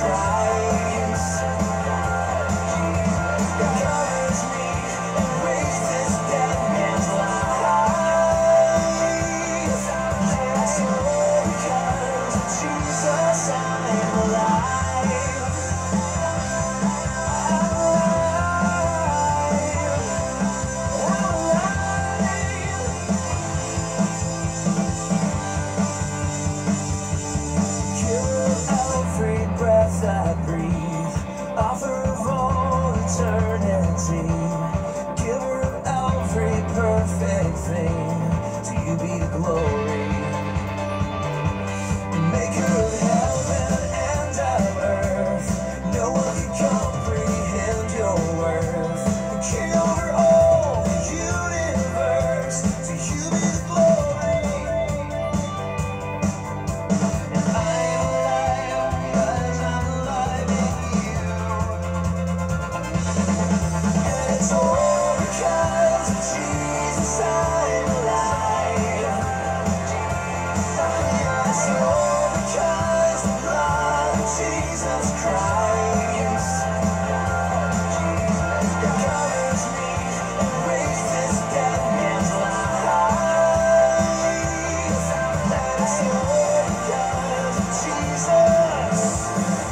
Christ covers me and raised this dead man's life. It's all because of Jesus I'm alive. I'm alive. I'm alive. Giver of every breath I breathe, author of all eternity, giver of every perfect thing, to you be the glory. Maker of heaven and of earth, no one can comprehend your worth. The King over all the universe, to you be the glory. And I'm alive because I'm alive in you. And it's all because of Jesus I'm alive. It's all because the blood of Jesus Christ covers me and raised this dead man's life. And it's all because of Jesus.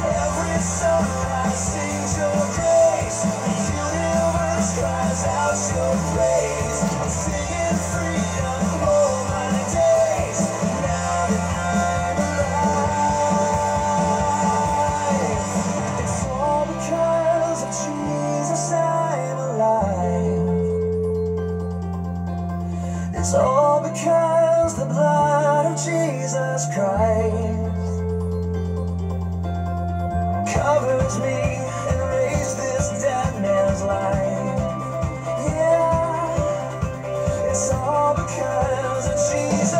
Every sunrise sings your grace. The universe cries out your praise. I'm singing freedom all my days. Now that I'm alive, it's all because of Jesus I'm alive. It's all because the blood of Jesus Christ covers me and raised this dead man's life. Yeah, it's all because of Jesus.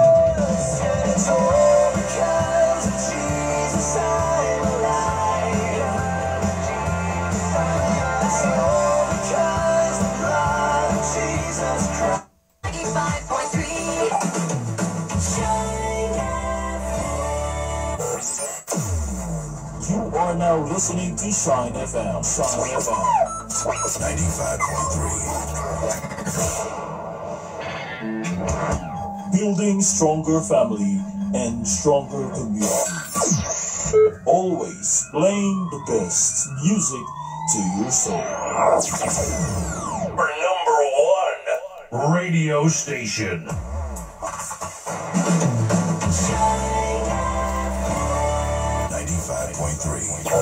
And it's all because of Jesus I'm alive. It's all because the blood of Jesus Christ. 95.3 Shine FM. You are now listening to Shine FM. Shine FM. 95.3. Building stronger family and stronger community. Always playing the best music to your soul. Number one radio station. Shine 95.3.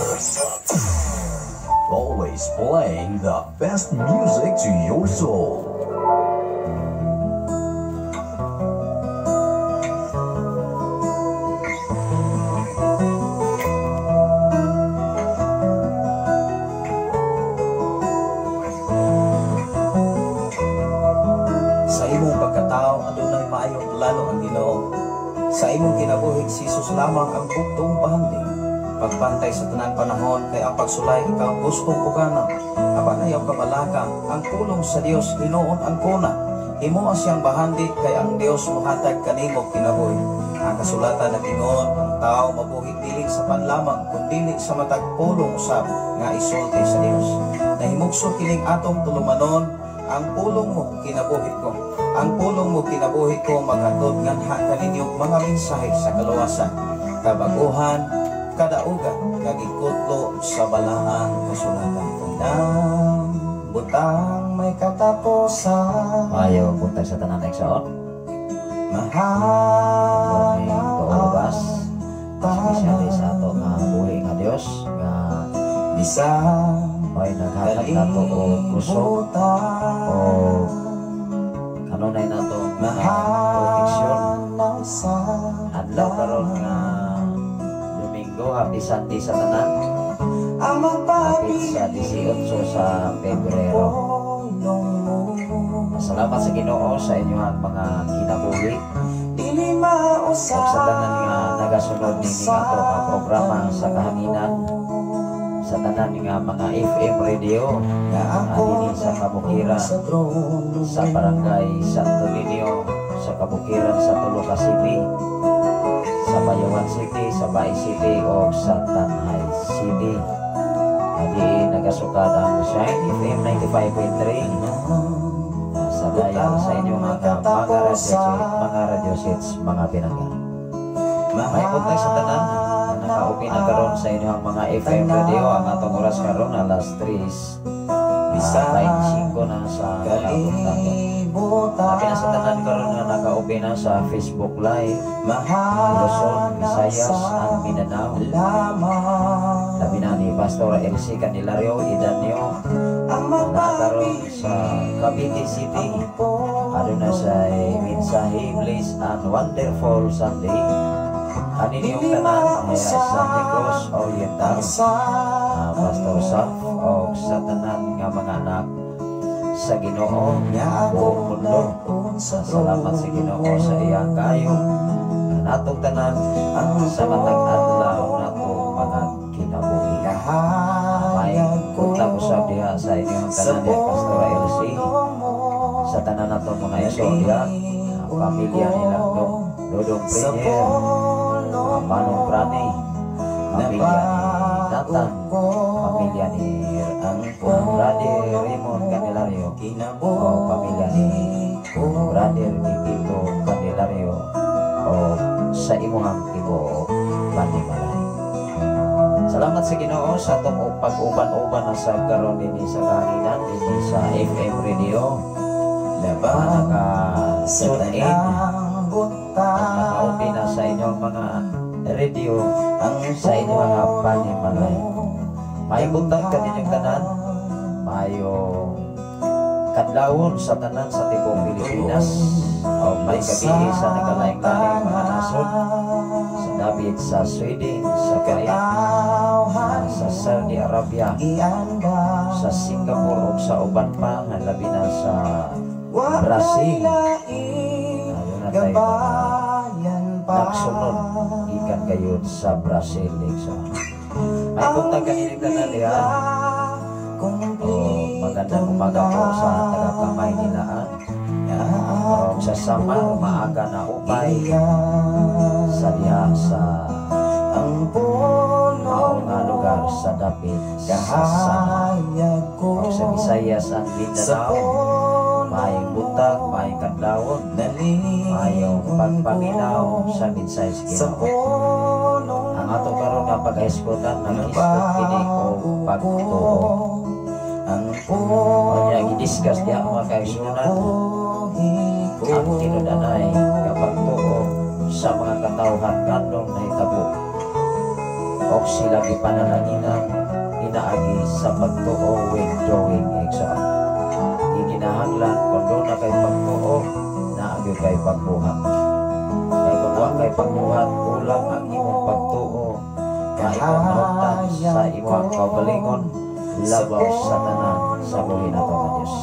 Always playing the best music to your soul. Sa imong pagkatao, adunay maayong plano ang Ginoo. Sa imong kinabuhi, si Jesus lamang ang bugtong bahandi. Pagbantay sa tanan panahon kay ang pagsulay ikaw gustong ugana. Apan ayaw kabalaka, ang pulong sa Dios hinuon ang kuna. Himoa siyang bahandi kay ang Dios mohatag kanimo kinabuhi. Ang kasulatan nag-ingon, ang tao mabuhi dili sa panlamang kundili sa matag pulong usab nga isulti sa Dios. Nahimugso kining atong tulumanon, ang pulong mo kinabuhi ko. Ang pulong mo kinabuhi ko maghatod nganha kaninyo mga mensahe sa kaluwasan, kabaguhan, kadaugan, kag ikutlo sa balaang kasulatan. Tanang butang may katapusan. Maayong buntag sa tanan, igsoon. Mahal Morning to all of us. Especially sa ato nga buhi nga Dios nga Bisan may naghatag nato og kusog o kanunay nato nga proteksyon. Mahal sa Adlaw karon nga Domingo, happy Sunday sa tanan. Ang Hapit sa 18 sa Pebrero. pulong mo. Salamat sa Ginoo sa inyong mga kinabuhi Dili ug mausab sa tanan nga nagasunod nining ato nga programa sa kahanginan, sa tanan nga mga FM radio Nga ako dinhi sa kabukiran sa trono. Sa barangay Santo Niño sa kabukiran sa Toluca City, Sa Bayawan City, sa Bais City o sa Tanjay City. Adi nagasukad ang Shine FM 95.3 sa dial sa inyong mga radio sets, mga pinangga. May buntag sa tanan na nakaupi na karon sa inyong mga FM radio. Ang atong oras karon, alas 3 25 na sa kabuntag. Labi na sa tanan karon nga nakaupi na sa Facebook Live, Luzon, Visayas, and Mindanao. Labi na ni Pastor LC Candelario Idanyo na karon sa Cavite City. Aduna sa mensahe, "Bless and wonderful Sunday." Ani niyong tanan sa Negros Oriental, Pastor Saf o sa tanan nga mga anak sa Ginoo buong mundo. Salamat sa Ginoo sa iyang kayo natong tanan sa matag adlaw natong mga kinabuhi. May buntag usab diha sa inyong tanan diha, Pastor LC, sa tanan natong mga igsoon diha, pamilya nila Dong Dodong Premier, Manong Prani, pamilya ni Nathan, pamilya ni Brother Raymond Candelario, o pamilya ni Brother Tito Candelario, o sa imuhang tibuok panimalay. Salamat sa Ginoo sa atong pag-uban-uban na sa karon dinhi sa kahanginan dinhi sa FM radio. Mga naka tune in at nakaupi na sa inyong mga radio sa inyong mga panimalay. May buntag kaninyong tanan, mayong kadlawon sa tanan sa tibuok Pilipinas o may gabi sa nagkalaing-laing mga nasod, sa dapit sa Sweden, sa Korea, sa Saudi Arabia, sa Singapore ug sa uban pa nga labi na sa Brazil. Aduna tayo mga nagsunod gikan gayud sa Brazil, igsoon. May buntag kaninyong tanan diha. O magandang umaga po sa taga Kamaynilaan. O sa Samar, maaga na upay sa diha sa mao nga lugar sa dapit sa Samar. O sa Visayas and Mindanao, maayong buntag, maayong kadlawon, maayong pagpaminaw sa mensahe sa Ginoo. Ang ato karon nga paghisgutan, naghisgot kini og pagtuo. O niya gidiscuss diha, mga kaigsuonan, ang tinud-anay nga pagtuo sa mga katawhan nganong nahitabo o sila gipanalanginan inaagi sa pagtuo with doing, igsoon. Gikinahanglan kung duna kay pagtuo, naagi kay pagbuhat. Kay kung wa kay pagbuhat, kulang ang imong pagtuo nga imong nahuptan sa imong kaugalingon labaw sa tanan sa buhi nato nga Dios.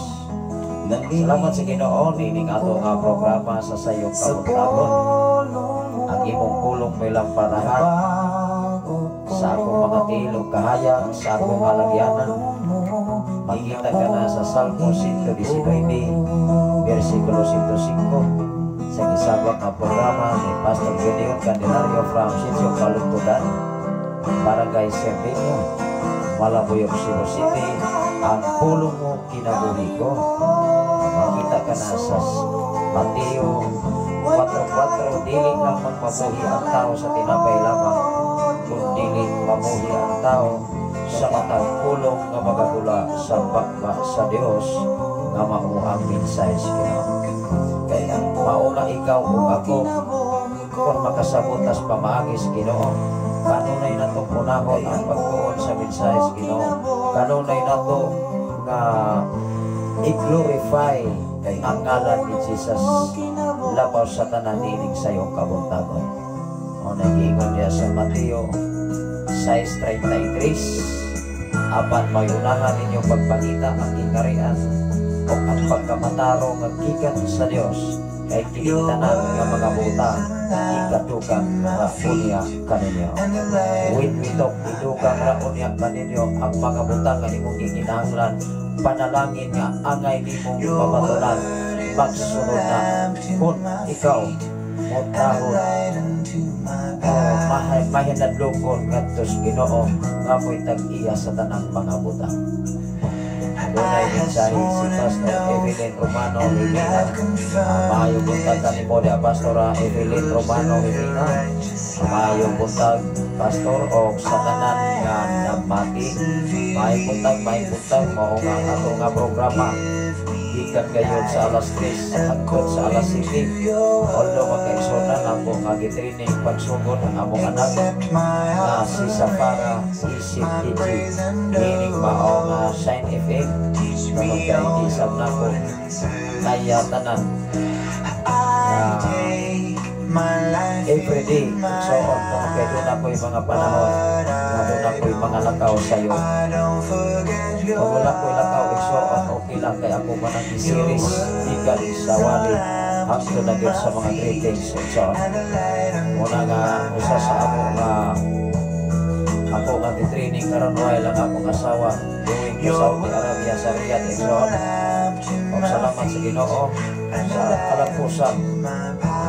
Salamat sa Ginoo nining ato nga programa sa sayong kabuntagon. Ang imong pulong may lamparahan sa akong mga tiil ug kahayag sa akong alagyanan. Makita ka na sa Salmo 119, versikulo 105 sa gisabak nga programa ni Pastor Gideon Candelario from Sitio Kalugtudan, Barangay Serdeño, Malabuyoc, Cebu City. Ang pulong mo kinabuhi ko. Makita ka na sa Mateo 4.4, dili lang magmabuhi ang tao sa tinapay lamang, kundi mabuhi ang tao sa matag pulong nga magahula sa baba sa Dios nga mao ang mensahe sa Ginoo. Mao na ikaw ug ako, kung makasabot tas pamaagi sa Ginoo, kanunay nato punahon ang pagtuon sa mensahe sa Ginoo. Kanunay nato nga i-glorify ang ngalan ni Jesus labaw sa tanan nining sayong kabuntagon. O nagiingon niya sa Mateo 6.33, "Apan mayunahan ninyo pagpangita ang gingharian o ang pagkamatarong nga gikan sa Dios, kay kining tanan nga mga butang ikadugang ra unya kaninyo." When we talk idugang ra unya kaninyo ang mga butang nga imong gikinahanglan, panalangin nga angay nimong pamatunan, magsunod na kung ikaw Motahod o mahinadlokon ngadto sa Ginoo nga mo'y tag-iya sa tanang mga butang. Adunay mensahe si Pastor Evelyn Romano Jimena. Maayong buntag kanimo diha, Pastora Evelyn Romano Jimena. Maayong buntag, Pastor, o sa tanan nga namati. Maayong buntag, maayong buntag. Mao nga ang ato nga programa gikan gayon sa alas 3 hangtod sa alas 7. Although magkaigsuonan, ako nga gitraining pagsugod ang among anak nga si Safara Isip DJ nining mao nga Shine FM tungod kay di sab nako kaya tanan nga everyday, igsoon, tungod kay duna ko'y mga panahon nga duna ko'y mga lakaw sayo. Kung wala ko'y lakaw, igsoon, okay lang kay ako man ang series gikan sa wali hangtod na gyud sa mga greetings, igsoon. Muna nga usa sa amo nga ako nga gitraining karon while ang akong asawa going to Saudi Arabia sa Riyadh, igsoon. Og salamat sa Ginoo sa kalampusan.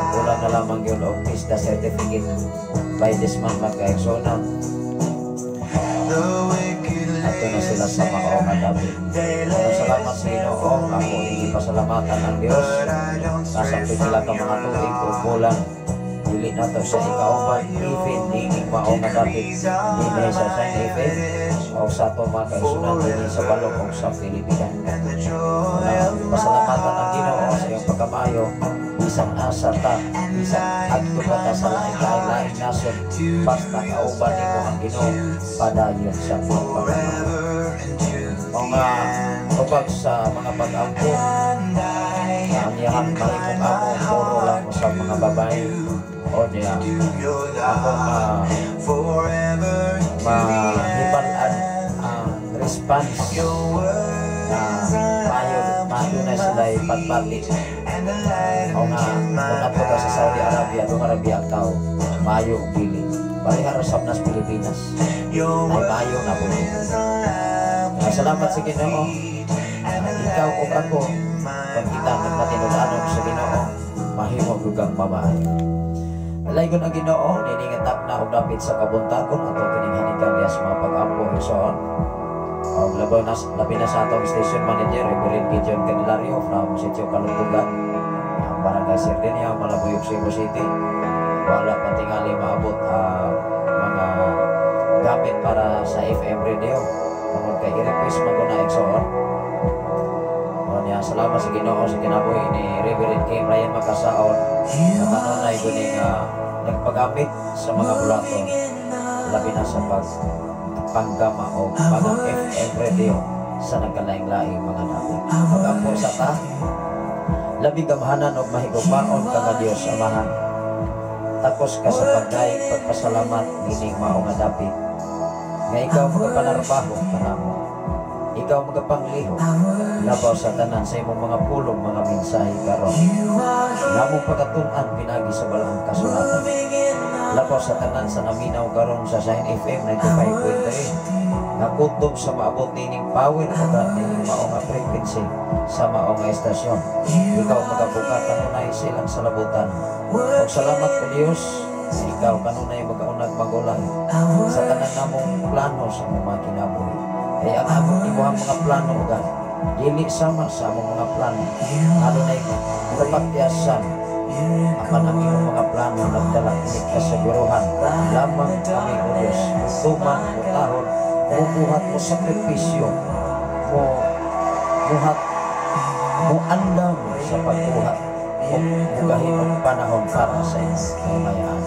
Kulang na lamang yun og TESDA certificate by this month, mga kaigsuonan. Adto na sila sa mao nga dapit. Pero salamat sa Ginoo, ako ipasalamatan ang Dios. Nasa pila ka mga tuig ug bulan dili nato sa ikauban even niining mao nga dapit dinhi sa Shine FM o sa ato mga kaigsuonan dinhi sa balok o sa Pilipinas. Pasalamatan ang Ginoo sa iyong pagkamayo bisan asa ta, bisan adto pa ta sa lain-lain nasod, basta kauban nimo ang Ginoo, padayon sa pagpamahal. O nga tubag sa mga pag-ampo na ang iyahang mahimong amo puro lang sa mga babae o niya, ako mahibal-an ang response na mayo madunay sila ipatbati o nga kung adto ka sa Saudi Arabia, doon Arabia ang tao maayo og dili pareha ra sab nas Pilipinas ay maayo na po. Salamat sa Ginoo. Ikaw ug ako, kung kita nagmatinud-anon sa Ginoo, mahimo gyud kang mamaayo. Dalaygon ang Ginoo nining na og dapit sa kabuntagon ato kining hanikan diha sa mga pag-ampo, igsoon. Og labaw na labi na sa atong station manager, Reverend Gideon Candelario from Sitio Kaluntugan, ang Barangay Sardenia, Malabuyok, Cebu City. Wala pa tingali maabot ang mga gamit para sa FM radio tungod kay i-request man ko na, igsoon. O niya, salamat sa Ginoo sa kinabuhi ni Reverend Kim Ryan Makasaon na kanunay guni nga nagpagamit sa mga bulaton labi na sa pag panggama o mga FM radio sa nagkalaing-laing mga dapit. Pag-ampo sa ta, labi gamhanan og mahigugmaon ka nga Dios Amahan. Takos ka sa pagdayeg pagpasalamat nining mao nga dapit. Nga ikaw magapanarbaho kanamo. Ikaw magapangliho labaw sa tanan sa imong mga pulong, mga mensahe karon. Nga among pagkatun-an pinagi sa balaang kasulatan. Labaw sa tanan sa naminaw karon sa Shine FM 95.3. Nakutob sa maabot nining power o nining mao nga frequency sa mao nga estasyon. Ikaw magabuka kanunay silang salabutan. Ug salamat o Dios, ikaw kanunay magaunag magulay sa tanan namong plano sa among mga kinabuhi. Kay ang among imuhang mga plano ugan dili sama sa among mga plano. Adunay kapatyasan apan ang imong mga plano nagdala ni kaseguruhan lamang kami o Dios. Mutuman, mutahod, mubuhat, mo sakripisyo, mo buhat, mo andam sa pagbuhat o mugahin og panahon para sa imong kahimayaan.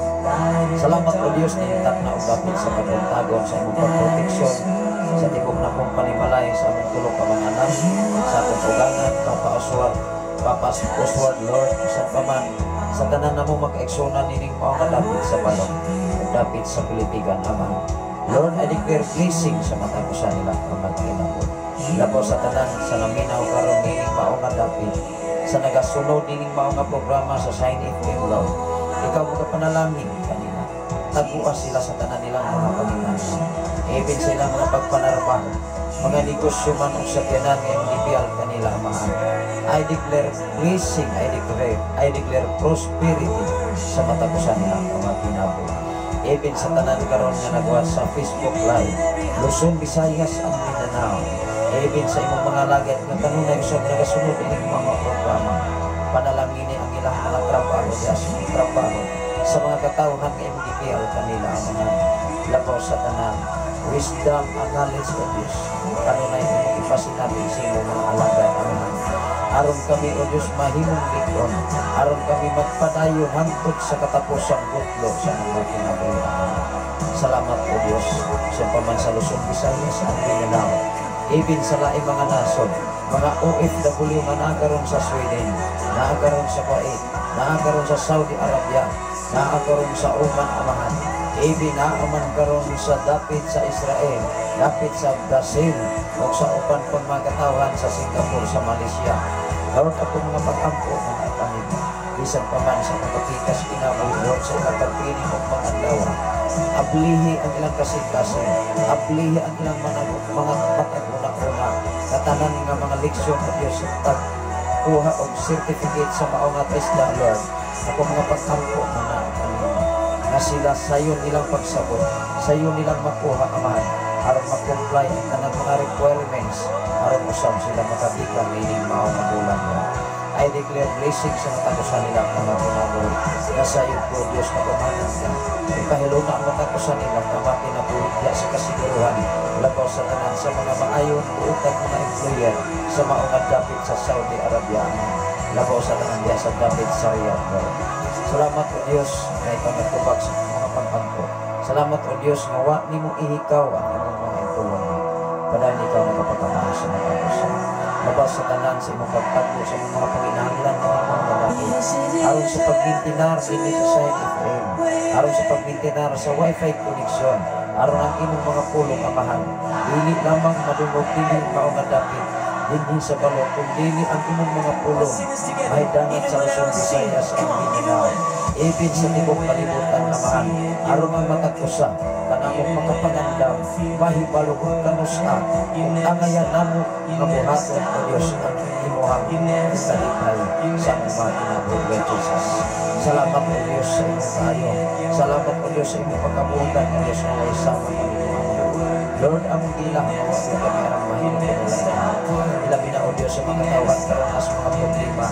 Salamat o Dios ni na og dapit sa kabuntagon sa imong pagproteksyon sa tibok nakong panimalay, sa among tulo ka mga anak, sa akong ugangan, Papa Oswald, Papa Oswald, Lord, sa paman, sa tanan namo makaigsuonan nining mao nga dapit sa balok ug dapit sa Pilipigan, Ama. Lord, I declare blessing sa matag usa nila ang magkinabuhi. Labaw sa tanan sa naminaw karon nining mao nga dapit, sa nagasunod nining mao nga programa sa Shine FM, Lord. Ikaw magapanalangin kanila. Tagua sila sa tanan nilang mga pangingana. Even sa ilang mga pagpanarbaho, mga negosyo man o sakyanan nga imong gibiyal kanila, Amahan. I declare blessing, I declare prosperity sa matag usa nila mga kinabuhi. Even sa tanan karon nga nagwa sa Facebook Live, Luzon, Visayas and Mindanao. Even sa imong mga alagad nga kanunay usab nagasunod ining mga programa. Panalangini ang ilang mga trabaho diya sa imong trabaho sa mga katawhan nga imong gibiyal kanila, Amahan. Labaw sa tanan, wisdom and knowledge of Diyos. Kanunay imong ipasinabi sa imong mga alagad, Amahan. Aron kami, O Diyos, mahimong lig-on. Aron kami magpadayon hangtod sa katapusang gutlo sa mga kinabuhi. Salamat, O Diyos, sa paman sa Luzon, Visayas, and Mindanao. Even sa laing mga nasod, mga OFW nga naa karon sa Sweden, naa karon sa Kuwait, naa karon sa Saudi Arabia, naa karon sa Oman, Amahan. Even naa man karon sa dapit sa Israel, dapit sa Brazil, o sa uban pang mga katawhan sa Singapore, sa Malaysia. Lord, ako mga pag-ampo nga naa kanimo. Bisan pa man sa mga pikas kinabuhi, Lord, sa ilang pagpining og mga adlaw. Ablihi ang ilang kasing-kasing, ablihi ang ilang mga matag una-una, katanan nga mga leksyon, o Diyos, pag kuha og certificate sa mao nga TESDA, Lord. Ako mga pag-ampo nga naa kanimo. Nga sila sayon nilang pagsabot, sayon nilang makuha, Amahan, aron ma-comply ang tanang mga requirements, aron usab sila makagikan nining mao nga bulan, Lord. I declare blessing sa matag usa nila mga kinabuhi. Nga sayon ko, Diyos, na kumanan ka. Ipahiluna ang matag usa nila nga makinabuhi diya sa kasiguruhan. Labaw sa tanan sa mga maayon buotag mga employer sa mao nga dapit sa Saudi Arabia. Labaw sa tanan diya sa dapit sa Riyadh, Lord. Salamat, O Diyos, na ikaw nagtubag sa mga pag-ampo. Salamat, O Diyos, nga wa nimo ihikaw ang imong mga itulong. Padayon ikaw nagapakamayo sa mga usa. Labaw sa tanan sa imong pagtagbo sa imong mga panginahanglan nga mga lalaki. Aron sa pagmintinar dinhi sa Shine FM. Aron sa pagmintinar sa Wi-Fi connection. Aron ang imong mga pulong, Amahan. Dili lamang madungog dinhi mao nga dapit dinhi sa balong, kung dili ang imong mga pulong mahidangat sa Luzon, Visayas and Mindanao. Even sa tibok kalibutan, Amahan, aron ang matag usa kanamo makapangandam, mahibalo kung kanusa kung angayan namo nga buhaton, O Diyos, ang imuhang kalipay sa among mga kinabuhi, Lord Jesus. Salamat, O Diyos, sa imong kaayo. Salamat, O Diyos, sa imong pagkabuotan, O Diyos, nga way sama kami. Lord, among dila nga wa po kami arang mahimo kung Ilabi na, O Diyos, sa mga katawhan karon nas mga problema,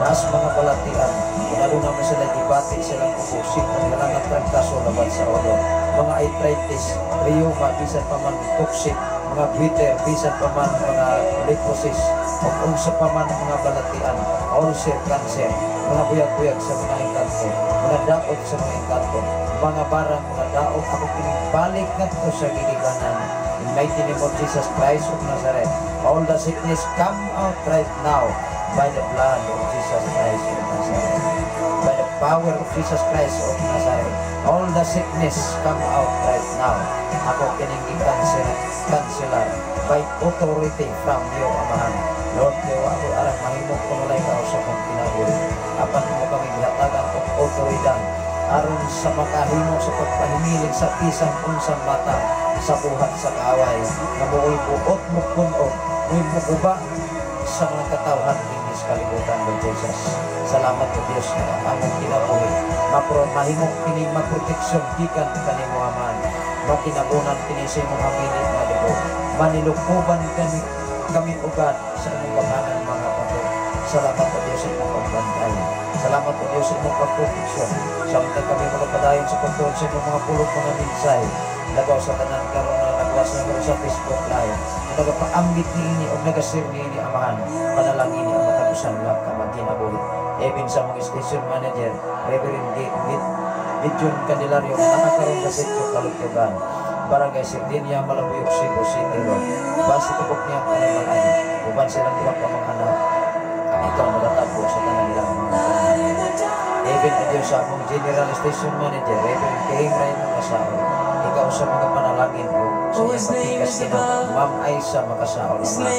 nas mga balatian, kung ano naman sila gibati silang ubusit, ang ilang trangkaso laban sa ulo, mga arthritis, rheuma, bisan pa man toxic, mga bitter, bisan pa man mga leprosis, o unsa pa man ang mga balatian, ulcer, cancer, mga buyag-buyag sa mga engkanto, mga daot sa mga engkanto, mga barang, mga daot, ako kining balik ngadto sa gigikanan. In mighty name of Jesus Christ of Nazareth, all the sickness come out right now by the blood of Jesus Christ of Nazareth. By the power of Jesus Christ of Nazareth, all the sickness come out right now. Ako kining gi-cancel, cancelar by authority from you, Amahan. Lord, kay wa ako arang mahimo kung walay ka sa akong kinabuhi. Apan mo kami gihatagan og otoridad aron sa makahimo sa pagpahimilin sa bisan unsang mata sa buhat sa kaaway nga mo'y buot mo kunog, mo'y mukuba sa mga katawhan dinhi sa kalibutan, Lord Jesus. Salamat, O Diyos, nga ang among kinabuhi mapro mahimo kini maproteksyon gikan kanimo, Amahan. Makinabunan kini sa imong hamili nga dugo. Manilukuban kami kami ugad sa imong bakanan mga bato. Salamat, O Diyos, sa imong pagbantay. Salamat, O Diyos, sa imong pagproteksyon. Samtang kami magpadayon sa pagtuon sa imong mga pulong, mga mensahe. Labaw sa tanan karon na nagwas na karon sa Facebook Live. Na nagapaambit niini o nagashare niini, Amahan. Panalangin ang matag usa nila ka magkinabuhi. Even sa mga station manager, Reverend Gideon Candelario, naa karon sa Sitio Kalugtugan, Barangay Sardinia, Malabuyok, Cebu City, Lord. Basta tubok niya ang kanilang uban silang duha ka mga anak. Ikaw magatagbo sa tanan nilang mga anak. Even, O Diyos, sa among General Station Manager, Reverend Kay Ray Makasaol, ikaw sa mga panalangin o sa iyang mapikas kina Ma'am Aisa Makasaol, Ama,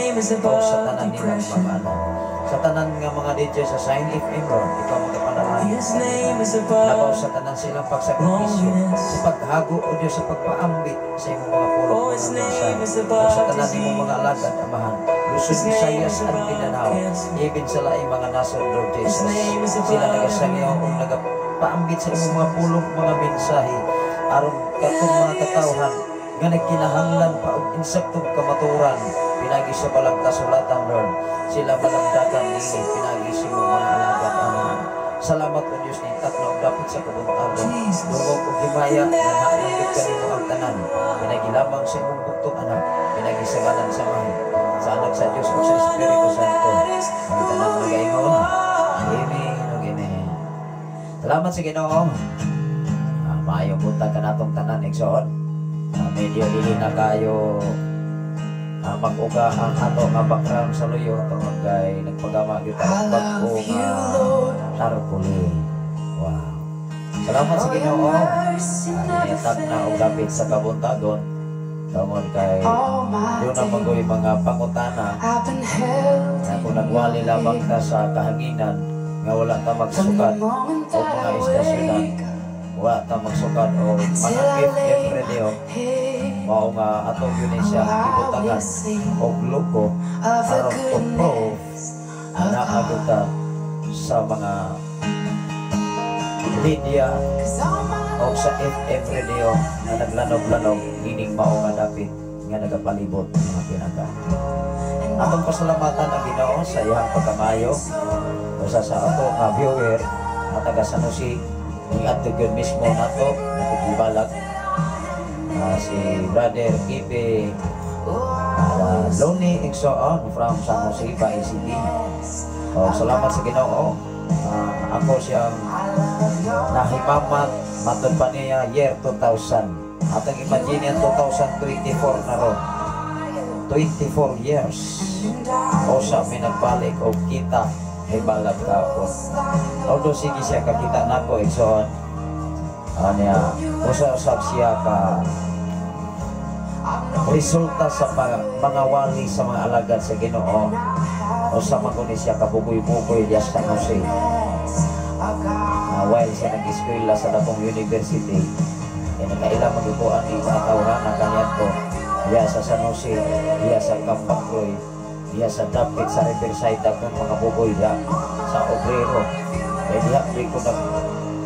o sa tanan nilang mga anak. Sa tanan nga mga DJ sa Shine FM, Lord, ikaw mga amahan. His name is Labaw above sa tanan sa ilang pagsakripisyo, sa paghago, O Diyos, sa pagpaambit sa imong mga pulong, Oh, mga His mensahe. name is O sa above tanan imong mga disease. alagad, Amahan. Luzon, His name Visayas, is at above Mindanao. cancer. Even sa laing mga nasod, Lord His Jesus. name is Sila above nagasangyaw o nagapaambit sa imong mga pulong, mga mensahe, aron katong mga katawhan nga nagkinahanglan pa og insaktong kamaturan pinagi sa balang kasulatan, Lord, sila malamdagan nini pinagi sa imong mga alagad, Amahan. Salamat, O Diyos, ning tatlo og dapit sa kabuntagon. Jesus. Dungog og himaya nga naanggit kanimo ang tanan pinagi lamang sa imong bugtong Anak, pinagi sa ngalan sa Amahan, sa Anak, sa Diyos ug sa Espiritu Santo. Ang tanan magaingon, Amen ug Amen. Salamat sa Ginoo. Maayong buntag kanatong tanan, igsoon. Medyo dili na kayo mag-uga ang ato nga background sa luyo tungod kay nagpagama gyud ta og bag-o nga tarpaulin. Wow. Salamat sa Ginoo. Nihatag na og dapit sa kabuntagon tungod kay duna magoy mga pangutana na kung nagwali lamang ta sa kahanginan nga wala ta magsukat o mga istasyonan, wala ta magsukat o mga FM radio, mao nga atong yun siya gibutangan og logo aron to prove na naa ta sa mga media o sa FM radio nga naglanog-lanog ining mao nga dapit nga nagapalibot, mga pinangga. Atong pasalamatan ang Ginoo sa iyang pagkamayo. Usa sa ato nga viewer nga taga San Jose ning adto gyud mismo nato nakigibalag, si Brother Kipe Lonnie Igsoon from San Jose, Bae City. Oh, salamat sa Ginoo. Ako siyang nahimamat, matod pa niya, year 2000. Atong imagine yan, 2024 na ron. 24 years. O sa mi nagbalik og kita hibalag ka ako. Although sige siya kakita nako, igsoon. Anya, usa usab siya ka resulta sa mga wali sa mga alagad sa Ginoo o sa mga siya kabugoy-bugoy diya sa San Jose. While siya nag-eskwela sa dakong university, eh, nakaila magikuan ni mga tawhana kaniadto diya sa San Jose, diya sa Kampakroy, diya sa dapit sa Riverside, daghang mga bugoy diya sa Obrero. Eh, diya di ko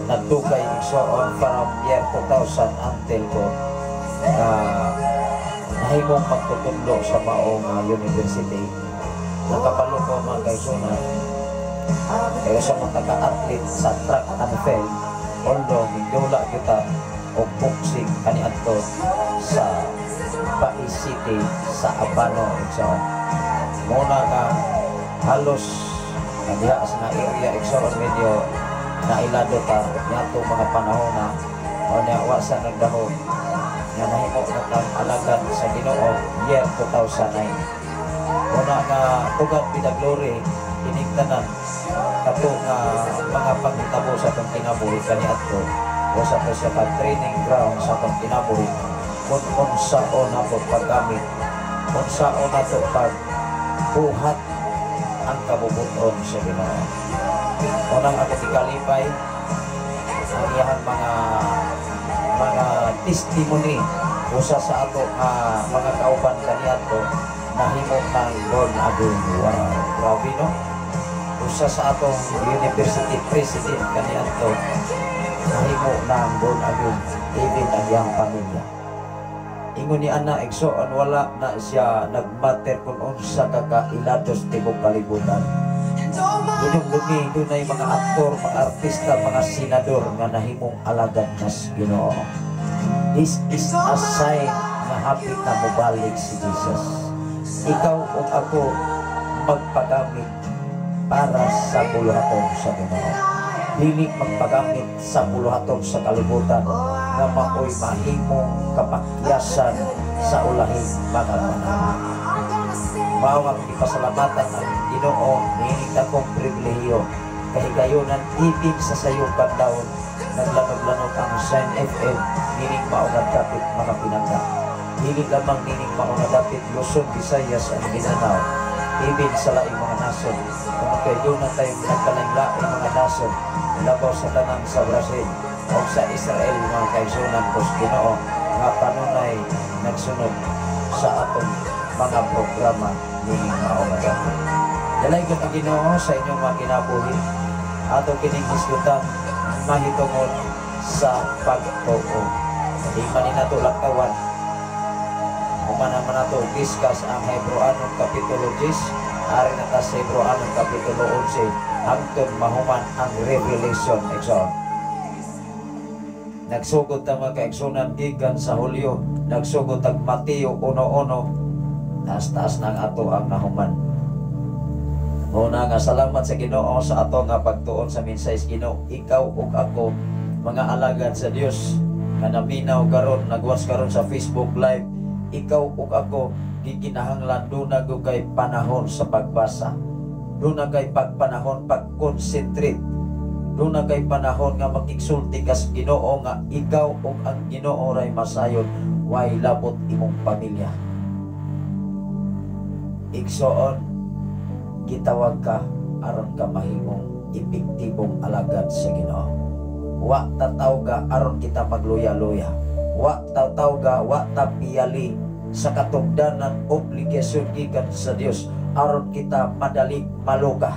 nagdugay, igsoon, from year 2000 until ko nahimong magtutudlo sa maong university. Nakabalo ko, mga kaigsuonan, kaya sa mga taga-athlete sa track and field, although migdula kita og boxing kaniadto sa Bae City sa Abano, igsoon. Muna nga halos nga diha sa nga area, igsoon, medyo nailado ta niadto mga panahon na o niya wa sa nagdahom nga nahimo na kang alagad sa Ginoo year 2009. Muna nga to God be the glory ining tanan kato nga mga panghitabo sa atong kinabuhi kaniadto, usa to siya ka training ground sa atong kinabuhi kung unsaon nato paggamit, unsaon nato pagbuhat ang kabubuton sa Ginoo. Unang ako gikalipay ang iyang mga testimony, usa sa ato nga mga kauban kaniadto nahimo ng born again. Wow, grabe, no? Usa sa atong university president kaniadto nahimo ng born again, even ang iyang pamilya. Ingon ni ana, igsoon, wala na siya nagmatter kung unsa ka kailados tibok kalibutan. Hinumdumi, dunay mga aktor, mga artista, mga senador nga nahimong alagad nas Ginoo. This is a sign nga hapit na mobalik si Jesus. Ikaw ug ako magpagamit para sa buluhaton sa Ginoo. Dili magpagamit sa buluhaton sa kalibutan nga maoy mahimong kapakyasan sa ulahing mga panahon. Mao nga gipasalamatan ang Ginoo niining dakong pribilehiyo, kahigayunan ibig sa sayong bandawon naglanog-lanog ang Shine FM nining mao nga dapit, mga pinangga. Dili lamang nining mao nga dapit, Luzon, Visayas ug Mindanao, ibig sa laing mga nasod. Tungod kay duna tay nagkalain-laing mga nasod, labaw sa tanan sa Brazil o sa Israel, mga kaigsunan ko sa Ginoo, nga kanunay nagsunod sa atong mga programa niining mao nga dapit. Dalaygon ang Ginoo sa inyong mga kinabuhi. Ato kining hisgutan mahitungod sa pagtuo. Di man ni nato laktawan. Human naman nato discuss ang Hebreoanon Kapitulo 10, ari na ta sa Hebreoanon Kapitulo 11, hangtod mahuman ang Revelation, igsoon. Nagsugod ta, mga kaigsunan, gikan sa Hulyo, nagsugod tag Mateo 1:1, taas-taas na ang ato ang nahuman. Una nga salamat sa Ginoo sa ato nga pagtuon sa mensahe sa Ginoo. Ikaw ug ako, mga alagad sa Dios nga naminaw karon, nagwas karon sa Facebook Live, ikaw ug ako gikinahanglan duna gyud kay panahon sa pagbasa. Duna kay pagpanahon pag-concentrate. Duna kay panahon nga makigsulti kas Ginoo, nga ikaw ug ang Ginoo ray masayod, way labot imong pamilya. Igsoon, gitawag ka aron ka mahimong epektibong alagad sa Ginoo. Wa ta tawga aron kita magluya-luya. Wa ta tawga, wa ta piyali sa katugdanan obligasyon gikan sa Dios aron kita madali maluka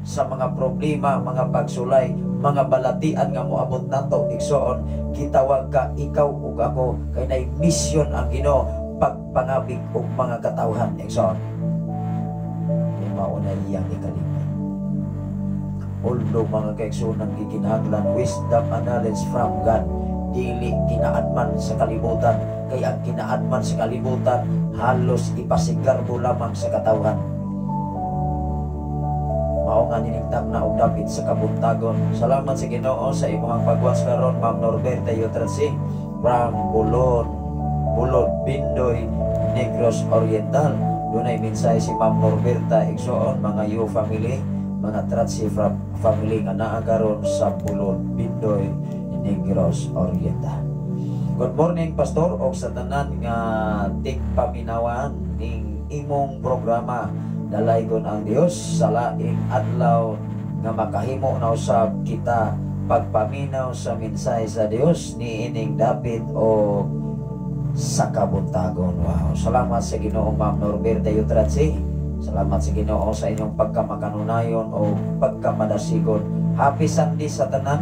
sa mga problema, mga pagsulay, mga balatian nga moabot nato, igsoon. Gitawag ka, ikaw ug ako, kay nay misyon ang Ginoo pagpangabig og mga katawhan, igsoon. Kay mao na iyang ikalipay. Although, mga kaigsunan, gikinahanglan wisdom and knowledge from God, dili kinaadman sa kalibutan, kay ang kinaadman sa kalibutan halos ipasigarbo lamang sa katawhan. Mao nga niningtang na og dapit sa kabuntagon. Salamat sa Ginoo sa imong pagwas karon, Ma'am Norberta Yutransi from Bulon, Bulod, Bindoy, Negros Oriental. Dunay mensahe si Ma'am Norberta, igsoon, mga Yu family, mga Tratsi family nga naa karon sa Bulod, Bindoy, Negros Oriental. Good morning, Pastor, og sa tanan nga tigpaminawan ning imong programa. Dalaygon ang Dios sa laing adlaw nga makahimo na usab kita pagpaminaw sa mensahe sa Dios niining dapit o sa kabuntagon. Wow. Salamat sa Ginoo, Ma'am Norberta Yutransi. Salamat sa Ginoo sa inyong pagkamakanunayon o pagkamadasigon. Happy Sunday sa tanan.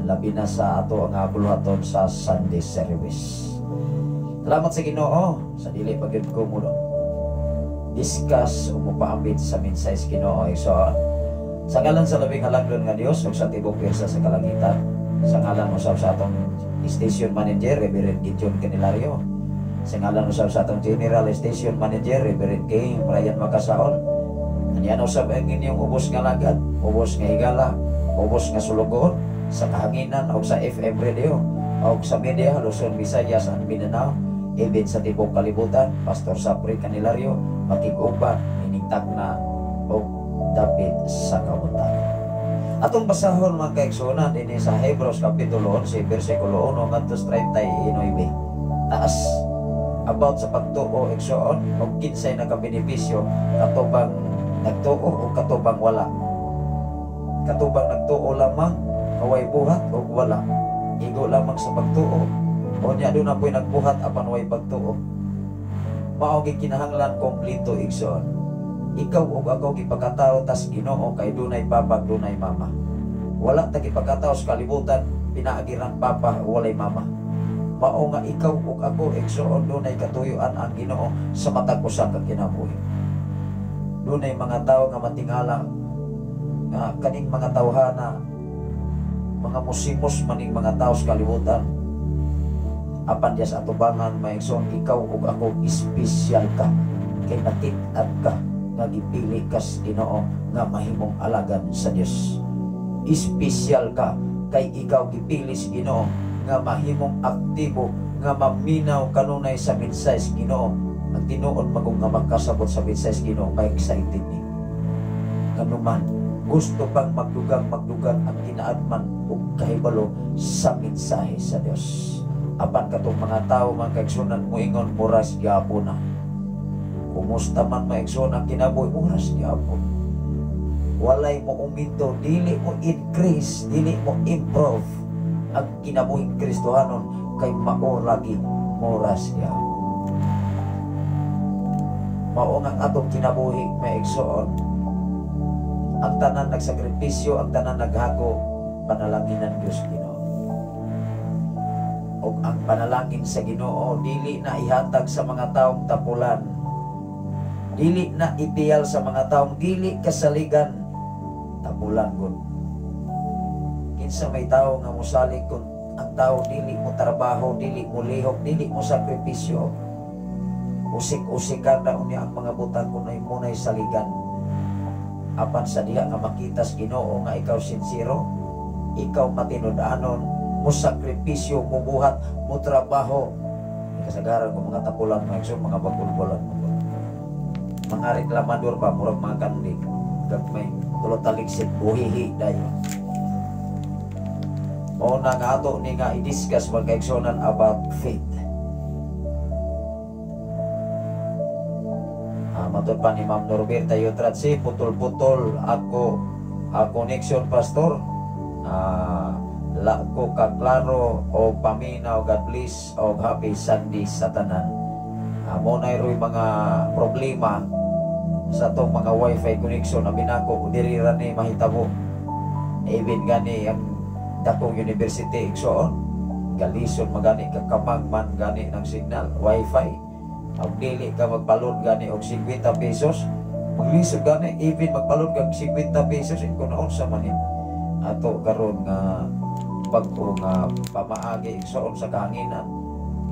Labi na sa ato ang buluhaton sa Sunday service. Salamat sa Ginoo sa dili pa gyud ko mo discuss o mopaambit sa mensahe sa Ginoo. So, sa ngalan sa labing halangdon nga Dios ug sa tibok pwersa sa kalangitan, sa ngalan usab sa atong station manager, Reverend Gideon Candelario, sa ngalan usab sa atong general station manager, Reverend K. Brian Macasaol, anian usab ang inyong ubos nga lagad, ubos nga higala, ubos nga sulugoon sa kahanginan o sa FM radio o sa media Luzon, Visayas and Mindanao, even sa tibok kalibutan, Pastor Sapri Candelario, makig-uban iningtag na og dapit sa kabuntagon. Atong basahon, mga kaigsuonan, dinhi sa Hebreos Kapitulo 11 versikulo 1 ngadto sa 39. Taas about sa pagtuo, igsoon, og kinsay nakabenepisyo, katubang nagtuo o katubang wala. Katubang nagtuo lamang way buhat o wala. Igo lamang sa pagtuo. O niya duna po'y nagbuhat apan way pagtuo. Mao kinahanglan kompleto, igsoon. Ikaw ug ako gipakatao tas Ginoo kay dunay papa, dunay mama. Wala ta gipakatao sa kalibutan pinaagi rang papa, walay mama. Mao nga ikaw ug ako, igsoon, dunay katuyuan ang Ginoo sa matag usa ka kinabuhi. Dunay mga tawo nga matingala nga kaning mga tawhana, mga musimos maning mga tao sa kalibutan. Apan diya sa atubangan, mga igsoon, ikaw ug ako espesyal ka kay nakit-an ka nga gipili kas Ginoo nga mahimong alagad sa Dios. Espesyal ka kay ikaw gipili sa Ginoo nga mahimong aktibo nga maminaw kanunay sa mensahe sa Ginoo. Ang tinuod magong nga makasabot sa mensahe sa Ginoo, may excited ni. Nganuman gusto pang magdugang magdugang ang kinaadman ug kahibalo sa mensahe sa Dios. Apan katong mga tawo, mga kaigsunan, moingon muras gyapon na. Kumusta man, mga igsoon, ang kinabuhi, oras gihapon. Walay mo uminto, dili mo increase, dili mo improve ang kinabuhing Kristohanon kay mao lagi moras gihapon. Mao nga ang atong kinabuhi, mga igsoon, ang tanan nagsakripisyo, ang tanan naghago, panalanginan Diyos Ginoo. Og ang panalangin sa Ginoo dili na ihatag sa mga taong tapulan. Dili na ideal sa mga taong dili kasaligan, tapulan gud. Kinsa may tao nga mosalig kung ang tao dili mo trabaho, dili mo lihok, dili mo sakripisyo? Usik-usikan na unya ang mga butang kung munay saligan. Apan sa diha nga makita sa Ginoo nga ikaw sinsero, ikaw matinud-anon, mo sakripisyo, mo buhat, mo trabaho. Kasagaran ko mga tapulan, mga igsoon, mga bagulbulan, mga reklamador pa, murag mga kandi, gagmay tulot taligsit, buhihi dayon. Mao na nga ato ni nga i-discuss, mga kaigsuonan, about faith. Matod pa ni Ma'am Norberta Yutratsi, putol-putol ako connection, pastor. La ko kaklaro o paminaw. God bless o happy Sunday sa tanan. Mo na ro'y mga problema sa atong mga wifi connection na binako diri ra ni mahitabo. Even gani ang dakong university, igsoon, galison magani kakamang man gani ng signal wifi. Ang dili ka magpalod gani og 50 pesos, maglisod gani even magpalod kag 50 pesos kung naunsa man ni ato karon nga bag-o nga pamaagi, igsoon, sa kahanginan.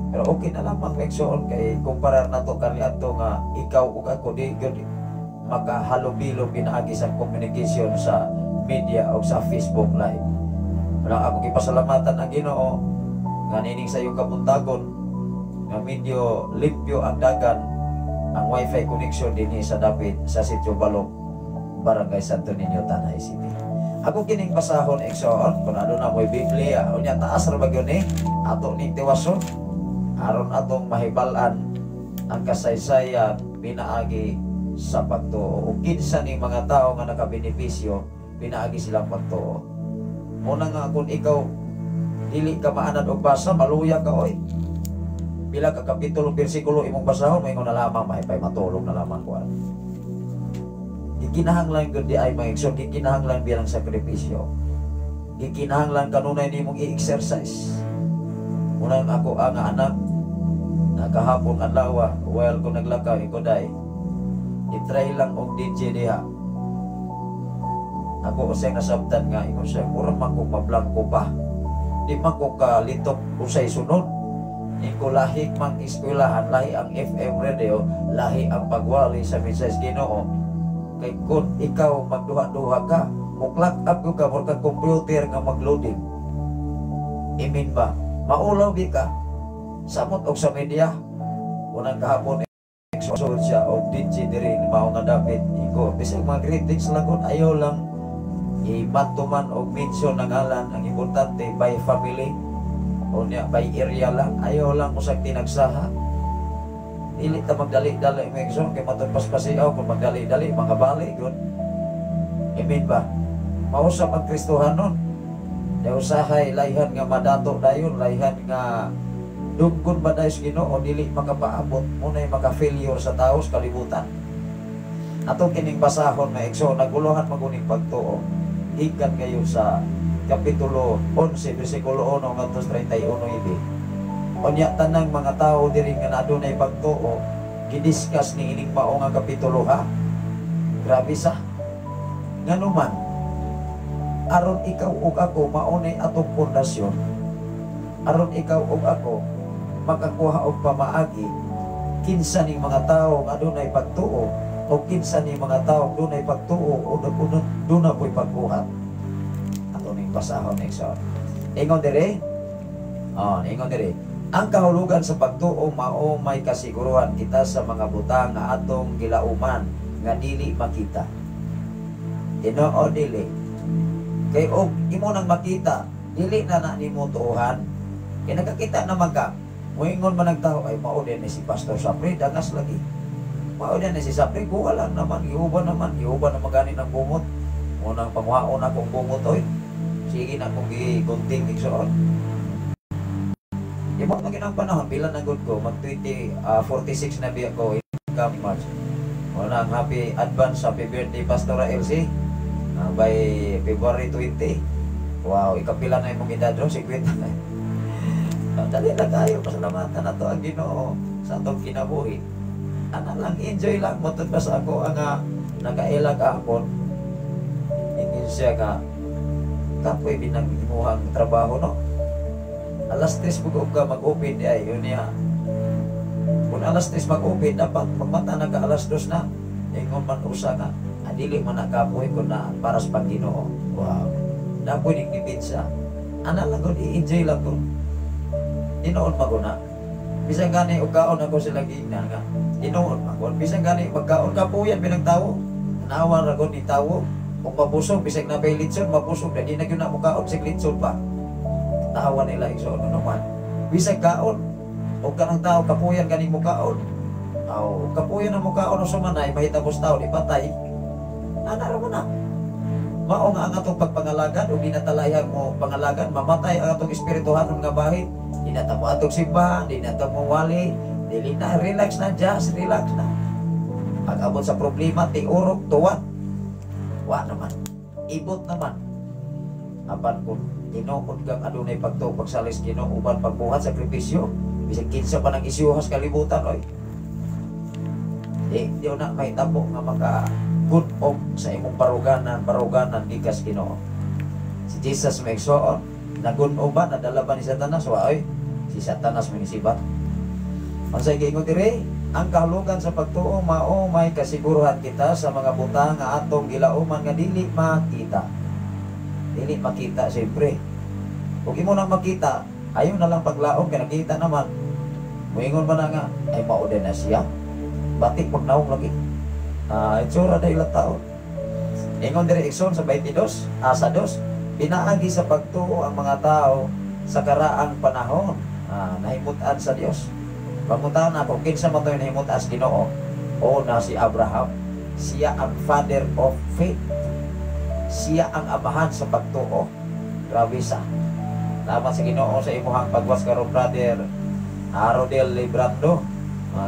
Pero okay na lamang, igsoon, kay kumpara nato kaniadto nga ikaw ug ako di gyud makahalubilo pinaagi sa communication sa media o sa Facebook Live. Pero ako gipasalamatan ang Ginoo nga nining sa iyong kabuntagon nga medyo limpyo ang dagan ang wifi connection dinhi sa dapit sa Sitio Balok, Barangay Santo Niño, Tanay City. Ako kining basahon, igsoon, kung ano na mo'y Biblia, unya taas ra ba gyud ni ato ning tiwason aron atong mahibal-an ang kasaysayan pinaagi sa pagtuo ug kinsa ning mga tawo nga nakabenepisyo pinaagi silang pagtuo. Muna nga kung ikaw dili ka maanad og basa, maluya ka oy. Pila ka kapitulo, bersikulo imong basahon, moingon na lamang mahipay matulog na lamang kuan. Gikinahanglan gyud di ay, mga igsoon, gikinahanglan bilang sakripisyo. Gikinahanglan kanunay nimong i-exercise. Unang ako ang anak nakahapon adlaw while ko naglakaw ikoday. I-try lang og DJ diha. Ako usay nasabtan nga ingon siya, mura man ko mablangko pa. Di man ko kalitok usay sunod. Iko lahi mang eskwelahan, lahi ang FM radio, lahi ang pagwali sa mensahe Ginoo. Kay kung ikaw magduha-duha ka, muklak up ko ka, mura ka computer nga magloading. Imin ba? Maulaw di ka. Samot og sa media. Unang kahapon, exo siya og DJ diri mao nga dapit. Iko, bisag mga greetings lang kun ayaw lang ibantuman og mention ng ngalan. Ang importante by family o niya by area lang, ayaw lang usag tinagsaha. Dili ta magdali-dali, mga igsoon, kay matod paspasiaw kung magdali-dali mga bali gyud. Amen ba? Mausap ang Kristohanon. Daw usahay layhan nga madato dayon, layhan nga dunggon ba dayon sa Ginoo dili makapaabot, munay maka-failure sa tawo sa kalibutan. Ato kining basahon, mga igsoon, naguluhan maguning pagtuo. Gikan kayo sa Kapitulo 11, versikulo 1 ngadto sa 31 ibi. Unya tanang mga tao diri nga adunay pagtuo, gidiscuss ni ining mao nga kapitulo ha. Grabe sa. Nganuman, aron ikaw ug ako maunay atong pundasyon, aron ikaw ug ako makakuha og pamaagi, kinsa ning mga tao nga adunay pagtuo o kinsa ning mga tao dunay pagtuo o duna po'y pagbuhat. Ato ning basahon, igsoon. Ingon diri? Oh, ingon diri. Ang kahulugan sa pagtuo mao may kasiguruhan kita sa mga butang nga atong gilauman nga dili makita. Tinuod dili. Kay og imo nang makita, dili na na nimo tuohan. Kay nakakita naman ka, moingon man ang tao ay mao din ni si Pastor Sapri, dangas lagi. Mao na si Sapri, kuha lang naman, giuban naman, giuban naman gani ng bungot. Unang panguhaon akong bungot, oy. Sige na akong gigunting, igsoon. Imo na ginang panahon, pila na gud ko, mag 20, 46 na biya ko incoming March. Unang happy advance happy birthday, Pastora LC, by February 20. Wow, ikapila na imong edad ro, 50 na. Dali lang tayo, pasalamatan na to ang Ginoo sa atong kinabuhi. Ana lang, enjoy lang. Matod pa sa ako ang nagailag ahapon. Ingin siya nga, kapoy binang imuhang trabaho, no? Alas 3 bugog ka mag-open, ay, yun niya. Kung alas 3 mag-open, dapat magmata na ka alas 2 na. Ingon man usa nga, adili man na kapoy kung na para sa Pagginoo. Wow. Napoy ning depensa. Ana lang kung i-enjoy lang kung tinuod maguna. Bisan gani og kaon ako sila gigna nga. Tinuod maguna. Bisan gani magkaon kapuyan binang tawo. Tanawa ra gud ni tawo. Kung mabusog bisag napay litson mabusog na di na gyud na mukaon sig litson pa. Tawa nila igsoon naman. Bisag kaon og kanang tao kapuyan ganing mukaon. Aw, kapuyan ang mukaon usa man ay mahitabo tao di patay. Ana ra man na. Mao nga ang atong pagpangalagan ug dinatalayang mo pangalagan, mamatay ang atong espirituhanon nga bahin. Di na ta mo atong simbahan, di na ta mo wali, dili na, relax na, just relax na. Pag abot sa problema, tiurok, tuwan. Wa naman, ibot naman. Apan kung tinuod kang adunay pagtuo, pagsalis Ginoo uban pagbuhat sakripisyo, bisag kinsa pa nang isyuhas kalibutan oy. Di na mahitabo nga maka good-og sa imong baruganan, baruganan gikas Ginoo. Si Jesus may igsoon, nagun-og ba, nadala ba ni Satanas? Wa oy, si Satanas may nisibat. Unsay giingon diri? Ang kahulugan sa pagtuo mao may kasiguruhan kita sa mga butang nga atong gilauman nga dili makita. Dili makita siyempre. Kung imo nang makita, ayo na lang paglaom kay nakita naman. Moingon ba na nga ay mao din na siya. Batik pagnaong lagi. Itsura na ilang tao. Ingon diri igsoon sa 22, sa 2, pinaagi sa pagtuo ang mga tao sa karaang panahon, nahimutan sa Dios. Pangutan ako, kinsa man to'y nahimutan sa Ginoo? O na si Abraham. Siya ang father of faith. Siya ang amahan sa pagtuo. Grabe sa. Salamat sa Ginoo sa imuhang pagwas karon, brother Rodel Librando.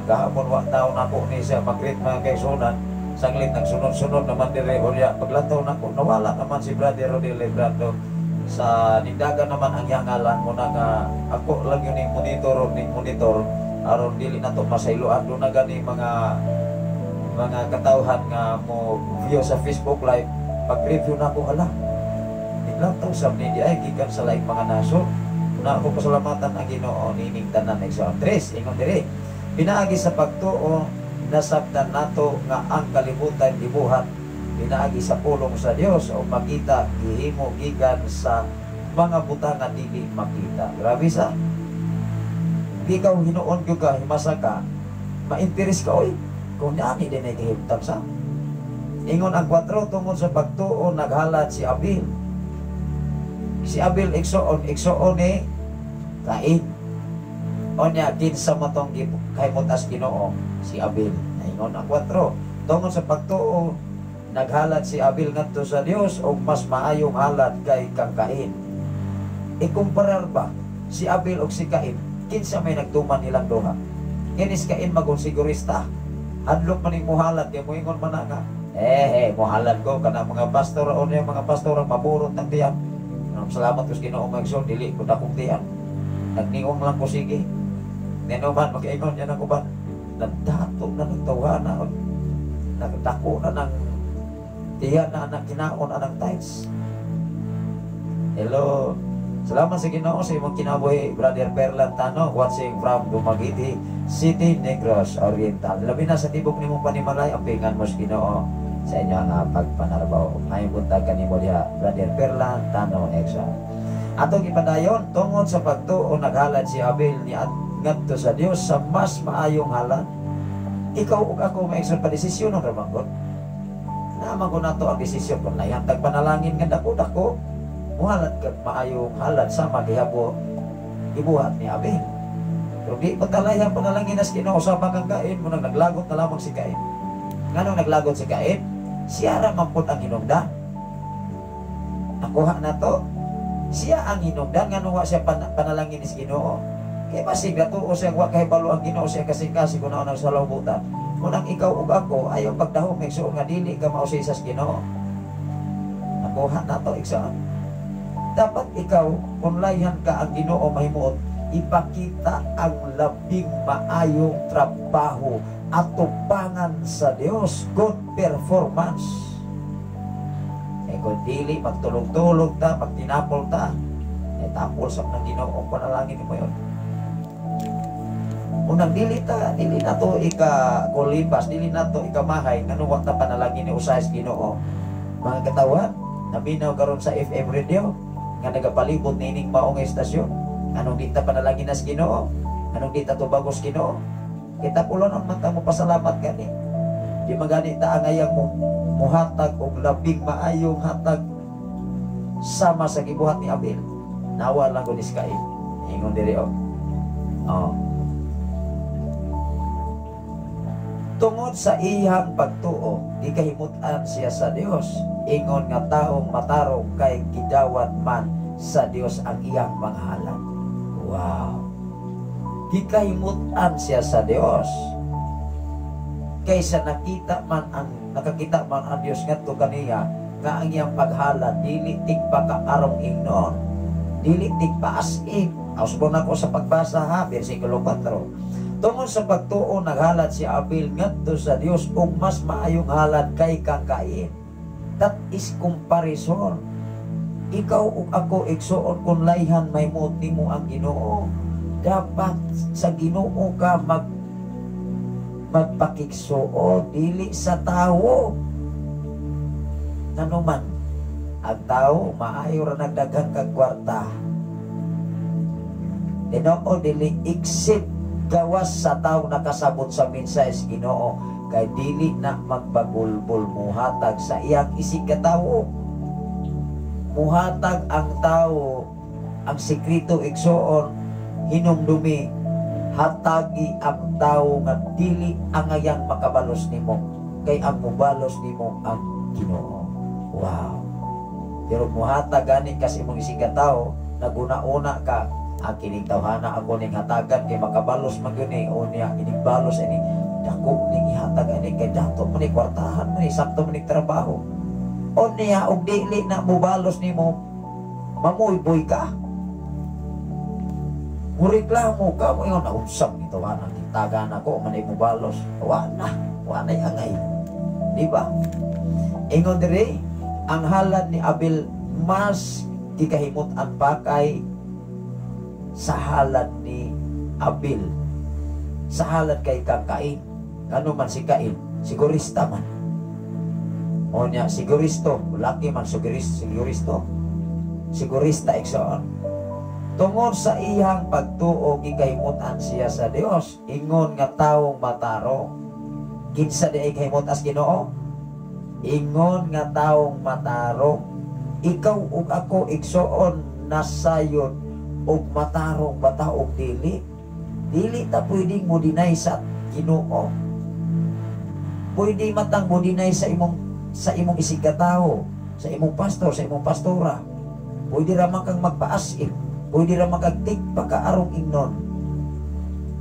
Gahapon wa taon ako ni siya mag-greet mga kaigsuonan. Sanglit nagsunod-sunod naman dire unya paglantaw nako nawala naman si brother Rodel Librando. Sa nindagan naman ang iyang ngalan mo na nga ako lang yun yung monitor o ning monitor aron dili na to masayloan. Doon na gani mga katawhan nga mo view sa Facebook Live, pag-review na ako hala niglantaw sa ni di ay gikan sa laing mga nasod. Na ako pasalamatan ang Ginoo nining tanan igsoon. 3 ingon diri, pinaagi sa pagtuo nasabtan nato nga ang kalibutan gibuhat pinaagi sa pulong sa Dios o makita gihimo gikan sa mga butang nga dili makita. Grabe sa. Ikaw hinuon gyud ka himasa ka, ma-interest ka oy kung niani din ay gihimtang sa. Ingon ang 4, tungod sa pagtuo naghalad si Abel. Si Abel igsoon, igsoon ni Cain. Onya kinsa matong kahimutas Ginoo si Abel. Ingon ang 4, tungod sa pagtuo naghalad si Abel ngadto sa Dios og mas maayong halad kay kang Cain. Ikumparar ba si Abel og si Cain? Kinsa may nagtuman nilang duha? Kinis Cain magon sigurista. Hadlok man ning muhalad kay moingon man na nga, muhalad ko kana mga pastor o niya mga pastor ang maburot ng tiyan. Salamat ko sa Ginoo magsoon dili ko dakong tiyan. Nagningon lang ko sige. Neno man mag-ingon niya nako ba? Nagdato na ng tawhana, nagdako na ng tiyan na anak kinaon anang tithes. Hello. Salamat sa Ginoo sa imong kinabuhi, Brother Perlan Tano, watching from Dumaguete City, Negros Oriental. Labi na sa tibok nimong panimalay, ang pingan mo sa Ginoo sa inyo nga pagpanarbaho. May buntag kanimo diha, Brother Perlan Tano Exa. Atong ipadayon, tungod sa pagtuo naghalad si Abel ni ngadto sa Dios sa mas maayong halad. Ikaw ug ako maigsoon pa desisyon ng ramanggon. Naman ko nato ang desisyon kung nayantag panalangin nga dako-dako, muhalad kag maayong halad sa magihabo ibuhat ni Abel. Pero di pa talaya panalangin nas Ginoo sama kang Cain, munang naglagot na lamang si Cain. Nganong naglagot si Cain? Siya ra man pud ang hinungdan. Nakuha na to. Siya ang hinungdan, nganong wa siya panalangin ni Ginoo? Kay basig natuo siya wa kahibalo ang Ginoo siya kasing-kasing kung nauna sa lawbutan. Munang ikaw ug ako ayaw pagdahom, igsoon, nga dili ka mao sa Ginoo. Nakuha na to, igsoon. Dapat ikaw, kung layhan ka ang Ginoo mahimuot, ipakita ang labing maayong trabaho at tupangan sa Dios, good performance. Eh kung dili, magtulog-tulog ta, magtinapol ta, eh tapol sa ng Ginoo panalangin mo yun. Unang dili ta, dili na to ika kulibas, dili na to ikamahay, ngano wa ta panalangin ni usahay sa Ginoo. Mga katawan, naminaw karon sa FM radio nga nagapalibot nining maong estasyon. Anong di ta panalangin na sa Ginoo? Anong di ta tubagos Ginoo? Kita pulon ang mata mo pasalamat gani. Di magani ta angayang mo muhatag og labing maayong hatag sama sa gibuhat ni Abel. Nawa lang ko ni Cain. Ingon diri oh. Oh. Tungod sa iyang pagtuo, gikahimut-an siya sa Dios. Ingon nga taong matarong kay gidawat man sa Dios ang iyang mga halad. Wow. Gikahimut-an siya sa Dios. Kaysa nakita man ang nakakita man ang Dios ngadto kaniya nga ang iyang paghalad dili tigpakaarong ingnon, dili tigpaas-in. Ausbon ako sa pagbasa ha, bersikulo 4. Tungod sa pagtuo naghalad si Abel ngadto sa Dios og mas maayong halad kay kang Cain. That is comparison. Ikaw ug ako igsuon kung layhan mahimut nimo ang Ginoo. Dapat sa Ginoo ka magpakigsuo, dili sa tawo. Nanuman ang tawo maayo ra nagdaghan kag kwarta. Ginoo dili except gawas sa tawo nakasabot sa mensahe sa Ginoo kay dili na magbagulbol muhatag sa iyang isig katawo. Muhatag ang tawo ang sekreto igsoon hinumdumi hatagi ang tawo nga dili angayang makabalos nimo kay ang mubalos nimo ang Ginoo. Wow. Pero muhatag gani kasi imong isig katawo naguna-una ka ang kining tawhana ako ning hatagan kay makabalos man gyud ni o niya inigbalos ini dako ning ihatag ani kay dato man ni kwartahan man ni sakto man ni trabaho. O niya og dili na mubalos nimo mamuyboy ka. Mureklamo ka mo ingon naunsam ni tawhana gitagan ako man ay mubalos. Wa na, wa na angay. Di ba? Ingon diri ang halad ni Abel mas gikahimut-an pa kay sa halad ni Abel, sa halad kay kang Cain. Kano man si Cain, sigurista man. O niya, siguristo, laki man siguristo. Sigurista igsoon. Tungod sa iyang pagtuo gikahimut-an siya sa Dios, ingon nga taong matarong. Kinsa di ay kahimut-as Ginoo? Ingon nga taong matarong. Ikaw ug ako igsoon nasayon og matarong bata og dili. Dili ta pwedeng mo deny sa Ginoo. Pwede matang mo deny sa imong isig katawo, sa imong pastor, sa imong pastora. Pwede ra man kang magpaas-in, pwede ra man kang tigpakaarong ingnon.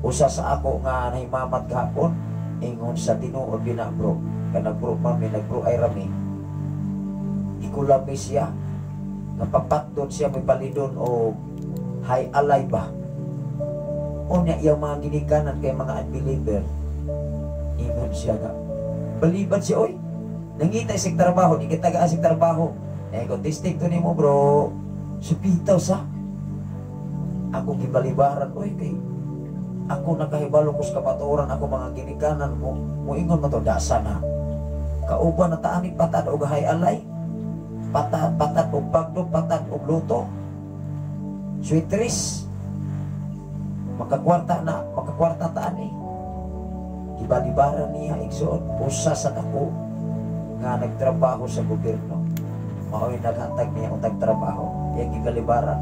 Usa sa ako nga nahimamat gahapon, ingon sa tinuod gyud na bro, kanang bro man mi nagbro ay rami. Ikulami siya, napapatdon siya may palidon o hay alay ba. Unya iyang mga ginikanan kay mga unbeliever. Ingon siya nga balibad siya oy. Nangita isig trabaho, di kita gaasig trabaho. Eh kung testing to nimo bro, supitaw sa ako gibalibaran oy kay ako nakahibalo ko sa kamatuoran ako mga ginikanan mo moingon man to dasa na. Kauban na taan ni patad og hay alay. Patad patad og bagdo, patad og luto. Sweetris. Makakwarta na, makakwarta taan eh. Gibalibaran niya igsoon usa sa dako nga nagtrabaho sa gobyerno. Mao'y naghatag niya untag trabaho. Iyang gibalibaran.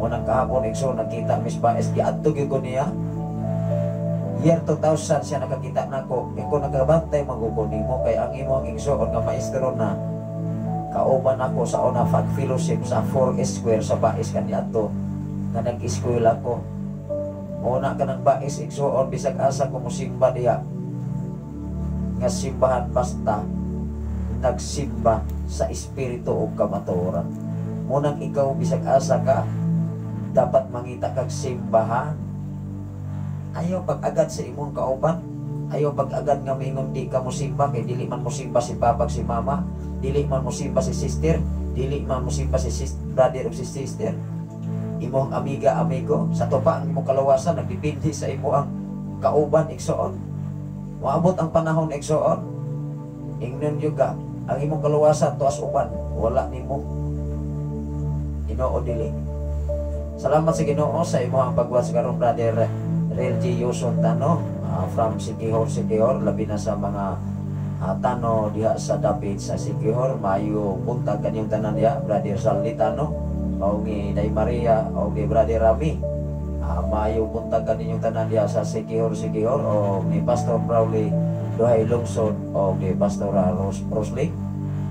Unang kahapon igsoon nakita Miss Baez giadto gyud ko niya. Year 2000 siya nakakita nako. Iko nakabantay magugo nimo kay ang imong igsuon nga maestro na kauban ako sa una fag fellowship sa 4 Square sa Bais kaniadto nga nag-eskwela ko. Una ka ng Bais, igsuon, bisag asa ko musimba diha nga simbahan basta nagsimba sa espiritu ug kamatuoran. Munang ikaw bisag asa ka dapat mangita kag simbahan. Ayaw pag-agad sa imong kauban, ayaw pag-agad nga moingon di ka mosimba kay dili man mosimba si papa si mama, dili man mosimba si sister, dili man mosimba si brother o si sister. Imong amiga, amigo, sa tupa ang imong kalawasan nagdepende sa imo ang kauban, igsoon. Moabot ang panahon, igsoon, ingnon gyud ka, ang imong kaluwasan tuas uban, wala nimo. Ginoo dili. Salamat sa Ginoo sa imong pagwas karon, Brother Real G. Yuson Tano, from Siquijor, Siquijor, labi na sa mga Tano diha sa dapit sa Siquijor. Maayo buntag kanyong tanan diha, Brother Saldi Tano, o ni Day Maria, o ni Brother Rami. Maayo buntag kaninyong tanan diha sa Siquijor, Siquijor, o ni Pastor Brawley Duhay Lungsod, o ni Pastor Rosling,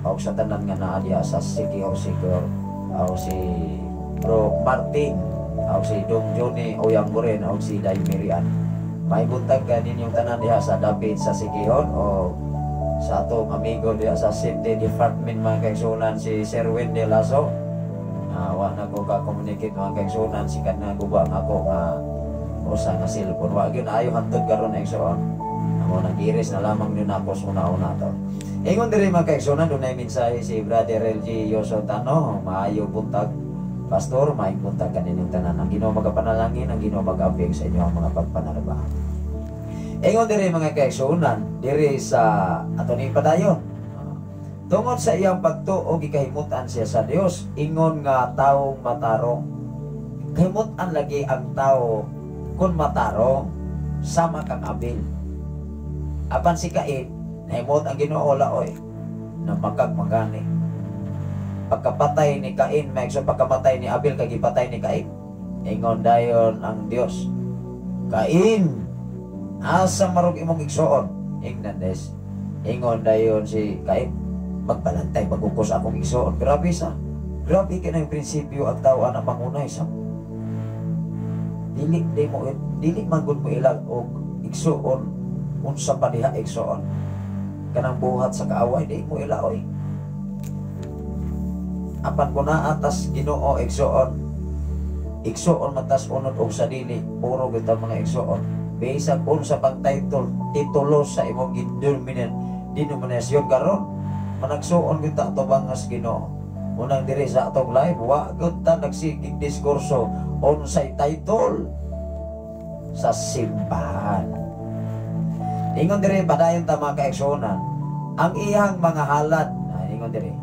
o sa tanan nga naa diha sa Siquijor, Siquijor, o si Bro Martin, o si Dong Johnny Oyangguren, o si Day Mirian. May buntag kaninyong tanan diha sa dapit sa Siquijor, o sa atong amigo diha sa Safety Department, mga kaigsunan, si Sir Wendy Lasso. Wa na ko ka-communicate, mga kaigsunan, sikat na guba nga ako nga usa nga cellphone. Wa gyud ayo hantod karon, igsoon. Amo nang giris na lamang yun ako sa una-una to. Ingon diri, mga kaigsunan, dunay mensahe si Brother LG Yoso Tano. Maayo buntag, Pastor, maayong buntag kaninyong tanan. Ang Ginoo magapanalangin, ang Ginoo mag-abig sa inyo ang mga pagpanalaba. Ingon diri, mga kaigsunan, diri sa ato ni padayon. Tungod sa iyang pagtuo gikahimutan siya sa Dios, ingon nga taong matarong. Kahimutan lagi ang tao kung matarong sama kang Abel. Apan si Cain, nahimot ang Ginoo laoy na makag magani. Pagkapatay ni Cain, may so pagkamatay ni Abel kay gipatay ni Cain. Ingon dayon ang Dios, "Cain, asa marog imong igsuon?" Ingnan des. Ingon dayon si Cain, "Magbalantay magukos akong igsuon." Grabe sa. Grabe kay ng prinsipyo ang tao ana mangunay sa. Dili di mo dili man gud mo ilag og igsuon unsa pa diha, igsuon. Kanang buhat sa kaaway di mo ilaoy. Apan kung naa tas Ginoo, igsuon, igsuon matas unod og sa dili, puro gyud ta, mga igsuon. Bisag unsa pang title, titulo sa imong denominasyon karon, managsuon gyud ta atubang sa Ginoo. Unang diri sa atong live, wa gyud ta nagsigig diskurso unsay title sa simbahan. Ingon diri, padayon ta, mga kaigsuonan, ang iyang mga halad, ingon diri,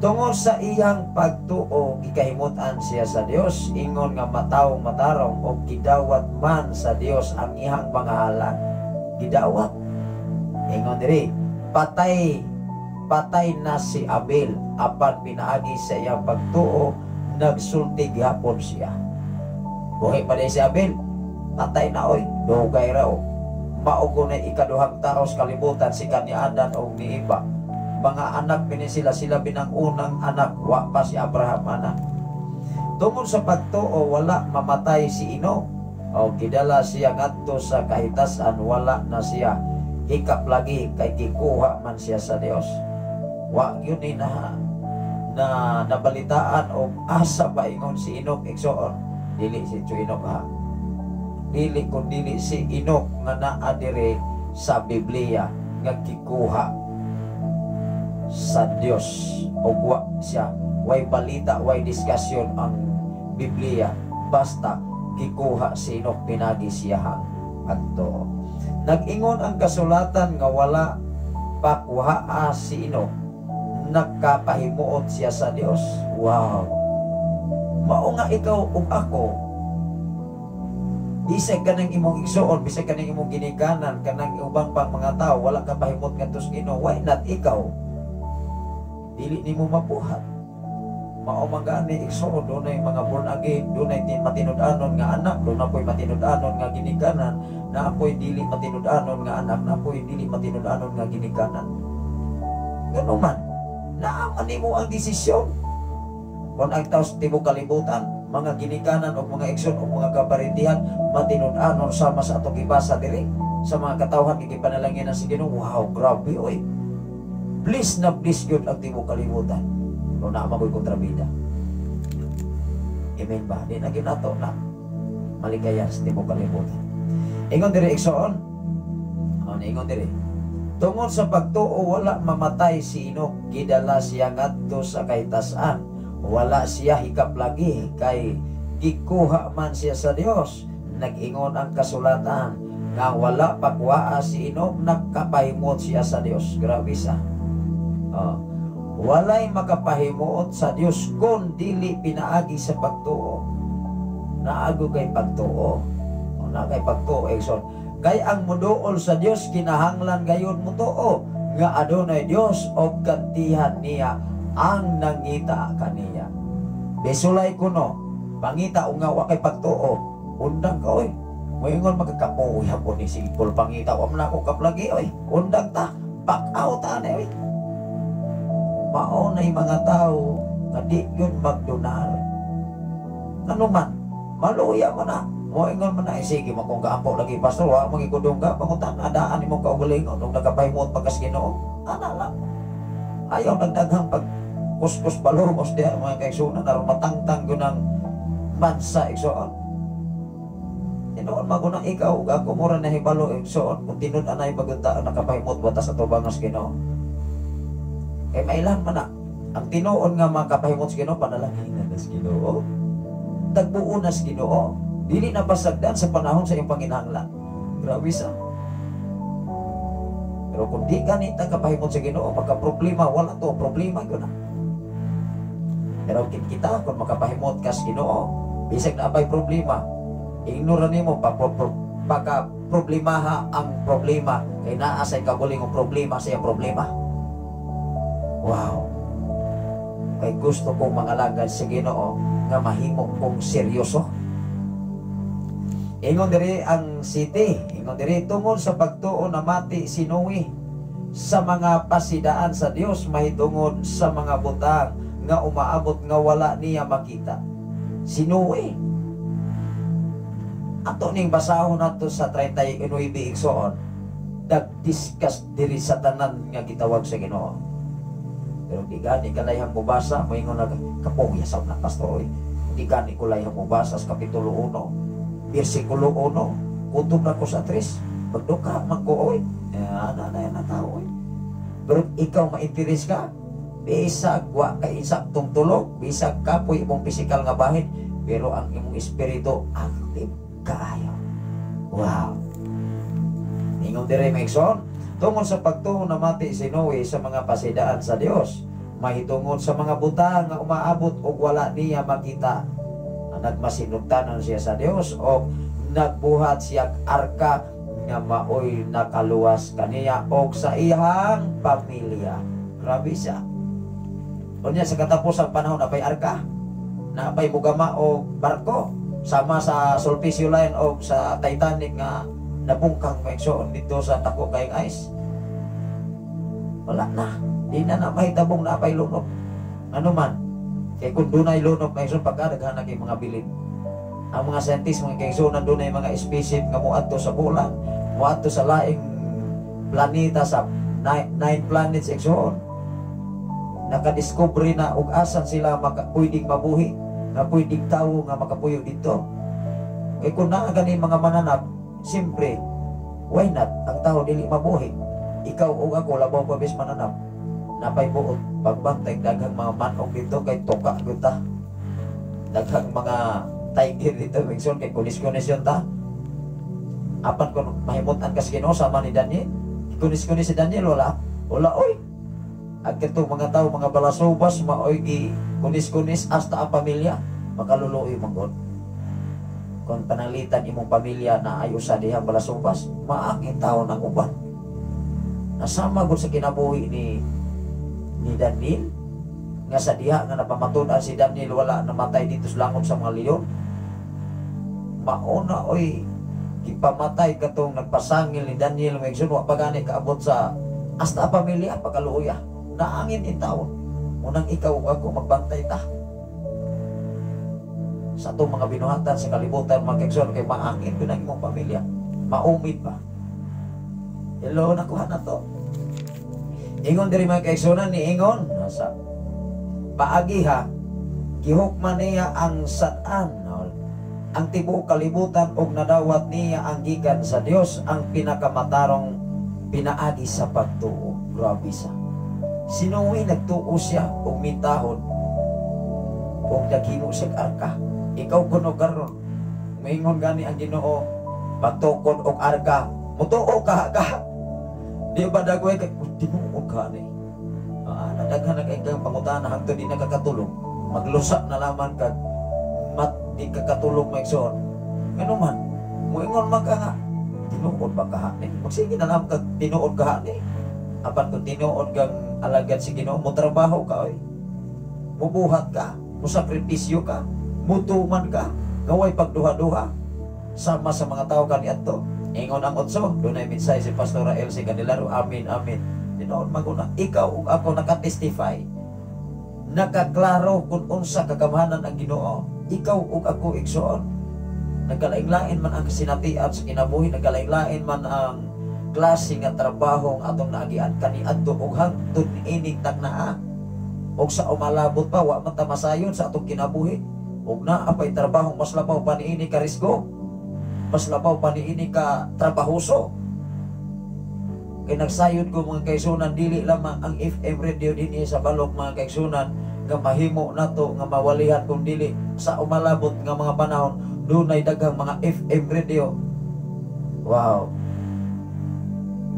tungod sa iyang pagtuo gikahimutan siya sa Dios ingon nga matawong matarong o gidawat man sa Dios ang iyang mga halad. Gidawat. Ingon diri, patay patay na si Abel apan pinaagi sa iyang pagtuo nagsulti gihapon siya. Buhi pa si Abel, patay na oy, dugay ra o. Mao na ikaduhang tao sa kalibutan si ni Adan og ni Eva. Mga anak bini sila, sila binang unang anak, wa pa si Abraham anak. Tungod sa pagtuo wala mamatay si Enoch. O gidala siya ngadto sa kahitasan, wala na siya hikap lagi kay gikuha man siya sa Dios. Wa gyud ni na na nabalitaan og asa ba ingon si Enoch, igsoon. Dili si Chu Enoch ha. Dili kun dili si Enoch nga naa diri sa Biblia nga gikuha sa Dios ug wa siya way balita, way diskusyon ang Biblia, basta gikuha si Enoch pinagi siyahang pagtuo. Nag-ingon ang kasulatan nga wala pa kuhaa si Enoch, nakapahimuot siya sa Dios. Wow, mao nga ikaw ug ako, bisag kanang imong igsuon, bisag kanang imong ginikanan, kanang ubang pang mga tao wala ka pahimot ngadto sa Ginoo, why not ikaw? Dili nimo mabuhat. Mao man gani, igsoon, dunay mga born again, dunay matinud-anon nga anak, duna po'y matinud-anon nga ginikanan, naa po'y dili matinud-anon nga anak, naa po'y dili matinud-anon nga ginikanan. Ngano man, naa man nimo ang desisyon. Kung ang tao sa tibok kalibutan, mga ginikanan o mga igsoon o mga kaparintihan, matinud-anon sama sa atong gibasa diri sa mga katawhan gipanalangin sa Ginoo. Wow, grabe oy. Bliss na bliss gyud ang tibok kalibutan. Pero naa man ko'y kontrabida. Amen ba? Di na gyud nato na malikayan sa tibok kalibutan. Ingon diri, igsoon. Ano ingon diri? Tungod sa pagtuo, wala mamatay si Enoch, gidala siya ngadto sa kahitasan. Wala siya hikap lagi kay gikuha man siya sa Dios. Nag-ingon ang kasulatan nga wala pakuhaa si Enoch, nagkapahimot siya sa Dios. Grabe sa. Oh. Walay makapahimuot sa Dios kung dili pinaagi sa pagtuo. Naago kay pagtuo. O, naa kay pagtuo, igsoon. Kay ang muduol sa Dios kinahanglan gayon mutuo nga adunay Dios og gantihan niya ang nangita kaniya. Bisulay kuno, pangita o nga wa kay pagtuo, undang ka oy. Moingon magkakapoy hapon ni si Paul Pangita, wa man ako kaplagi oy. Undang ta, back out ta ni oy. Mao nay mga tao nga di yun magdonar. Ano man, maluya mo na. Moingon man na, eh, sige, makong gaampo lagi, pastor, wa magikudong ka, pangutan, adaan nimo kaugalingon, nung nagapahimot pagkas Ginoo, ana lang. Ayaw nagdaghang pag kuskus balungos diha, mga kaigsunan, aron matangtang yun ang mansa, igsoon. Tinuod man na ikaw, ug ako mura na hibalo, igsoon, kung tinud anay bagunta nakapahimot batas sa tubangas Ginoo. Kay mailan man na, ang tinuod nga makapahimot sa Ginoo, panalangin na sa Ginoo. Tagbuo na sa Ginoo. Dili na pasagdan sa panahon sa iyong panginahanglan. Grabe sa. Pero kung di ka nita kapahimot sa Ginoo, magka-problema, wala to, problema yun na. Pero kita, kung makapahimot ka sa Ginoo, bisag na apay problema, ignora nimo pa, paka problemaha ang problema, kay naa sa kaugalingong problema sa iyang problema. Wow. Kay gusto kong mangalagad sa Ginoo nga mahimo kong seryoso. Ingon diri ang city, ingon diri, tungod sa pagtuo namati si Noe sa mga pasidaan sa Dios mahitungod sa mga butang nga umaabot nga wala niya makita. Si Noe. Ato ning basahon nato sa 39, igsoon, nagdiscuss diri sa tanan nga gitawag sa Ginoo. Pero di gani kalayhang mubasa, moingon na kapoy sa na pastor oy. Di gani ko layhang mubasa sa kapitulo 1, versikulo 1, kutob na ko sa 3, magduka man ko oy. Ana na yan na tao oy. Pero ikaw ma-interes ka, bisag wa kay insaktong tulog, bisag kapoy imong pisikal nga bahin, pero ang imong espiritu active kaayo. Wow. Ingon dire, mga igsoon, tungod sa pagtuo namati si Noe sa mga pasidaan sa Dios, mahitungod sa mga butang nga umaabot og wala niya makita. Nagmasinugtanon siya sa Dios o nagbuhat siya arka nga maoy nakaluwas kaniya og sa iyang pamilya. Grabe siya. Unya sa katapusang panahon napay arka, napay mugama og barko sama sa Sulpicio Line o sa Titanic nga nabungkang maigsoon dito sa dako kayong ice. Wala na. Di na na mahitabong napay lunok. Ano man, kay kung dunay lunok maigsoon, pagkadaghan na kay mga bilin. Ang mga scientist, mga kaigsoon, dunay mga spaceship nga moadto sa bulan, moadto sa laing planeta, sa nine planets, igsoon. Nakadiscover na og asan sila pwedeng mabuhi, nga pwedeng tawo nga makapuyo dito. Kay kung naa gani mga mananap, siyempre, why not? Ang tao dili mabuhi. Ikaw o ako, labaw pa bis mananap. Napay buot, pagbantay, daghang mga manok dito, kay toka gyud ta. Daghang mga tiger dito, igsoon, kay kunis-kunis yun ta. Apan kung mahimutan ka sa Ginoo, sama ni Daniel. Kunis-kunis si Daniel, wala. Wala, oy. At katong mga tao, mga balasubas, maoy gi kunis-kunis hasta ang pamilya, makaluluoy man gud. Kung pananglitan imong pamilya na ayo sa dihang balasubas, maangin tao ng uban. Nasama gud sa kinabuhi ni Daniel. Nga sa diha nga napamatud-an si Daniel wala namatay dito sa langop sa mga leon. Mauna oy gipamatay katong nagpasangil ni Daniel, mga igsoon, wa pa gani kaabot sa hasta pamilya pagkaluoya. Naangin intawon. Unang ikaw ug ako, magbantay ta sa atong mga binuhatan sa kalibutan, mga kaigsoon, kay maangin ko ng imong pamilya, maumid pa. Hello, nakuha na to. Ingon diri, mga kaigsunan, ni ingon nasa paagi ha gihukman niya ang sad-an, no? Ang tibuok kalibutan ug nadawat niya ang gikan sa Dios, ang pinakamatarong pinaagi sa pagtuo. Grabe sa si Noe, nagtuo siya og mitahon ug naghimo siya arka. Ikaw kuno karon, maingon gani ang Ginoo, pagtukod og arka, mutuo ka ka? Di ba dagway kay, "Oh, tinuod ka ni?" Ah, nadaghan na kay kang pangutana hangtod di nakakatulog. Maglusa na laman kag mat di ka katulog, maigsoon. Ngano man moingon man ka nga tinuod ba ka ni? Magsige na lang kag tinuod ka ni. Apan kung tinuod kang alagad si Ginoo, mo trabaho ka oy. Mubuhat ka, mo sakripisyo ka, mutuman ka, gaway pagduha-duha sama sa mga tao kaniadto. Ingon ang otso, dunay mensahe si Pastora Elsie Candelaro, amin, amin. Tinuod maguna, ikaw ug ako nakatestify. Nakaklaro kung unsa kagamhanan ang Ginoo. Ikaw ug ako, igsoon. Nagkalain-lain man ang kasinatian sa kinabuhi, nagkalain-lain man ang klase nga trabaho ang atong naagian kaniadto ug hangtod niining taknaa. Og sa umalabot pa, wa man ta masayon sa atong kinabuhi. Ug naa pay trabaho mas labaw pa niini ka risgo. Mas labaw pa niini ka trabahoso. Kay nagsayod ko, mga kaigsunan, dili lamang ang FM radio dinhi sa Balok, mga kaigsunan, nga mahimo nato nga mawalihan, kung dili sa umalabot nga mga panahon dunay daghang mga FM radio. Wow.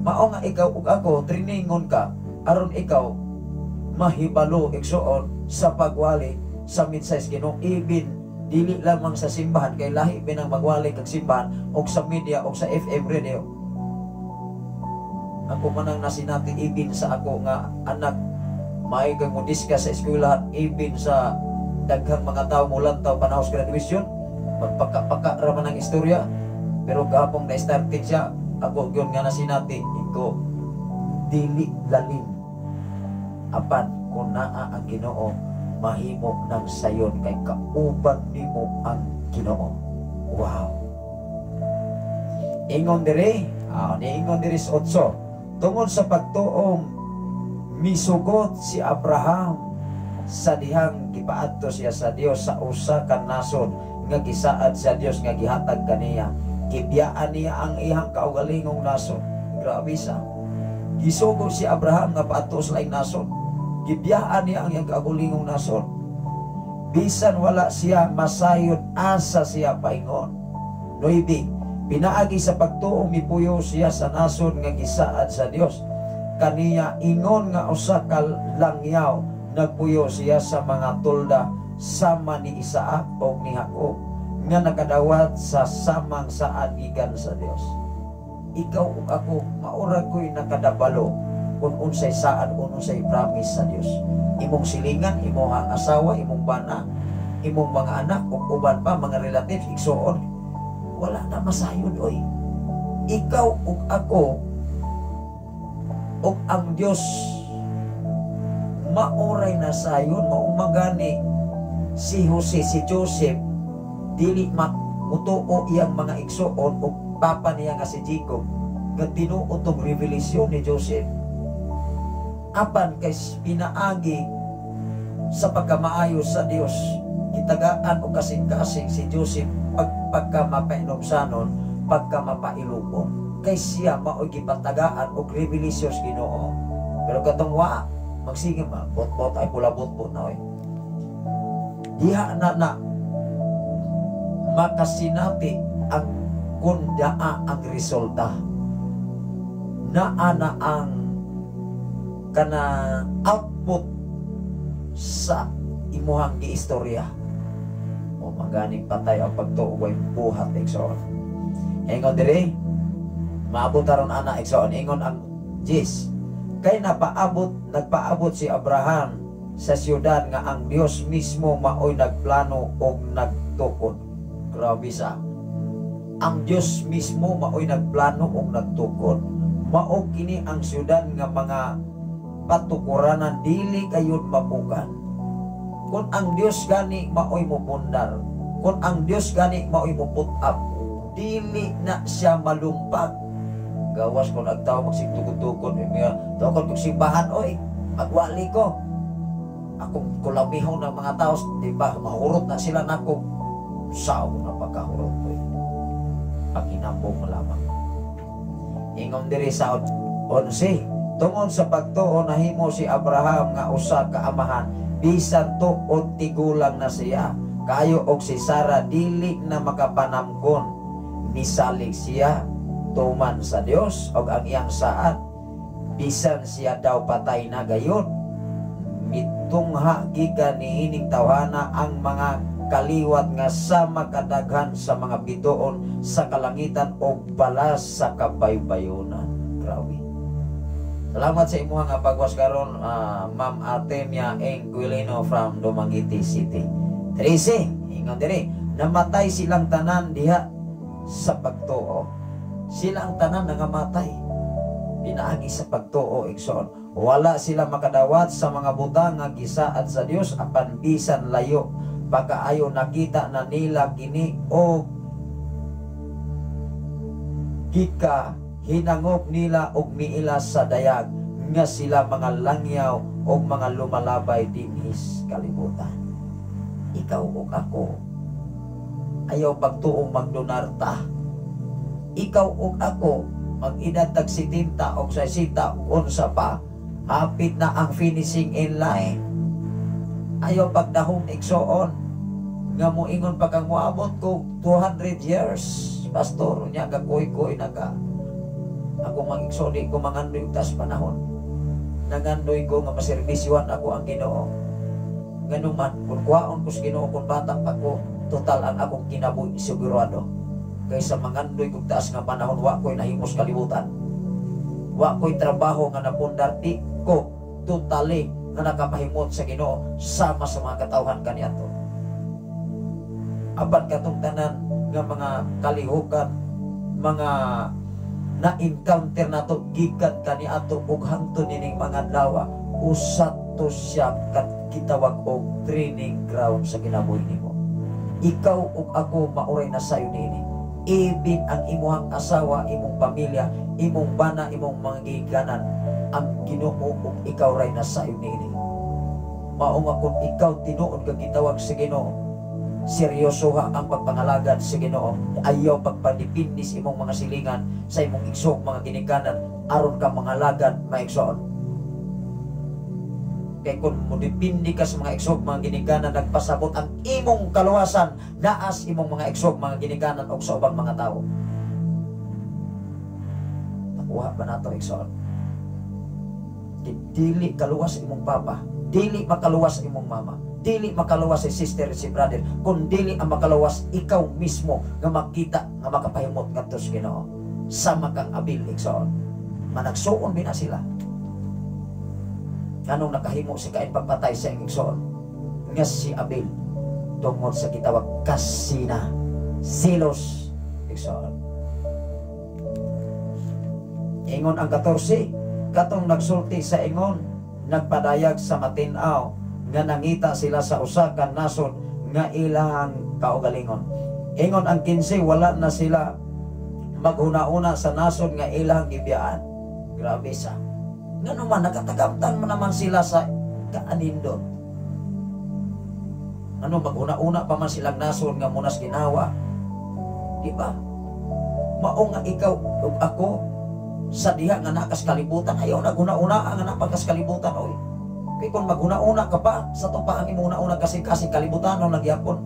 Mao nga ikaw ug ako, trainingon ka aron ikaw mahibalo, igsuon, sa pagwali sa mensahe sa Ginoo, ibin dili lamang sa simbahan, kay lahi binang magwali kag simbahan og sa media og sa FM radio. Ako man ang nasinati, ibin sa ako nga anak, may kang mo discuss sa eskwelahan, ibin sa daghang mga tao mulantaw panahon sa graduation, magpaka-paka ra man ang istorya. Pero gapong na started siya, ako gyud nga nasinati iko, dili lalim, apan kung naa ang Ginoo, mahimo ng sayon kay kauban nimo ang Ginoo. Wow. Ingon diri, niingon diri sa otso, tungod sa pagtuong misugot si Abraham sa dihang gipaadto siya sa Dios sa usa ka nasod nga gisaad sa Dios nga gihatag kaniya. Gibiyaan niya ang iyang kaugalingong nasod. Grabe sa. Gisugo si Abraham nga paadto sa laing nasod. Gibiyaan niya ang iyang kaugalingong nasod. Bisan wala siya masayod asa siya paingon. 9. Pinaagi sa pagtuo mipuyo siya sa nasod nga gisaad sa Dios kaniya ingon nga usa ka langyaw. Nagpuyo siya sa mga tolda sama ni Isaac o ni Jacob nga nakadawat sa samang saad gikan sa Dios. Ikaw ug ako, maura ko'y nakadabalo kung unsay saad, kung unsay promise sa Dios. Imong silingan, imong asawa, imong bana, imong mga anak ug uban pa mga relatives, igsuon, wala na masayod oy. Ikaw ug ako ug ang Dios maoray na sayon. Maumagani si Jose, si Joseph, dili mutuo iyang mga igsuon ug papa niya nga si Jacob nga tinuod tong revelasyon ni Joseph. Apan kay pinaagi sa pagkamaayo sa Dios, gitagaan og kasing-kasing si Joseph pagka mapainumsanon, pagka mapailubong, kay siya mao'y gipatagaan og revelasyon sa Ginoo. Pero katong wa magsige ma bot-bot ay pula bot-bot na oy. Diha na na makasinati ang kundaa ang resulta, naa na ang kana output sa imuhang giistorya o maganing patay ang pagtuo way buhat, igsoon. Ingon diri, maabot aron ana, igsoon. Ingon ang 10, kay napaabot nagpaabot si Abraham. Sa siyudad nga ang Dios mismo maoy nagplano og nagtukod. Grabe sa. Ang Dios mismo maoy nagplano og nagtukod. Mao kini ang siyudad nga mga patukuranan dili kayod mapukan. Kung ang Dios gani maoy mupundar, kung ang Dios gani maoy mo-put up, dili na siya malumpag. Gawas kung ang tao magsigtukod-tukod, eh, mga tukod kong simbahan, oy, magwali ko. Akong kulamihon ng mga tao, di ba, mahurot na sila nako. Sao na pagkahurot, oy. Pakinambong lamang. Ingon diri sa 11, tungod sa pagtuo nahimo si Abraham nga usa ka amahan, bisan tuod tigulang na siya, kayo og si Sara dili na makapanamgon. Misalig siya tuman sa Dios og ang iyang saad, bisan siya daw patay na gayon. Mitungha gikan niining tawhana ang mga kaliwat nga sama kadaghan sa mga bituon sa kalangitan o balas sa kabaybayonan. Grabe. Salamat sa imuha nga pagwas karon, Ma'am Artemia Enquilino from Dumaguete City. 13, ingon diri, namatay silang tanan diha sa pagtuo. Sila ang tanan nangamatay pinaagi sa pagtuo, igsoon. Wala sila makadawat sa mga butang nga gisaad sa Dios, apan bisan layo pagkaayo nakita na nila kini o gika hinangop nila og miila sa dayag nga sila mga langyaw o mga lumalabay dinhis kalibutan. Ikaw ug ako, ayaw pagtuong magdonarta. Ikaw ug ako, mag-edad tag 70 o 60 o unsa pa, hapit na ang finishing in line. Ayaw pagdahom, igsoon, nga moingon pa kang moabot ko 200 years, pastor, nya gakuy-kuy na ka. Ako mang igsoon, di ko mangandoy og taas panahon. Nangandoy ko nga maserbisyuhan ako ang Ginoo. Nganuman, kung kuhaon ko sa Ginoo kung bata pa ko, total ang akong kinabuhi sigurado. Kaysa mangandoy kog taas nga panahon, wa ko'y nahimos kalibutan. Wa ko'y trabaho nga napundar, di ko totally nga nakapahimot sa Ginoo sama sa mga katawhan kaniadto. Apan katong tanan nga mga kalihukan, mga na-encounter nato gikan kaniadto ug hangtod nining mga adlaw, usa to siya kat gitawag og training ground sa kinabuhi nimo. Ikaw ug ako mauray na sayo niini. Even ang imuhang asawa, imong pamilya, imong bana, imong mga gigikanan, ang Ginoo ug ikaw ray nasayo niini. Mao nga kung ikaw tinuod kag gitawag sa Ginoo, seryoso ha ang pagpangalagad sa Ginoo. Ayaw pagpadipindi sa imong mga silingan, sa imong igsoong mga ginikanan, aron ka mangalagad, maigsoon. Kay kung modepende ka sa mga igsoong mga ginikanan, nagpasabot ang imong kaluwasan naas imong mga igsoong mga ginikanan o sa ubang mga tao. Nakuha ba nato, igsoon? Dili kaluwas imong papa, dili makaluwas imong mama, dili makaluwas si sister, si brother, kung dili ang makaluwas ikaw mismo nga makita nga makapahimot ngadto sa Ginoo. Sama kang Abil, igsoon. Managsuon bina sila. Nganong nakahimo si Cain pagpatay sa iyang igsoon nga si Abel? Tungod sa gitawag kasina, selos, igsoon. Ingon ang 14, katong nagsulti sa ingon nagpadayag sa matin-aw nga nangita sila sa usa ka nasod nga ilang kaugalingon. Ingon ang 15, wala na sila maghuna-una sa nasod nga ilang gibiyaan. Grabe sa. Ngano man nakatagamtan man naman sila sa kaanindot. Ano maghuna-una pa man silang nasod nga munas ginawa. Di ba? Mao nga ikaw ug ako sa diha nga nakas kalibutan, ayaw naghuna-una nga napagkas kalibutan oy. Kay kung maghuna-una ka pa sa to pa ang imong una-una kasi kasi kalibutan no nagyapon.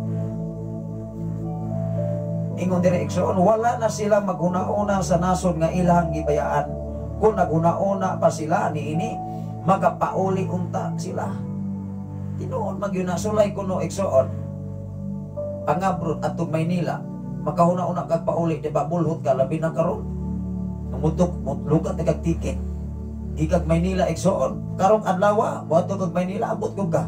Ingon diri, igsoon, wala na sila maghuna-una sa nasod nga ilang gibayaan. Kung naghuna-una pa sila niini, magapauli unta sila. Tinuod man gyud na sulay kuno, igsoon. Pangabrot adto Maynila, makahuna-una kag pauli, di ba bulhot ka labi na karon. Mutok, lukat na kag ticket. Gikag Maynila, igsoon. Karong adlaw, moadto kag Maynila, abot kog ka.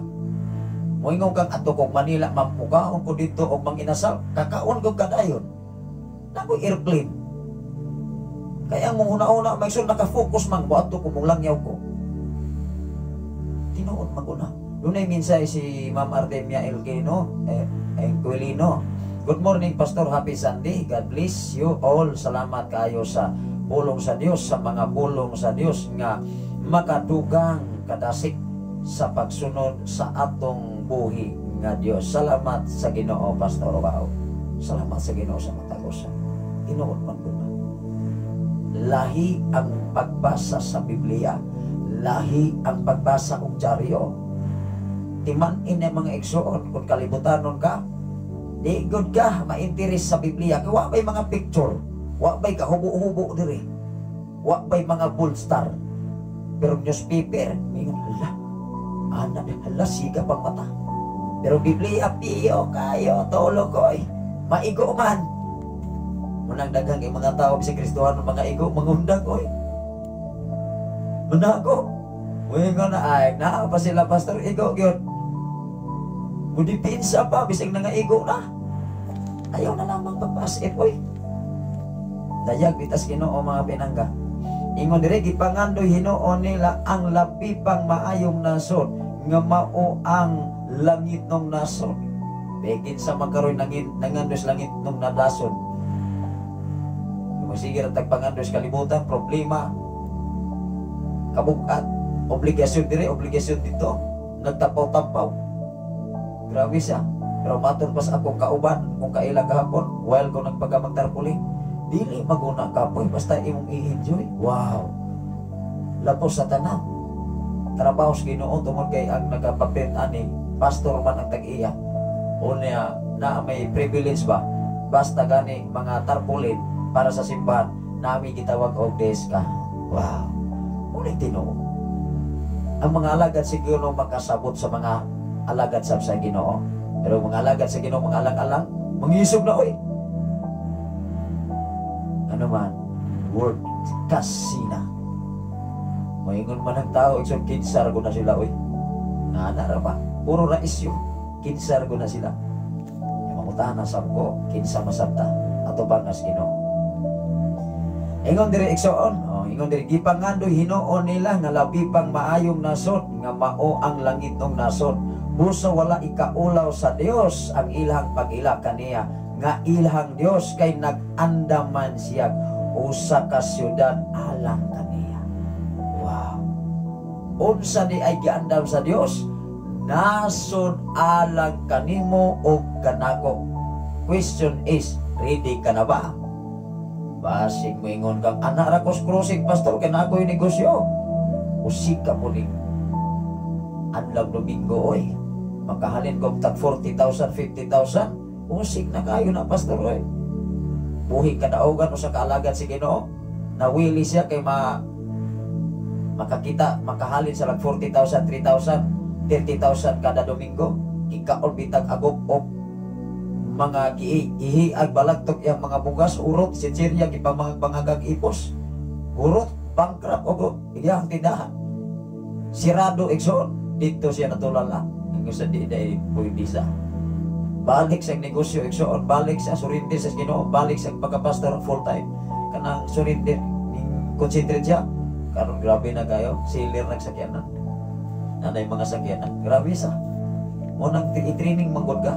Moingon kang adto kog Manila, mampukaon ko dito og manginasal, kakaon kog kadayon. Nakoy airplane. Kaya ang mong huna-huna, may igsoon, naka-focus man, moadto ko mong langyaw ko. Tinuod man ko na. Dunay mensahe si Ma'am Artemia Elquino, Enquilino. Good morning, Pastor. Happy Sunday. God bless you all. Salamat kayo sa pulong sa Dios, sa mga pulong sa Dios nga makadugang kadasig sa pagsunod sa atong buhi nga Dios. Salamat sa Ginoo, Pastor Bao. Salamat sa Ginoo sa matag usa. Tinuod man ko na. Lahi ang pagbasa sa Biblia. Lahi ang pagbasa og dyaryo. Timan-in ang mga igsoon kung kalibutanon ka, di gud ka ma-interest sa Biblia. Kay wa bay mga picture, wa bay kahubo-hubo diri, wa bay mga bold star. Pero newspaper, mingon, hala, ana, hala, siga pang mata. Pero Biblia, piyo kayo, tulog koy, maigo man. Munang daghang yung mga tao sa Kristohano, mga igo, mangundag oy. Manago. Muingon na ay, naa pa sila, Pastor, igo gyud. Mudipinsa pa, bisag na nga igo na. Ayaw na lamang pagpasit, oy. Dayag bitas Ginoo, mga pinangga. Ingon dire, gipangandoy hinuon nila ang labi pang maayong nasod nga mao ang langit ng nasod. Begin sa magkaroon nangandoy sa langit ng nadasod. Sige ra tagpangandoy sa kalibutan, problema, kabukat, obligasyon dire, obligasyon dito, nagtapaw-tapaw. Grabe siya. Pero matun pas akong kauban, kung kaila kahapon, while ko nagpagamang tarpaulin, dili maguna kapoy, basta imong i-enjoy. Wow! Lapos sa tanan. Trabaho sa Ginoo tungod kay ang nagapaprint ani, pastor man ang tag-iya. Unya, na may privilege ba? Basta gani mga tarpaulin para sa simbahan, nami gitawag og deska. Wow! Ngunit tinuod. Ang mga alagad sa Ginoo makasabot sa mga alagad sa Ginoo. Pero mga alagad sa Ginoo, mga alang-alang, mangisog na oy. Ano man, word kasina. Maingon man ang tao, isog kinsar ko na sila oy. Nana ra ba? Puro ra isyu. Kinsar ko na sila. Yung mangutahan na sab ko, kinsa masabta ato bangas Ginoo. Ingon diri igsoon, oh, ingon diri gipangandoy hinuon nila nga labi pang maayong nasod nga mao ang langitong nasod. Busa wala ikaulaw sa Dios ang ilang pag-ila kaniya nga ilang Dios kay nag-andaman siya usa ka syudad alang kaniya. Wow. Unsa ni ay giandam sa Dios? Nasod alang kanimo og kanako. Question is, ready ka na ba? Basig moingon kang anak ra ko crossing, Pastor, kay na ako'y negosyo. Usig ka po ni adlaw Domingo oy. Makahalin ko tag 40,000, 50,000. Usig na kayo na, Pastor, oy. Buhi kadaogan usa ka alagad si Ginoo. Nawili siya kay makakita, makahalin sa lag 40,000, 3,000, 30,000 kada Domingo. Ikaon bitag agop og mga giihiag balagtok yang mga bugas, urot, chichirya, gipamangagag ipos. Urot, bankrupt, og iyang tindahan. Sirado, igsoon, dito siya natulala. Ang sa di dahil pwede sa. Balik sa negosyo, igsoon, balik sa surrender sa Ginoo, balik sa pagkapastor full time. Kanang surrender, concentrate siya. Karon grabe na kayo, silir nagsakyanan. Nanay mga sakyanan, grabe sa. Munang i-training manggod ka.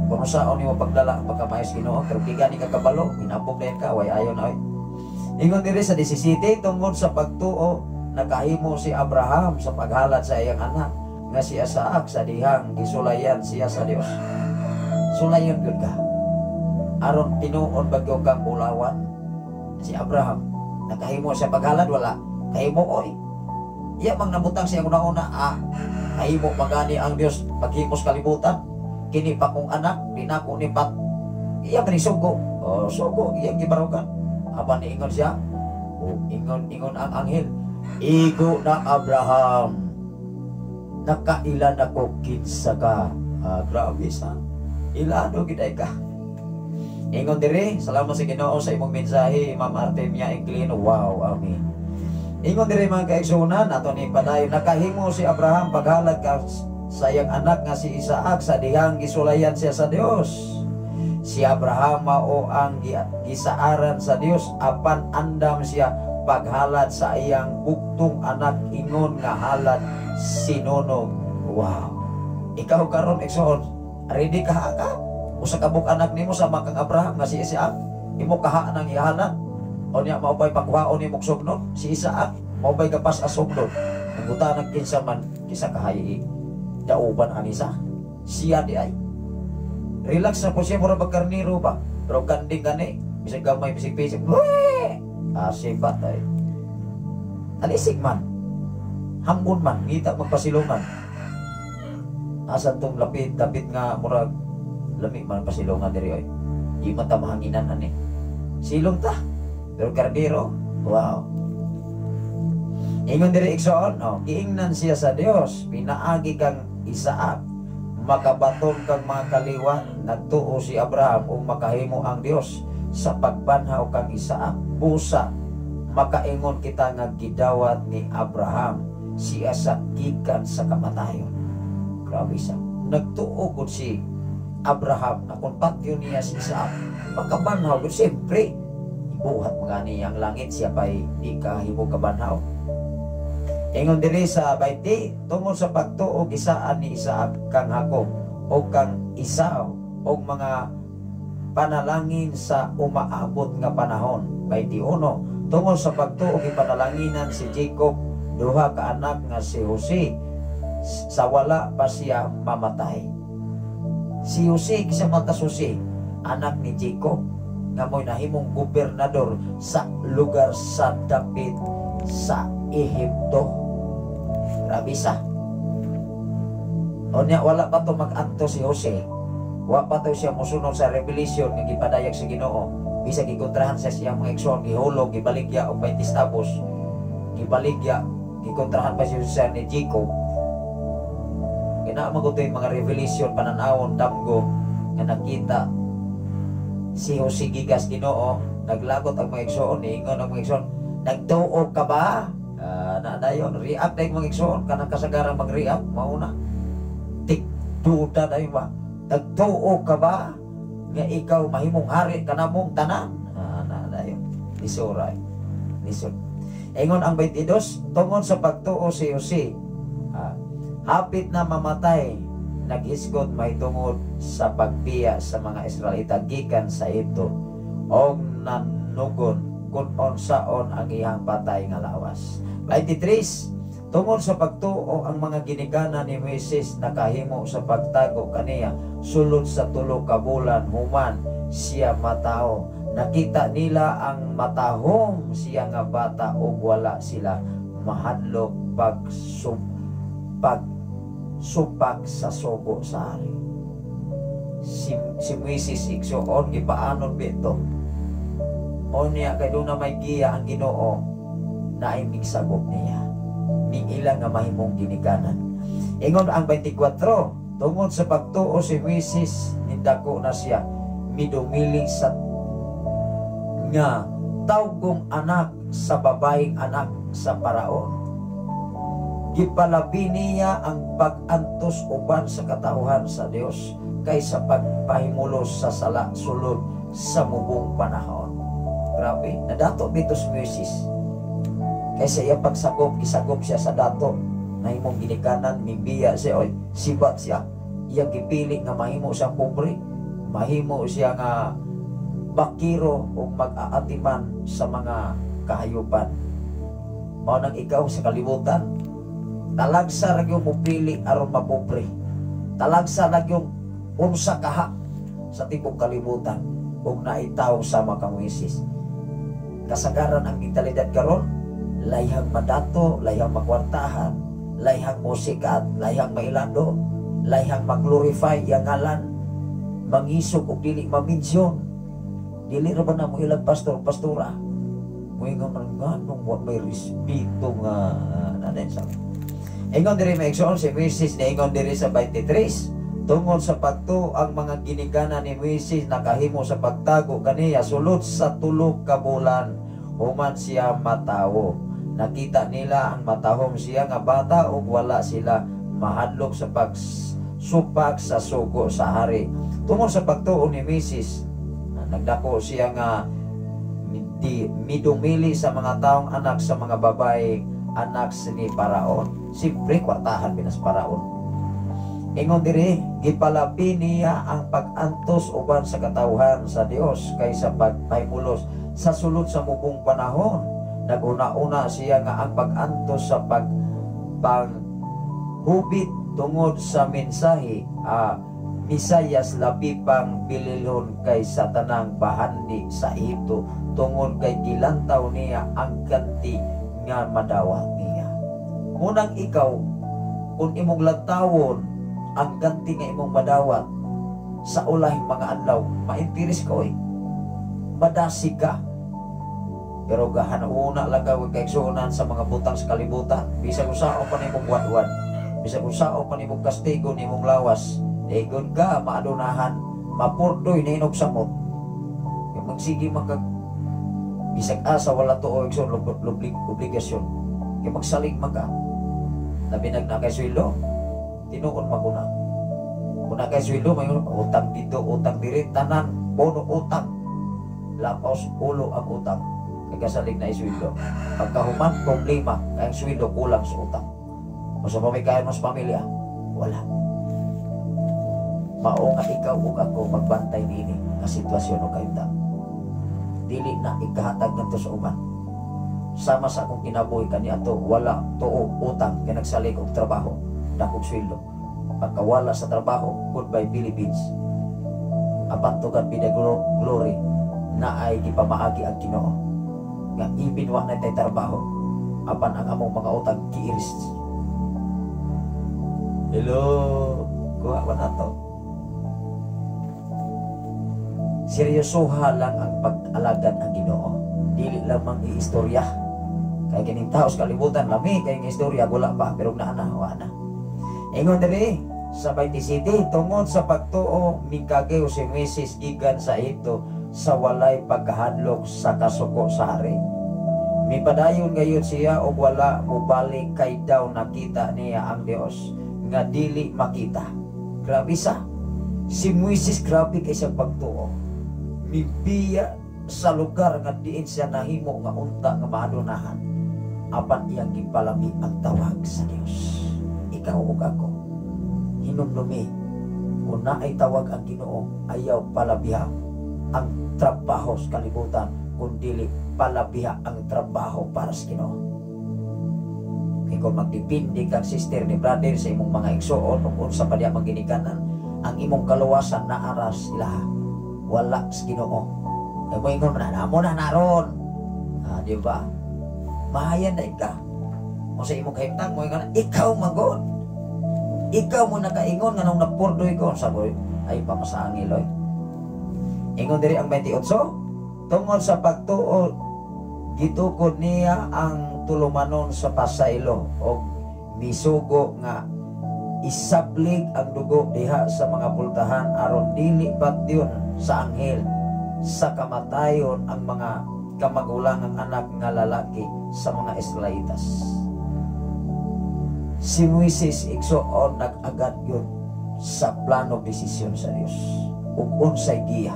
Kung saan ni mo pagdala ang pagkamayos Ginoo, pero di gani ka kabalo, hinabog na ka, way ayon na oy. Ingon diri sa 17, tungod sa pagtuo, nakahimo si Abraham sa paghalad sa iyang anak nga si Isaac sa dihang gisulayan siya sa Dios. Sulayon gyud ka. Aron tinuod bagyo kang bulawan si Abraham. Nakahimo siya paghalad, wala. Kahimo oy. Iya mang nabutang siya una-una, kahimo magani ang Dios paghimos kalibutan. Kini pa kong anak, di na ko ni pat. Iya man sugo. Oh, sugo iya gibarukan. Apan niingon siya? Oh, ingon ang anghel. Igo na Abraham. Nakailan ako kinsa ka. Grabe sa. Ilano gid ay ka. Ingon diri, salamat sa Ginoo sa imong mensahe, Ma'am Artemia Inclino. Wow, amen. Ingon diri, mga kaigsuonan, ato ni padayon, nakahimo si Abraham paghalad ka sa iyang anak nga si Isaac sa dihang gisulayan siya sa Dios. Si Abraham mao ang gisaaran sa Dios, apan andam siya paghalad sa iyang buktong anak ingon nga halad sinunog. Wow. Ikaw karon, igsoon, ready ka ka? Usa ka buok anak nimo sama kang Abraham nga si Isaac, imo kaha nang ihalad? O niya, mao ba'y pakuhaon nimo sugnon si Isaac? Mao ba'y gapas asugnon? Nangutan kinsa man, kinsa kahay dauban ani sa siya di ay. Relax na po siya, mura bag karniro ba? Pero kanding gani, bisag gamay, bisag pisig, wee! Ah, sibat ay. Alisig man. Hambon man, ngita magpasilungan. Asan tong lapit, dapit nga murag lami man pasilungan diri oy? Di man ta mahanginan ani. Silong ta. Pero kardiro, wow. Ingon diri, igsoon, no, giingnan siya sa Dios, pinaagi kang Isaac, makabaton kang mga kaliwat. Nagtuo si Abraham ug makahimo ang Dios sa pagbanhaw kang Isaac. Busa makaingon kita nga gidawat ni Abraham si Isaac gikan sa kamatayon. Grabe sa. Nagtuo gud si Abraham na kung patyon niya si Isaac, makabanhaw gud. Siyempre, ibuhat mga niya ang langit, siya pa'y di kahimo kabanhaw. Ingon diri sa 20, tungod sa pagtuo gisaan ni Isaac kang Jacob o kang Esau og mga panalangin sa umaabot nga panahon. 21, tungod sa pagtuo gipanalanginan si Jacob duha ka anak nga si Jose sa wala pa siya mamatay. Si Jose, kinsa man ta Jose? Anak ni Jacob nga mo'y nahimong gobernador sa lugar sa dapit sa Ehipto. Grabe sa. Unya, wala pa to mag-anto si Jose. Wa pa to siya musunod sa revelation nga gipadayag sa Ginoo. Bisag gikontrahan sa siyang mga igsoon, gihulog, gibaligya og 20 tapos. Gibaligya, gikontrahan pa siya sa ni Jacob. Kina man yung mga revelation, pananawon, damgo nga nakita si Jose gikas Ginoo, naglagot ang mga igsoon, niingon ang mga igsoon, "Nagtuo ka ba?" Na dayon, react na yung mga igsoon, kanang kasagaran mag-react, mauna. Tikduda na ba? "Nagtuo ka ba nga ikaw mahimong hari kanamong tanan?" Na dayon. Lisuray. Lisod. Ingon ang 22, tungod sa pagtuo si Jose, hapit na mamatay, naghisgot mahitungod sa pagbiya sa mga Israelita gikan sa Ehipto og nanugon kung unsaon ang iyang patay nga lawas. 23, tungod sa pagtuo ang mga ginikanan ni Moises nakahimo sa pagtago kaniya sulod sa 3 ka bulan human siya matawo. Nakita nila ang matahom siya nga bata ug wala sila mahadlok pag supak sa sugo sa hari. Si Moises, igsuon, gipaanod bito. Unya kay doon na may giya ang Ginoo na ay migsagop niya. Ning ilang nga mahimong ginikanan. Ingon ang 24, tungod sa pagtuo si Moises nindako na siya, midumili sa nga tawgong anak sa babaeng anak sa Paraon. Gipalabi niya ang pag-antos uban sa katauhan sa Dios kaysa pagpahimulos sa sala sulod sa mubong panahon. Grabe, nadato dito si Moises. Kaysa iyang pagsakop, gisakop siya sa dato. Nahimong ginikanan, mibiya siya, oy, sibat siya. Iyang gipili nga mahimo siyang pobre. Mahimo siya nga bakiro o mag-aatiman sa mga kahayupan. Mao nang ikaw sa kalibutan, talagsa ra gyud mopili aron mapobre. Talagsa ra gyud unsa kaha sa tibok kalibutan ug naitaw sama kang Moises. Kasagaran ang mentalidad karon, layhang madato, layhang makwartahan, layhang mosikat, layhang mailando, layhang mag-glorify yang ngalan, mangisog og dili ma-mention. Dili ra ba na mo ilang pastor, pastora? Moingon man nganong wa may respeto nga nanay sa. Ingon diri, mga igsoon, si Moises niingon diri sa 23, tungod sa pagtuo ang mga ginikanan ni Moises nakahimo sa pagtago kaniya sulod sa 3 ka bulan human siya matawo. Nakita nila ang matahom siya nga bata ug wala sila mahadlok sa pagsupak sa sugo sa hari. Tungod sa pagtuo ni Moises, nagdako siya nga di midumili sa mga taong anak sa mga babae, anak ni Paraon. Siyempre, kwartahan binas Paraon. Ingon diri, gipalabi niya ang pag-antos uban sa katawhan sa Dios kaysa pagpahimulos sa sulod sa mubong panahon. Naguna-una siya nga ang pag-antos sa pagpanghubit tungod sa mensahe Misayas labi pang bililhon kaysa tanang bahandi sa Ehipto, tungod kay gilantaw niya ang ganti nga madawat niya. Munang ikaw, kung imong lantawon ang ganti nga imong madawat sa ulahing mga adlaw, maintiris ka oy. Madasig ka. Pero gahanuna lang ka kay kaigsuonan sa mga butang sa kalibutan. Bisag unsaon pa nimong wadwad, bisag unsaon pa nimong kastigo nimong lawas, ligon ka maadunahan, mapurdoy na inog samot. Kay magsige man kag bisag asa wala tuo, igsoon, obligasyon. Kay magsalig man ka. Labi nag na kay sweldo, tinuod man ko na. Kung na kay sweldo, may utang dito, utang diri, tanan, puno utang. Lapaw sa ulo ang utang. Kay kasalig na isweldo. Pagkahuman, problema, kay ang sweldo kulang sa utang. O sa pamikayan mo sa pamilya, wala. Mao nga ikaw ug ako magbantay niini nga sitwasyon o kahimtang. Dili na ikahatag ngadto sa uban. Sama sa akong kinabuhi kaniadto, wala tuo utang kay nagsalig og trabaho, dakong sweldo. Pagkawala sa trabaho, goodbye Philippines. Apan to God be the glory na ay gipamaagi ang Ginoo. Nga ibin wa na tay trabaho, apan ang among mga utang giiris. Hello, kuha ba nato? Seryosoha lang ang pag-alagad ang Ginoo. Dili lamang iistorya. Kay kining tao sa kalibutan lami kay nga istorya wala pa, pero naa na, wa na. Ingon diri sa Bayti City, tungod sa pagtuo mikagew si Moises gikan sa Ehipto sa walay pagkahadlok sa kasuko sa hari. Mipadayon gayud siya og wala mobalik kay daw nakita niya ang Dios nga dili makita. Grabe sa si Moises, grabe kay sa pagtuo. Mibiya sa lugar nga diin siya nahimo nga unta nga maadunahan, apan iyang gipalami ang tawag sa Dios. Ikaw ug ako, hinumdumi kung naay tawag ang Ginoo, ayaw palabiha ang trabaho sa kalibutan, kun dili palabiha ang trabaho para sa Ginoo. Kay kung magdepende kang sister ni brother sa imong mga igsuon ug unsa pa diha mangginikanan, ang imong kaluwasan naara sa ilaha, wala sa Ginoo. Kay moingon man na, amo na naron. Di ba? Mahayan na ka. O sa imong kahimtang moingon na, ikaw magod. Ikaw mo nakaingon nga nung napurdoy ko, saboy, ay pamasangil oy. Ingon diri ang 28, tungod sa pagtuo gitukod niya ang tulumanon sa pasaylo og misugo nga isablig ang dugo diha sa mga pultahan aron dili patyon sa anghel sa kamatayon ang mga kamagulangang anak nga lalaki sa mga Israelitas. Si Moises, igsoon, nag-agad yun sa plano desisyon sa Dios ug unsay giya.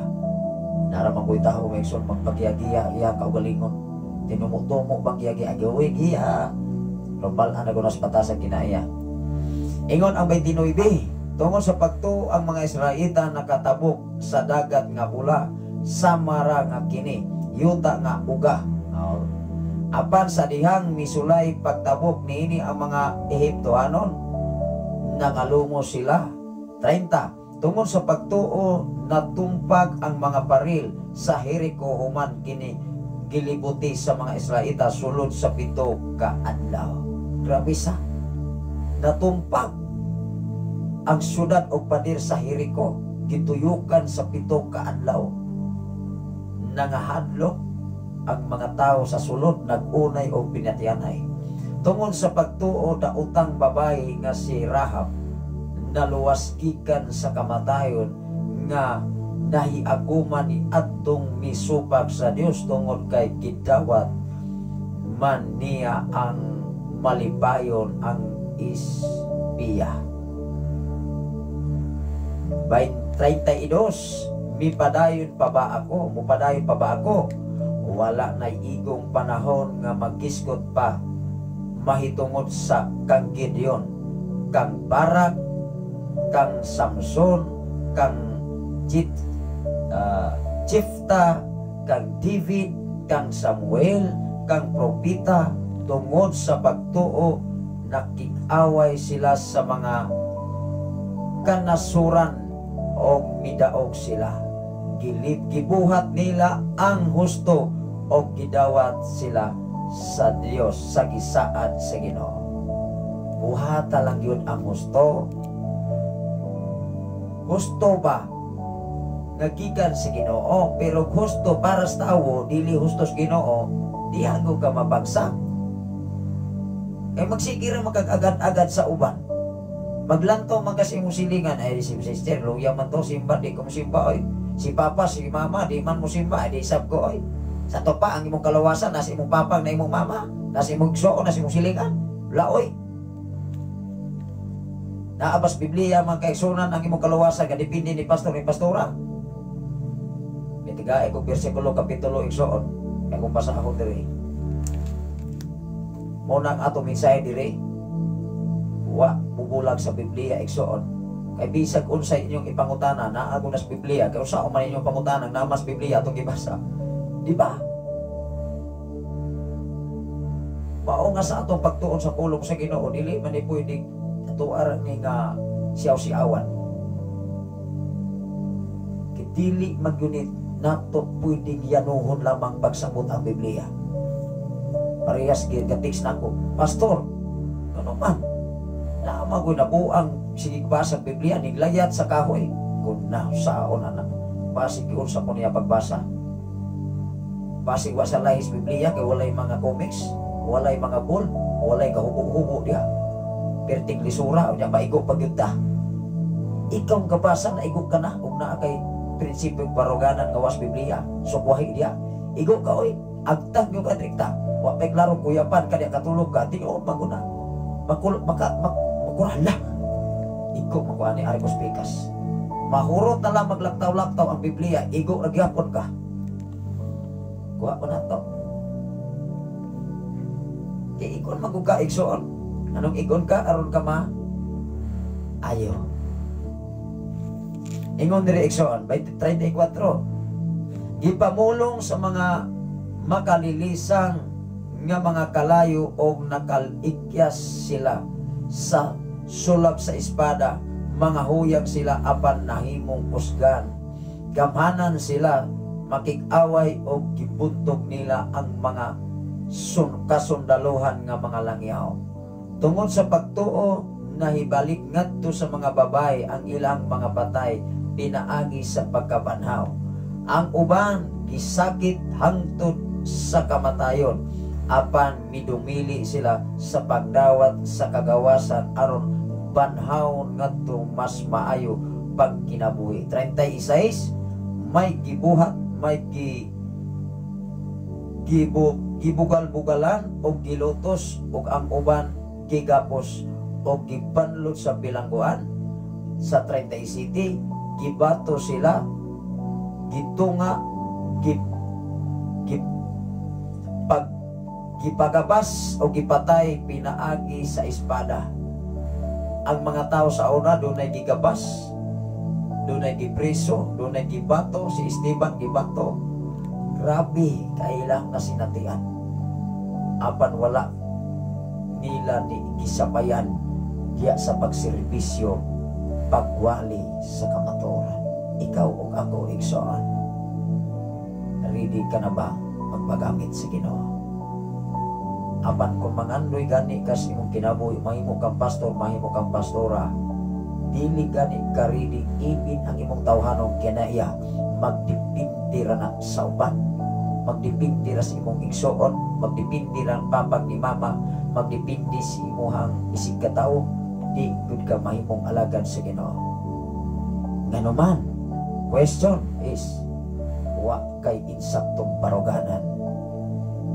Naraman ko'y tao may igsoon magpagiya-giya iya kaugalingon. Tinumo-tumo bang giya-giya giya giya. Rumbal-an na gunas patasan kinaiya. Ingon ang 29, tungod sa pagtuo ang mga Israelita nakatabok sa dagat nga pula, samara nga kini, yuta nga uga. Apan sa dihang misulay pagtabok niini ang mga Ehiptohanon, nangalumo sila. 30, tungod sa pagtuo natumpag ang mga baril sa Jericho human kini gilibuti sa mga Israelita sulod sa 7 ka adlaw. Grabe sa natumpag ang syudad o pader sa Jericho, gituyukan sa 7 ka adlaw. Nangahadlok ang mga tao sa sulod, nag-unay o pinatyanay. Tungod sa pagtuo daotang babae nga si Rahab naluwas gikan sa kamatayon nga nahiaguman ni adtong misupak sa Dios tungod kay gidawat man niya ang malipayon ang ispiya. 32. Mipadayon pa ba ako? Mupadayon pa ba ako? Wala na igong panahon nga maggisgot pa mahitungod sa kang Gideon, kang Barak, kang Samson, kang Jephtha, kang David, kang Samuel, kang propeta. Tungod sa pagtuo nakig-away sila sa mga kanasuran og midaog sila. Gilip gibuhat nila ang husto og gidawat sila sa Dios sa gisaad sa Ginoo. Buhata lang yun ang husto. Husto ba nga gikan sa Ginoo, pero husto para sa tawo, dili husto sa Ginoo, diha ka mabagsak. Kay magsige ra magagagad-agad sa uban. Maglantaw man kasi imong silingan, ay si sister, luya man to, simba, di ko simba, oy. Si papa, si mama, di man mo simba, ay di sab ko, oy. Sa to pa, ang imong kalawasan, nasa imong papang na imong mama, nasa imong igsoon, nasa imong silingan, laoy. Naabas Biblia, mga kaigsunan, ang imong kalawasan, gadepende ni pastor, ni pastora. Mitigae ko bersikulo, kapitulo, igsoon, kaya kung basahon diri. Muna ang atong mensahe diri, wa bubulag sa Biblia, igsoon. Kay bisag unsay inyong ipangutana, naa ko na sa Biblia, kay unsa man inyong pangutana, namas Biblia atong gibasa. Di ba? Mao nga sa atong pagtuon sa pulong sa Ginoo, dili man ni pwede atuar ni nga siyaw-siyawan. Kay dili man gyud nato pwedeng yanuhon lamang pagsamot ang Biblia. Parehas gyud ka-text nako, "Pastor, ano man? Naama ko nabuang sige basa Biblia niglayat sa kahoy." Kun na saon na basig yun sa ko niya pagbasa. Basig wa sa lahis Biblia kay walay mga comics, walay mga bull, walay kahubo-hubo diha. Perting lisura unya maigo pag yun ta. Ikaw ang kabasa na igo ka na ug naa kay prinsipyo baruganan nga was Biblia. Sukwahi diha. Igo ka oy, agtang yung kadrikta. Wa pay klaro kuyapan ka diha katulog ka tinuod maguna. Makulog maka mak, makurala. Igo makuha ni Arcos Picas. Mahurot na lang maglaktaw-laktaw ang Biblia, igo ra gyapon ka. Kuha pa na to. Kay igon maguga igsoon. Anong igon ka aron ka ma ayo. Ingon diri igsoon 34. Gipamulong sa mga makalilisang nga mga kalayo og nakalikyas sila sa sulab sa espada, mga huyang sila apan nahimong kusgan. Gamhanan sila makig-away og gibuntog nila ang mga kasundaluhan nga mga langyaw. Tungod sa pagtuo nahibalik ngadto sa mga babae ang ilang mga patay pinaagi sa pagkabanhaw. Ang uban gisakit hangtod sa kamatayon, apan midumili sila sa pagdawat sa kagawasan aron banhawon ngadto mas maayo pagkinabuhi. 36. May gibuhat, may gibugal-bugalan og gilutos, ug ang uban gigapos og gibanlot sa bilangguan. Sa 37, gibato sila, gitunga, gipagabas o gipatay pinaagi sa espada. Ang mga tao sa una dunay gigabas, dunay gipreso, dunay gibato, si Esteban gibato. Grabe kailang nasinatian. Apan wala nila ni gisabayan diya sa pagserbisyo, pagwali sa kamatuoran. Ikaw ug ako igsoon, ready ka na ba magpagamit sa Ginoo? Apan kung mangandoy gani ka sa imong kinabuhi, mahimo kang pastor, mahimo kang pastora, dili gani ka ready ibin ang imong tawhanong kinaiya, magdipindi ra na sa uban, magdipindi ra sa imong igsoon, magdipindi ra ang papag ni mama, magdipindi sa imuhang isig katawo, di gud ka mahimong alagad sa Ginoo. Nganuman, question is, wa kay insaktong baruganan.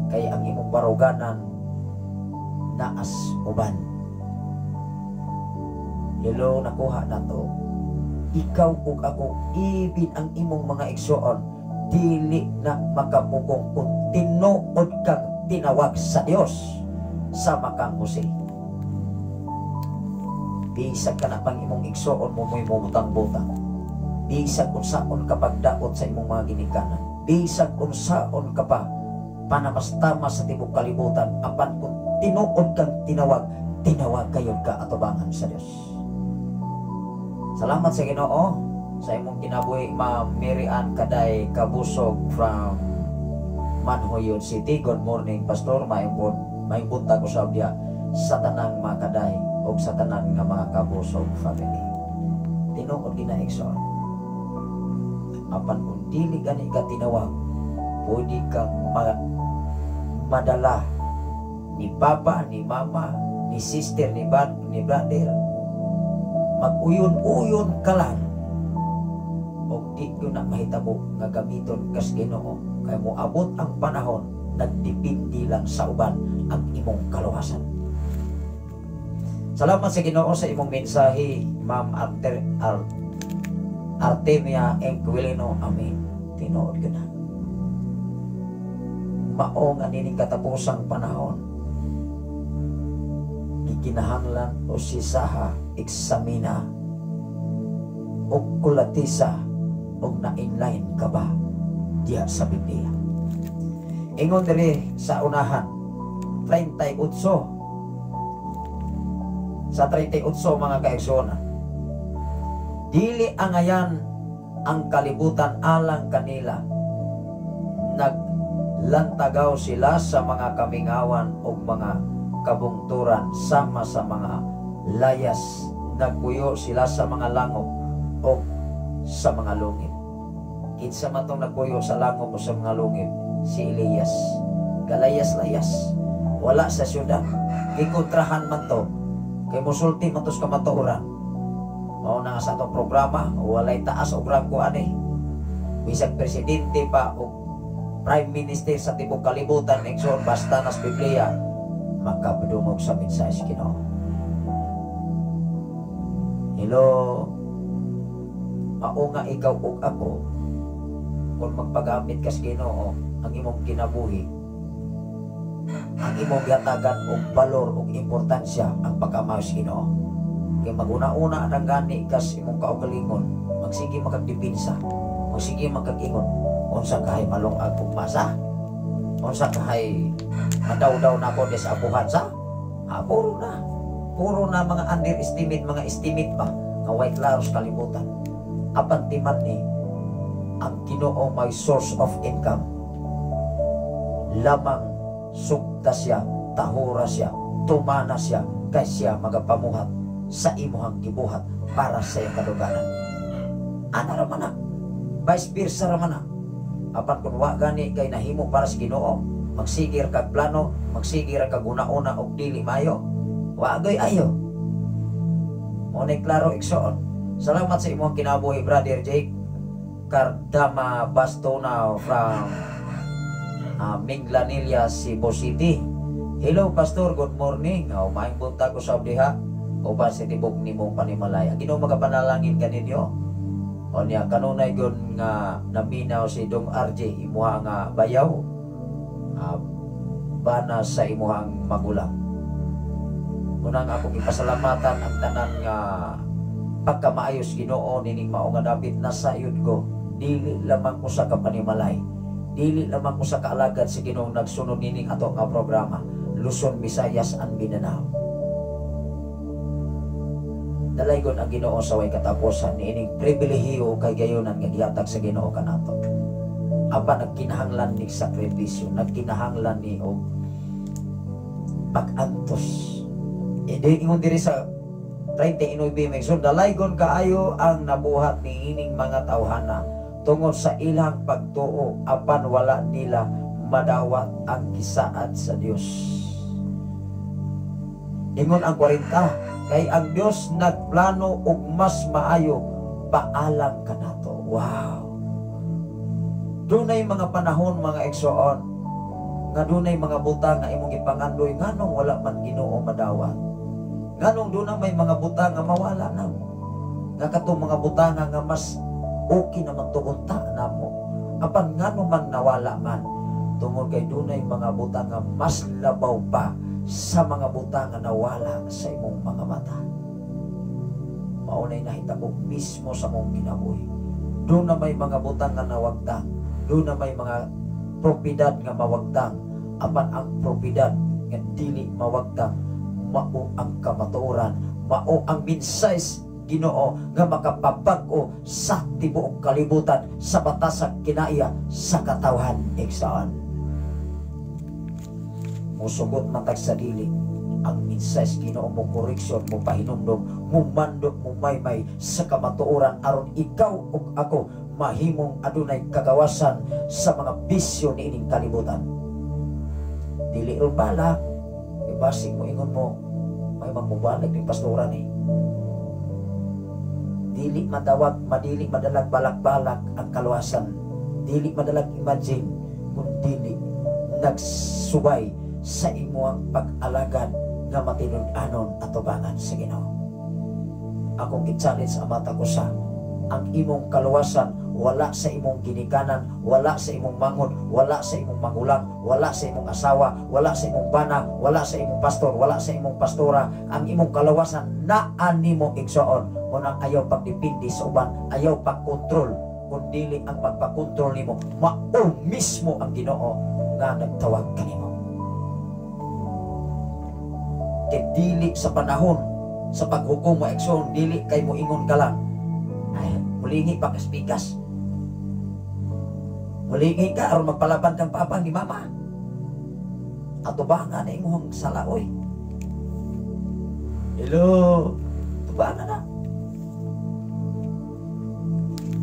Kay ang imong baruganan naas uban. Hello, nakuha na to. Ikaw ug ako, even ang imong mga igsoon, dili na makapugong kung tinuod kang tinawag sa Dios sama kang Jose. Bisag ka na pang imong igsoon mo mo'y mubutang-butang. Bisag unsaon ka pagdaot sa imong mga ginikanan. Bisag unsaon ka pa panamastama sa tibok kalibutan, apan kung tinuod kang tinawag, tinawag kayon ka atubangan sa Dios. Salamat sa Ginoo sa imong kinabuhi, Ma'am Mary Ann Kaday Kabusog from Manjuyod City. Good morning, Pastor. Maayong buntag usab diha sa tanang mga kaday o sa tanan nga mga Kabusog family. Tinuod gina, igsoon. Apan kung dili gani ka tinawag, pwede kang madala ni papa, ni mama, ni sister, ni brother. Mag-uyon-uyon ka lang. Og di ko na mahitabo nga gamiton kas Ginoo kay moabot ang panahon nagdepende lang sa uban ang imong kaluwasan. Salamat sa Ginoo sa imong mensahe, Ma'am Artemia Enquilino. Amen. Tinuod ka na. Mao nga nining katapusang panahon, gikinahanglan o sisaha eksamina o kulatisa og na-inline ka ba diya sa Biblia. Ingon diri sa unahan 38 sa 38, mga kaigsoona. Dili angayan ang kalibutan alang kanila. Naglantagaw sila sa mga kamingawan o mga kabungturan sama sa mga layas. Nagpuyo sila sa mga langop o sa mga lungit. Kinsa man tong nagpuyo sa langop o sa mga lungit? Si Elias. Galayas-layas. Wala sa syudad. Gikontrahan man to. Kay musulti man to sa kamatuoran. Mao na nga sa atong programa, walay taas o ranggo ani. Bisag presidente pa o prime minister sa tibok kalibutan, igsoon, basta nas Biblia, makabdungog sa mensahe sa Ginoo. Hello, mao nga ikaw ug ako, kung magpagamit ka sa Ginoo, ang imong kinabuhi, ang imong gihatagan og balor ug importansya ang pagkamayo sa Ginoo. Kay maguna-una ang gani kas imong kaugalingon, magsige makagdepensa, magsige magkag-ingon, unsa kahay malungag ug masa, unsa kahay madawdaw na ako di sa abuhan sa, puro na. Puro na mga underestimate, mga estimate pa, nga way klaro sa kalibutan. Apan timan ni, ang Ginoo may source of income. Lamang sugta siya, tahura siya, tumana siya, kay siya magapamuhat sa imuhang gibuhat para sa iyang kaduganan. Ana ra man na, vice versa ra man na. Apan kung wa gani kay nahimo para sa Ginoo, magsigir kag plano, magsigir kag una-una og dili mayo, wa goy ayo. Mo ni klaro, igsoon. Salamat sa imong kinabuhi, Brother Jake Cardama Bastona from Minglanilla, Cebu City. Hello, Pastor, good morning. Oh, maayong buntag usab diha uban sa tibok nimong panimalay. Ang Ginoo magapanalangin kaninyo. O niya kanunay gon nga naminaw si Dong RJ, imuha nga bayaw, bana sa imuhang magulang. Unang akong ipasalamatan ang tanan nga pagkamaayos Ginoo nining mao nga dapit nasayod ko, dili lamang usa ka panimalay, dili lamang usa ka alagad sa Ginoo nagsunod nining ato nga programa, Luzon, Visayas and Mindanao. Dalaygon ang Ginoo sa way katapusan niining pribilehiyo kay gayonan nga gihatag sa Ginoo kanato. Apan nagkinahanglan ni sakripisyo, nagkinahanglan ni og pag-antos. E ingon diri sa 39 may so dalaygon kaayo ang nabuhat niining mga tawhana tungod sa ilang pagtuo, apan wala nila madawat ang gisaad sa Dios. Ingon ang 40, kay ang Dios nagplano og mas maayo paalang kanato. Wow. Dunay mga panahon, mga igsoon, Nga dunay mga butang nga imong gipangandoy, nganong wala man Ginoo madawat? Nganong duna may mga butang nga mawala na mo? Nga katong mga butang nga mas okay naman to unta namo. Apan ngano man nawala man? Tungod kay dunay mga butang nga mas labaw pa sa mga butang nga nawala sa imong mga mata. Maunay nahitabo mismo sa mong kinabuhi. Doon na may mga butang nga nawagtang, doon na may mga propiedad nga mawagtang, apan ang propiedad nga dili mawagtang mao ang kamatuoran, mao ang mensahe Ginoo nga makapabag-o sa tibuok kalibutan sa batasag kinaiya sa katawhan, igsoon. Musugot man tag sa dili ang mensahe Ginoo, mo koreksyon, mo pahinumdom, mo mando, mo maymay sa kamatuoran aron ikaw ug ako mahimong adunay kagawasan sa mga bisyo niining kalibutan. Dili ron balak, ibasig mo ingon mo may magmubalik ning pastora ni. Dili madawag, madili madalag balak-balak ang kaluwasan. Dili madalag imagine kung dili nagsubay sa imuang pag-alagad nga matinud-anon atubangan sa Ginoo. Akong gi-challenge ang mata ko sa ang imong kaluwasan wala sa imong ginikanan, wala sa imong manghod, wala sa imong magulang, wala sa imong asawa, wala sa imong bana, wala sa imong pastor, wala sa imong pastora. Ang imong kaluwasan naa nimo, igsoon. Munang ayaw pagdepende sa uban, ayaw pagkontrol, kung dili ang pagpakontrol nimo mao mismo ang Ginoo nga nagtawag kanimo. Kay dili sa panahon sa paghukom mo, igsoon, dili kay mo ingon ka lang, ay mulingi pa kaspikas, mulingi ka aron magpalaban kang papa ni mama, atubangan na imong sala oy. Hello, tubangan na.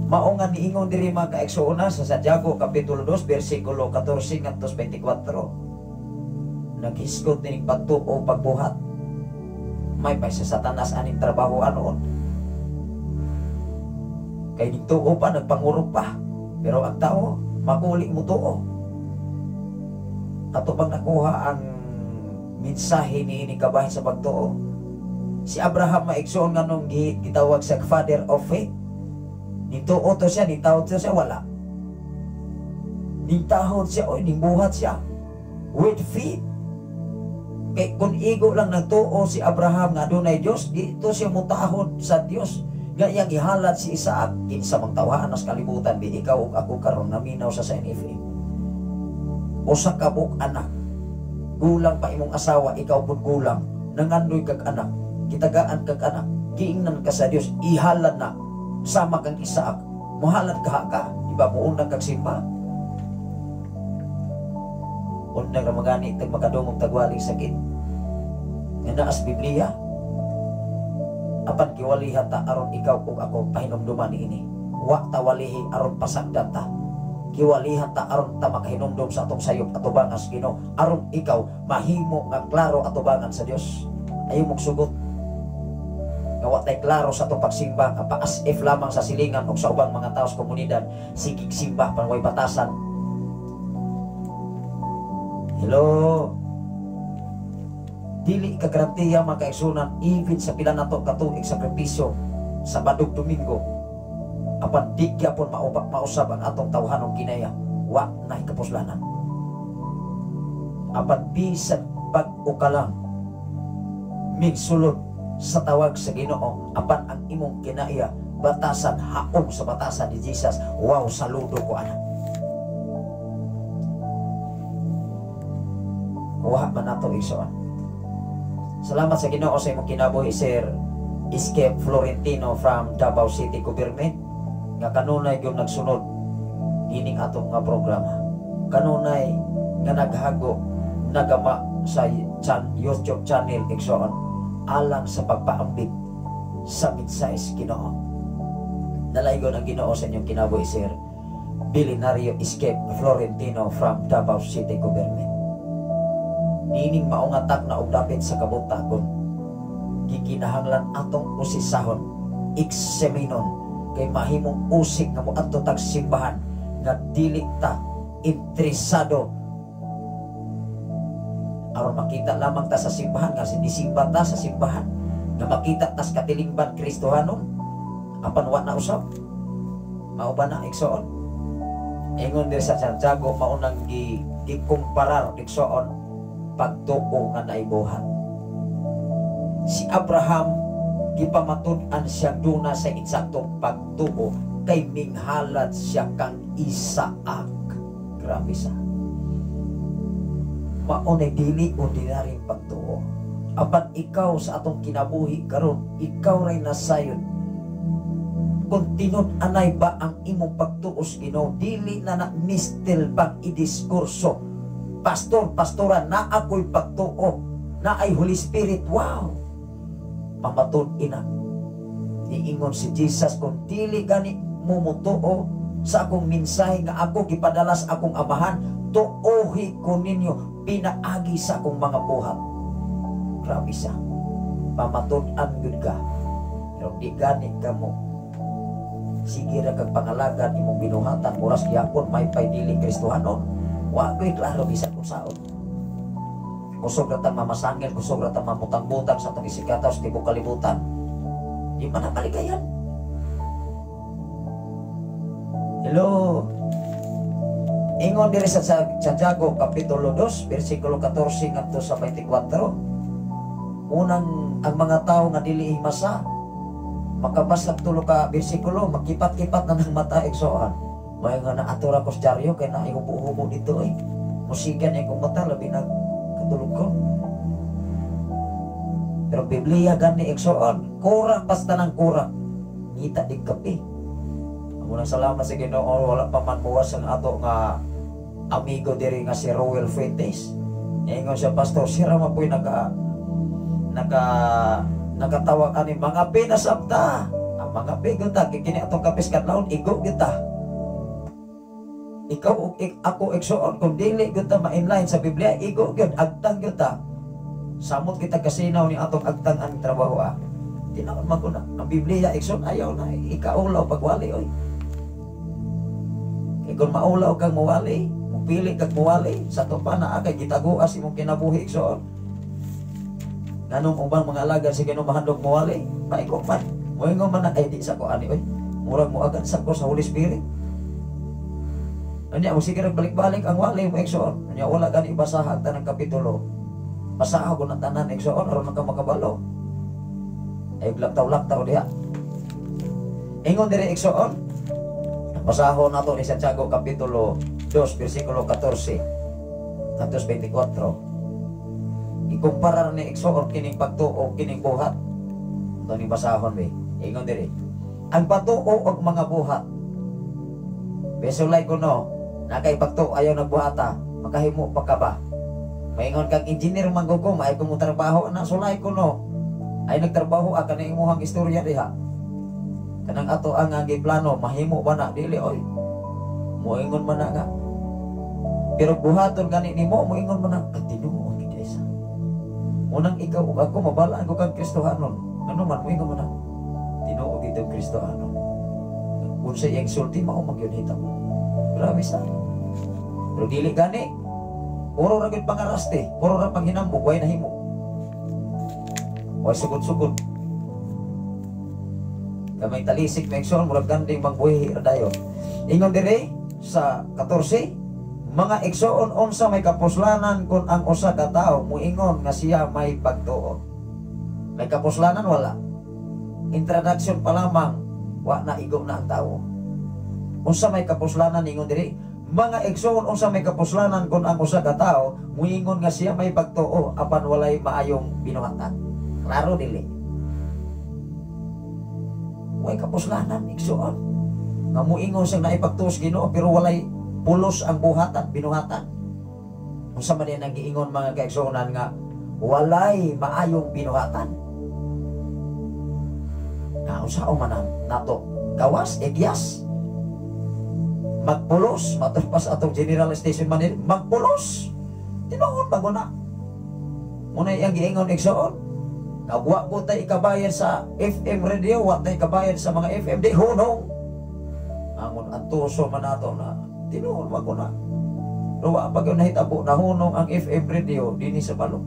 Mao nga niingon diri mga kaigsoona sa Santiago kapitulo 2 bersikulo 14 ngadto 24. Naghisgot nining pagtuo pagbuhat. May pa sa Satanas aning trabaho anoon. Kay nigtuo pa, nagpangurog pa. Pero ang tao, makuli mo tuo. Ato bang nakuha ang mensahe ni kabahin sa pagtuo? Si Abraham maigsoon nga nung gitawag sa father of faith. Nituo to siya, nitawod siya, wala. Nitahod siya, oy, nibuhat siya. With faith. Kay kung igo lang nagtuo si Abraham nga adunay Dios, dito siya mutahod sa Dios. Nga iyang ihalad si Isaac, kinsa mang tawhan sa kalibutan, bi ikaw ug ako karon naminaw sa NFA. Usa ka buok anak, gulang pa imong asawa, ikaw pud gulang, nangandoy kag anak, gitagaan kag anak, giingnan ka sa Dios, ihalad na sama kang Isaac, muhalad ka ka, di ba muunang kag simba? Unang ra magani tag makadungog tagwaling sakit. Nga naas Biblia. Apan giwalihan ta aron ikaw ug ako pahinumduman niini. Wa ta walihi aron pasagdan ta. Giwalihan ta aron ta makahinumdum sa atong sayop atubangan sa Ginoo, aron ikaw mahimo nga klaro atubangan sa Dios. Ayaw mong sugot. Nga wa tay klaro sa atong pagsimba, nga paas if lamang sa silingan og sa ubang mga tao sa komunidad, sigig simba pan way batasan. Hello. Dili ka garantiya mga kaigsunan even sa pila nato katuig sakripisyo sa Badog Domingo. Apan di gyapon mausab ang atong tawhanong kinaya, wa na kapuslanan. Apan bisan bag-o ka lang migsulod sa tawag sa Ginoo, apan ang imong kinaiya batasan haong sa batasan ni Jesus, wow, saludo ko ana. Kuha man nato igsoon. Salamat sa Ginoo sa imong kinabuhi, Sir Escape Florentino from Davao City Government, nga kanunay gyud nagsunod nining atong nga programa. Kanunay nga naghago nagama sa YouTube channel igsoon alang sa pagpaambit sa mensahe sa Ginoo. Nalaygon ang Ginoo sa inyong kinabuhi, Sir Billionario Escape Florentino from Davao City Government. Nining maungatak na og dapit sa kabuntagon, gikinahanglan atong usisahon, eksaminon, kay mahimong usig nga moadto tag simbahan nga dili ta interesado Aron makita lamang ta sa simbahan nga sinisimba ta sa simbahan, nga makita tas katilingban Kristohanon, apan wa na usab. Mao ba na, igsoon? Ingon diri sa Santiago, maunang gikumparar, igsoon, pagtuo nga naibuhat. Si Abraham, gipamatud-an siya duna sa insaktong pagtuo kay minghalad siya kang Isaac. Grabe sa. Maunay dili ordinaryong pagtuo. Apan ikaw sa atong kinabuhi karon, ikaw ray nasayod. Kung tinud-anay ba ang imong pagtuo sa Ginoo, dili na na mistil pag idiskurso. Pastor, pastora, na ako'y pagtuo, na ay Holy Spirit, wow! Pamatud ina. Niingon si Jesus, kung dili gani mo motuo sa akong mensahe nga ako gipadala sa akong Amahan, tuohi ko ninyo pinaagi sa akong mga buhat. Grabe siya. Pamatud-an gud ka. Pero di gani ka mo. Sige ra kag pangalagad imong binuhatan, oras gyapon may pay dili Kristohanon. Wa ko'y klaro bisan kung saon. Kusog ra tang mamasangil, kusog ra tang mamutang-butang sa atong isikataw sa tibok kalibutan. Di man na maligayan. Hello. Ingon diri sa Santiago kapitulo 2 bersikulo 14 ngadto sa 24. Unang ang mga tao nga dili himasa makabasa tulo ka bersikulo, makipat-kipat na ng mata, igsoon. May nga na atura ko sa dyaryo kay naihubo-hubo dito eh. Musigan ay kong mata labi nag katulog ko. Pero Biblia gani, igsoon, kurang basta ng kurang. Ngita dig kape. Amunang salamat sa Ginoo, wala pa man buwas ang ato nga amigo diri nga si Roel Fuentes. Ingon siya, "Pastor, sira man po'y naka naka nakatawag ani mga pinasabta." Ang mga pigunta kini atong kapis kadlawon igo kita. Ikaw ug ako, igsoon, kung dili gyud ta ma-inline sa Biblia, igo gyud, agtang gyud ta. Samot kita kasinaw ni atong agtang ang trabaho ah. Tinuod man ko na. Ang Biblia, igsoon, ayaw na ikaulaw pagwali oy. Kay kung maulaw kang muwali, mupili kag muwali, sa to pa na kay gitaguas imong kinabuhi, igsoon. Nganong ubang mga alagad sa Ginoo mahandog muwali, maigo man. Moingon man na ay di sa ko ani oy. Murag moagan sa ko sa Holy Spirit. Anya mo sige balik-balik ang wali mo, igsoon. Anya wala gani basaha ang tanang kapitulo. Basaha ko na tanan, igsoon, aron ka makabalo. Ay laktaw-laktaw diha. Ingon diri, igsoon. Basahon nato ni Santiago kapitulo 2 bersikulo 14 ngadto 24. Ikumparar ni igsoon kining pagtuo kining buhat. Ito ni basahon be. Ingon diri. Ang patuo og mga buhat. Besulay ko no, nakay pagtuo ayaw nagbuhata, makahimo pa ka ba? Maingon kang engineer man ko, maay ko mo trabaho na sulay ko no. Ay nagtrabaho ka na imuhang istorya diha. Kanang ato ang giplano, mahimo ba na? Dili oy. Moingon man na nga. Pero buhaton gani nimo, moingon man na, ay tinuod gid isa. Unang ikaw ug ako mabalaan ko kang Kristohanon. Ano man moingon man na. Tinuod gid ang Kristohanon. Unsa iyang sulti mao man gyud hitabo. Grabe sa. Pero dili gani. Puro ra gyud pangaraste, puro ra panghinambog, way nahimo. Way sugod-sugod. Kamay talisik may igsoon, murag ganding bangbuhi ra dayon. Ingon dire sa 14, mga igsoon, unsa may kapuslanan kung ang usa ka tawo muingon nga siya may pagtuo? May kapuslanan wala? Introduction pa lamang, wa na igo na ang tawo. Unsa may kapuslanan ingon diri? Mga igsoon, unsa may kapuslanan kung ang usa ka tawo muingon nga siya may pagtuo apan walay maayong binuhatan? Klaro dili. Way kapuslanan, igsoon, nga muingon siyang naipagtuo sa Ginoo pero walay pulos ang buhatan, binuhatan. Unsa man ang giingon, mga kaigsuonan, nga walay maayong binuhatan? Na unsa man ang nato? Gawas, igyas. Magpulos, matod pa sa atong General Station Manila, magpulos. Tinuod ba na? Muna iyang giingon, igsoon. Kagwa ko tayo ikabayan sa FM radio, wa tayo ikabayan sa mga FM, di hunong. Angon, antuso man nato na, tinuod ba ko na. Pero wa pa gyud nahitabo, nahunong ang FM radio dinhi sa Balok.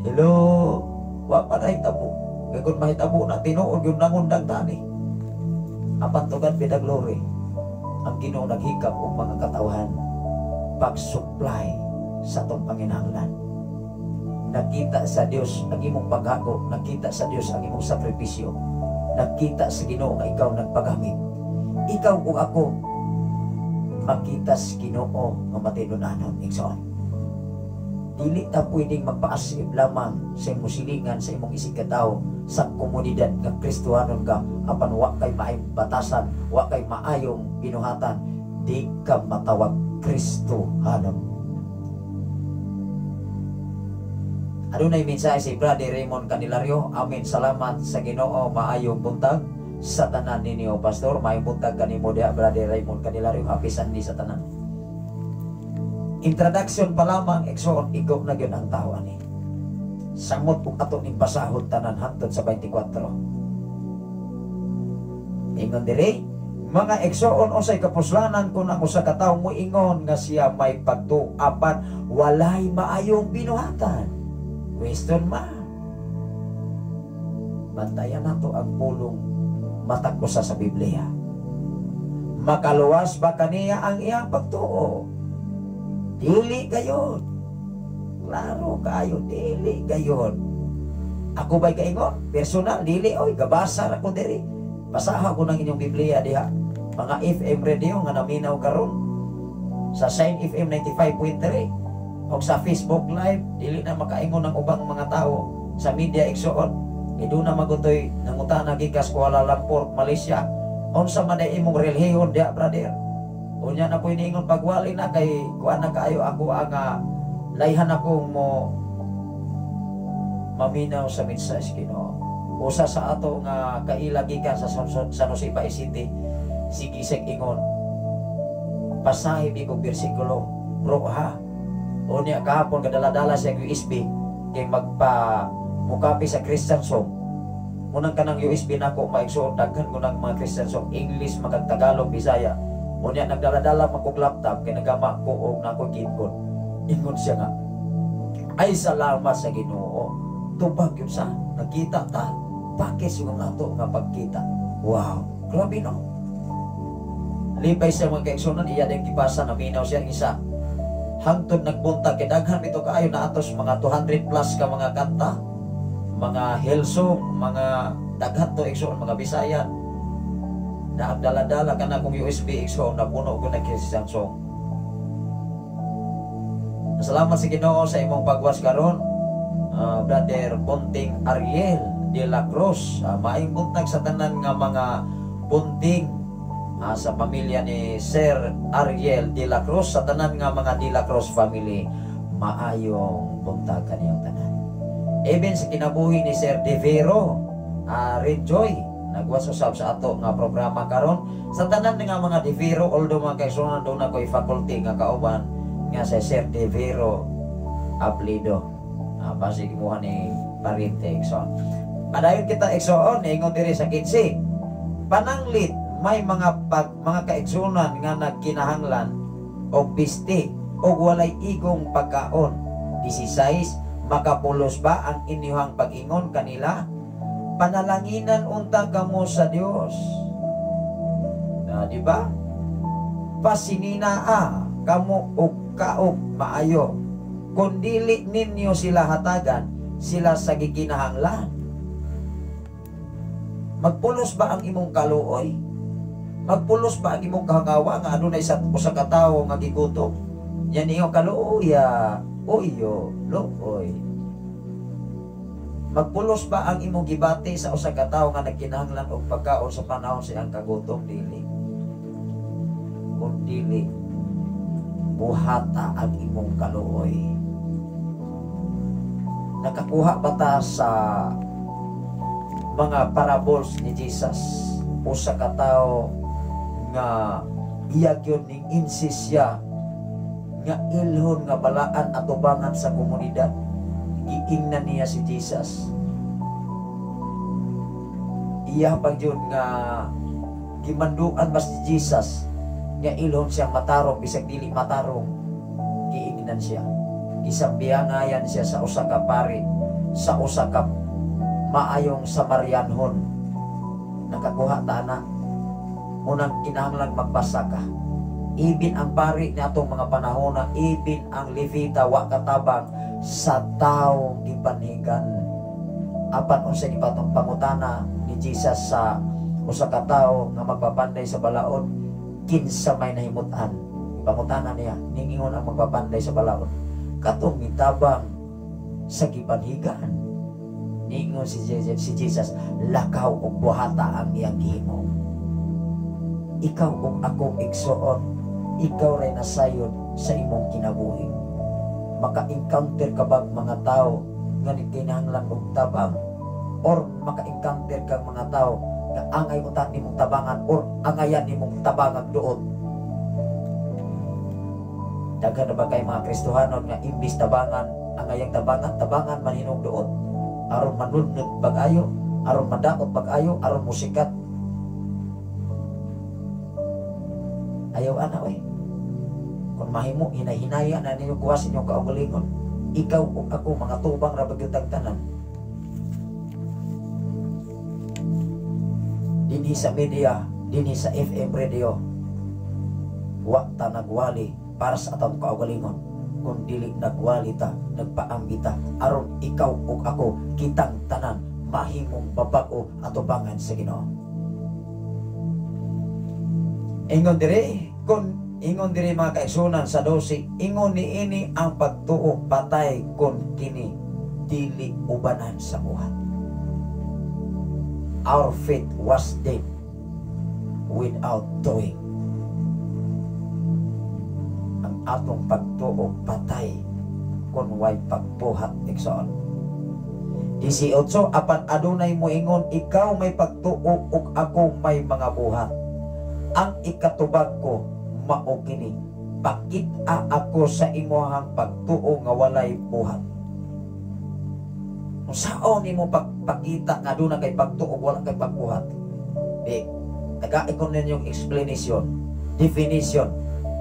Hello, wa pa nahitabo. Kay kung mahitabo na tinuod gyud nangundang tani. Apan to God be the glory. Ang Ginoo naghikap og mga katawhan pag-supply sa atong panginahanglan. Nakita sa Dios ang imong paghago, nakita sa Dios ang imong sakripisyo. Nakita sa Ginoo nga ikaw nagpagamit. Ikaw ug ako makita sa Ginoo nga matinud-anon, igsoon. Dili ta pwedeng magpaasib lamang sa imong silingan, sa imong isig katawo, sa komunidad nga Kristohanon ka, apan wa kay maayong batasan, wa kay maayong binuhatan, di ka matawag Kristohanon. Adunay mensahe si Brother Raymond Candelario. Amen. Salamat sa Ginoo, maayong buntag sa tanan ninyo, Pastor. Maayong buntag kanimo diha, Brother Raymond Candelario. Happy Sunday sa tanan. Introduction pa lamang, igsoon, igo na gyud ang tao ani. Samot ug ato ning basahon tanan hangtod sa 24. Ingon diri, mga igsoon, unsay kapuslanan kung ang usa ka tawo moingon nga siya may pagtuo apan walay maayong binuhatan? Question mark. Bantayan nato ang pulong matag usa sa Biblia. Makaluwas ba kaniya ang iyang pagtuo? Dili gayon. Klaro kayo, dili gayon. Ako ba'y kaingon? Personal, dili oy, gabasa ra ko diri. Basaha ko ng inyong Biblia diha. Mga FM radio nga naminaw karon sa Shine FM 95.3 o sa Facebook Live, dili na makaingon ang ubang mga tao sa media, igsoon. Iduna magutoy nangutana gikas Kuala Lumpur, Malaysia. Unsa man ay imong relihiyon diha, brother? Unya na ko iniingon pagwali na kay kuan na kaayo ako ang layhan ako mo maminaw sa mensahe sa Ginoo. Usa sa ato nga kaila gikan sa San Jose Bae City, si Gisek ingon, basahin mi kog bersikulo, bro ha. Unya kahapon kadala-dala siya USB kay magpa mukapi sa Christian song. Munang kanang USB nako maigsoon daghan ko ng mga Christian song, English magag Tagalog, Bisaya. Unya nagdala-dala man kog laptop kay nagama ko og nako keyboard. Ingon siya nga, ay salamat sa Ginoo. Tubag yun sa nakita ta. Pakis yung ato nga pagkita. Wow, grabe no. Lipay sa mga kaigsunan, iya din gibasa, naminaw siya isa. Hangtod nagbuntag kay daghan bitaw kaayo na atos mga 200 plus ka mga kanta, mga Hillsong, mga daghan to igsoon, mga Bisaya. Naagdala-dala ka na kung USB igsoon, napuno ko na Christian song. Salamat sa Ginoo sa imong pagwas karon, Brother Bunting Ariel de la Cruz. Maayong buntag sa tanan nga mga bunting sa pamilya ni Sir Ariel de la Cruz, sa tanan nga mga de la Cruz family, maayong buntag kaniyong tanan. Even sa kinabuhi ni Sir De Vero, Rejoy, nagwas usab sa ato nga programa karon. Sa tanan nga mga De Vero, although mga kaigsuonan doon ako'y faculty nga kauban nga si Sir De Vero Aplido. Basig imuha ni parente igsoon. Padayon kita igsoon, ingon diri sa 15. Pananglit may mga kaigsuonan nga nagkinahanglan og piste og walay igong pagkaon. 16, makapulos ba ang inyuhang pag-ingon kanila? Panalanginan unta kamo sa Dios. Na, di ba? Pasininaa kamo og kaog maayo. Kung dili ninyo sila hatagan, sila sa gikinahanglan. Magpulos ba ang imong kaluoy? Magpulos ba ang imong kahangawa nga adunay sa usa ka tawo nga gigutom? Yan iyong kaluoya, uyo, luoy. Magpulos ba ang imong gibati sa usa ka tawo nga nagkinahanglan og pagkaon sa panahon sa iyang kagutom? Dili. Kung dili, buhata ang imong kaluoy. Nakakuha ba ta sa mga parables ni Jesus? Usa ka tawo nga iya gyud ning insist siya nga ilhon nga balaan atubangan sa komunidad. Giingnan niya si Jesus. Iya pa gyud nga gimanduan ba si Jesus Nga ilhon siyang matarong bisag dili matarong, giingnan siya. Gisambiyangayan siya sa usa ka pari, sa usa ka maayong Samarianhon. Nakakuha ta na. Unang kinahanglan magbasa ka. Ibin ang pari ni atong mga panahona, ibin ang Levita wa katabang sa tawo gipanhigan. Apan unsa gipatong pangutana ni Jesus sa usa ka tawo nga magpapanday sa balaod, kinsa may nahimut-an? Pangutana niya, ningingon ang magpapanday sa balaod, katong mitabang sa gipanhigan. Ningon si Jesus, lakaw og buhata ang iyang gihimo. Ikaw ug ako, igsoon, ikaw ray nasayod sa imong kinabuhi. Maka-encounter ka ba mga tao nga kinahanglan og tabang, or maka-encounter ka mga tao nga angay unta nimong tabangan or angayan nimong tabangan duot? Daghan na ba kay mga Kristohanon nga imbis tabangan, angayang tabangan, tabangan man hinog duot aron manudnod pag-ayo, aron madaot pag-ayo, aron musikat. Ayaw ana oy. Kung mahimo hinahinaya na ninyo kuha sa inyong kaugalingon. Ikaw ug ako mga tubang ra bagyod tanan. Dinhi sa media, dinhi sa FM radio, wa ta nagwali para sa atong kaugalingon, kun dili nagwali ta, nagpaambi ta aron ikaw ug ako kitang tanan mahimong babag-o atubangan sa Ginoo. Ingon diri, kun ingon diri mga kaigsunan sa 12, ingon niini ang pagtuo patay kun kini dili ubanan sa buhat. Our faith was dead without doing. Ang atong pagtuo patay kun way pagbuhat, igsoon. 18, apan adunay moingon, ikaw may pagtuo ug ako may mga buhat. Ang ikatubag ko mao kini, pakita ako sa imong pagtuo nga walay buhat. Kung saon nimo pagpakita nga aduna kay pagtuo wala kay pagbuhat, di tagai ko ninyong explanation, definition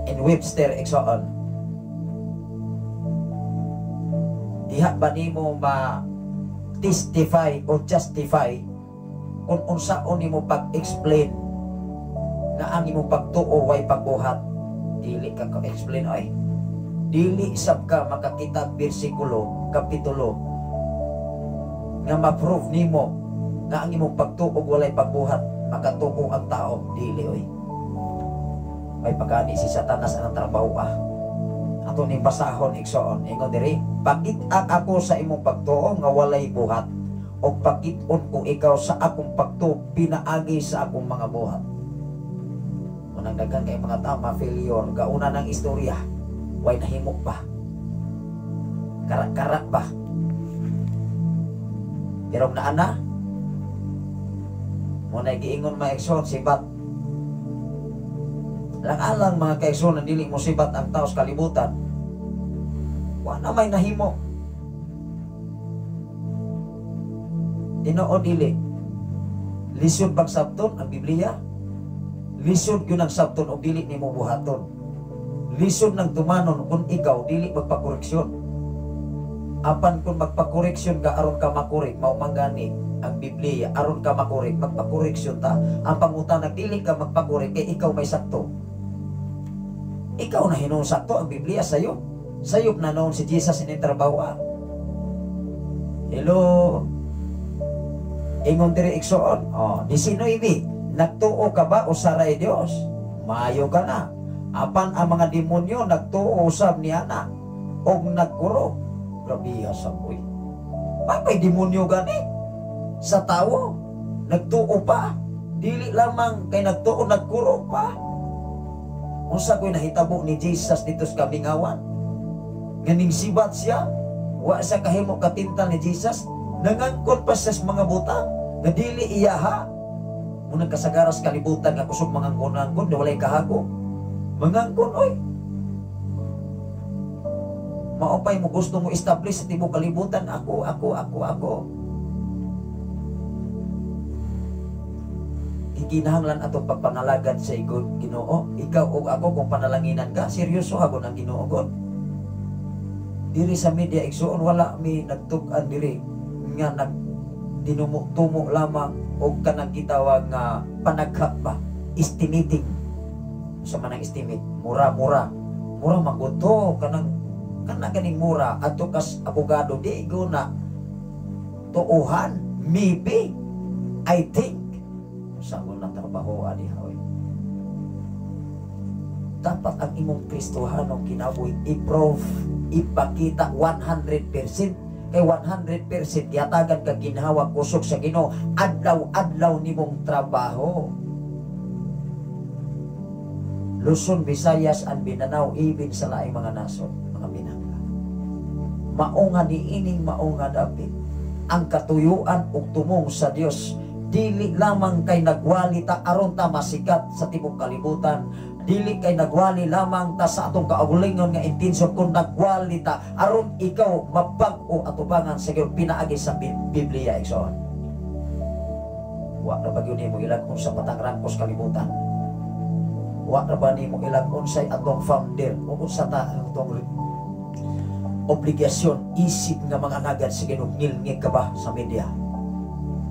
in Webster, igsoon. Diha ba nimo ma testify o justify kung unsaon nimo pag-explain na ang imong pagtuo way pagbuhat? Dili ka ka-explain ay. Dili sab ka makakita bersikulo, kapitulo nga ma-prove nimo nga ang imong pagtuo walay pagbuhat, makatuo ang tao. Dili oy. May pagani si Satanas ang trabaho ah. Ato ning basahon, igsoon. Ingon diri, pakit-a ako sa imong pagtuo nga walay buhat, og pakit-on ko ikaw sa akong pagtuo pinaagi sa akong mga buhat. Unang daghan kay mga tao ma-failure, gauna ng istorya, way nahimo pa, karak-karak pa. Pero naa na, mo na giingon mga igsoon, sibat. Lang-alang mga kaigsoon na dili mo sibat ang tao sa kalibutan, wa na may nahimo. Tinuod dili. Lisod pagsabton ang Biblia. Lisod yun ang sabton o dili nimo buhaton. Lisod ng tumanon kung ikaw dili magpakoreksyon. Apan kung magpakoreksyon ka aron ka makorek, mao man gani ang Biblia, aron ka makorek, magpakoreksyon ta. Ang pangutana dili ka magpakorek kay ikaw may sakto. Ikaw na hinuon sakto ang Biblia sayo. Sayop na noon si Jesus ini trabaho. Hello. Ingon diri igsoon. Oh, 19. Nagtuo ka ba o saray Dios? Maayo ka na. Apan ang mga demonyo nagtuo usab niya na og nagkuro. Grabe sa boy. Papay demonyo gani sa tawo. Nagtuo pa. Dili lamang kay nagtuo, nagkuro pa. Unsa ko'y nahitabo ni Jesus dito sa kamingawan? Ganing sibat siya, wa siya kahimo katintal ni Jesus, nangangkon pa siya sa mga butang nga dili iyaha. Unang kasagaras kalibutan nga kusog mangangkon-angkon, walay kahago. Mangangkon oy. Maupay mo gusto mo establish sa tibok kalibutan, ako, ako, ako, ako. Gikinahanglan atong pagpangalagad sa igon Ginoo. Ikaw ug ako, kung panalanginan ka, seryoso hagon ang Ginoo god. Diri sa media, igsuon, wala mi nagtug-an diri nga nag dinumo-tumo lamang og kanang gitawag nga panagha ba, estimating sa manang estimate, mura-mura mura maguto kanang kana ganing mura adto kas abogado, di go na tuuhan. Maybe, I think sa mo na trabaho ani oy. Dapat ang imong Kristohanong kinabuhi i-prove, ipakita 100%, kay 100% gihatagan ka ginhawa, kusog sa Ginoo adlaw-adlaw nimong trabaho. Luzon, Visayas and Mindanao, even sa laing mga nasod, mga minangga. Mao nga niining mao nga dapit ang katuyuan ug tumong sa Dios, dili lamang kay nagwali ta aron ta masikat sa tibok kalibutan, dili kay nagwali lamang ta sa atong kaugalingon nga intensyon, kun nagwali ta aron ikaw mabag-o atubangan sa Ginoo pinaagi sa Biblia, igsoon. Wa ra ba gyud nimo ilag-on sa patangrangkos kalibutan? Wa ra ba nimo ilag-on sa atong founder o unsa ta atong obligasyon isip nga mga alagad sa Ginoo? Ngilngig ka ba sa media?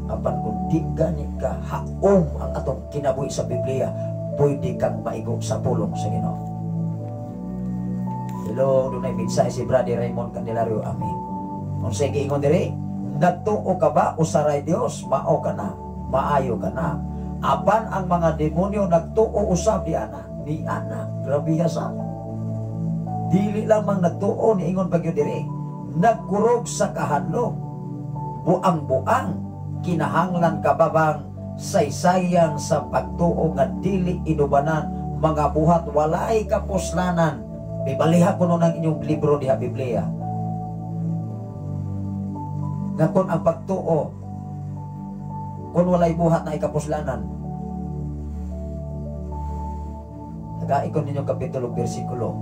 Apan kung di gani ka haom ang atong kinabuhi sa Biblia, pwede kang maigo sa pulong sa Ginoo. Hello, dunay mensahe si Brother Raymond Candelario. Amen. Unsay giingon diri? Nagtuo ka ba usaray Dios, mao ka na, maayo ka na. Apan ang mga demonyo nagtuo usab di ana, ni ana, grabe sa. Dili lamang nagtuo, niingon pa gyud diri, nagkurog sa kahadlok. Buang-buang, kinahanglan ka ba bang saysayang sa pagtuo nga dili inubanan mga buhat walay kapuslanan? Bibaliha kuno ng inyong libro diha, Biblia. Nga kung ang pagtuo, kung walay buhat na ikapuslanan. Tagai ko ninyong kapitulo, bersikulo,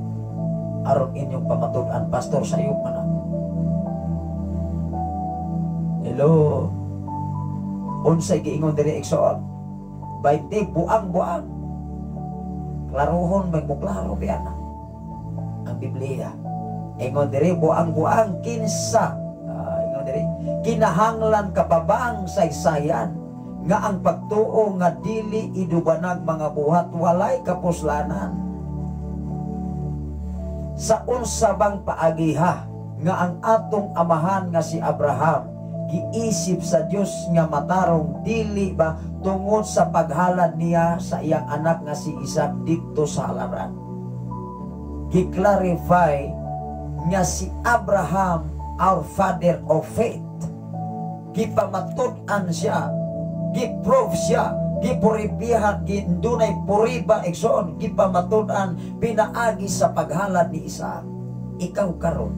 aron inyong pamatud-an, pastor, sa iyo pa na. Hello. Unsay giingon diri, igsoon? 20, buang-buang. Klarohon, may muklaro biya na ang Biblia. Ingon diri, buang-buang kinsa. Ingon diri, kinahanglan ka pa bang saysayan nga ang pagtuo nga dili idubanag mga buhat walay kapuslanan? Sa unsa bang paagiha nga ang atong amahan nga si Abraham giisip sa Dios nga matarong, dili ba tungod sa paghalad niya sa iyang anak nga si Isaac didto sa halaran? Gi-clarify nga si Abraham, our father of faith. Gipamatud-an siya, gi-prove siya, gipuribihan, gindunay puriba, igsoon, gipamatud-an pinaagi sa paghalad ni Isaac. Ikaw karon,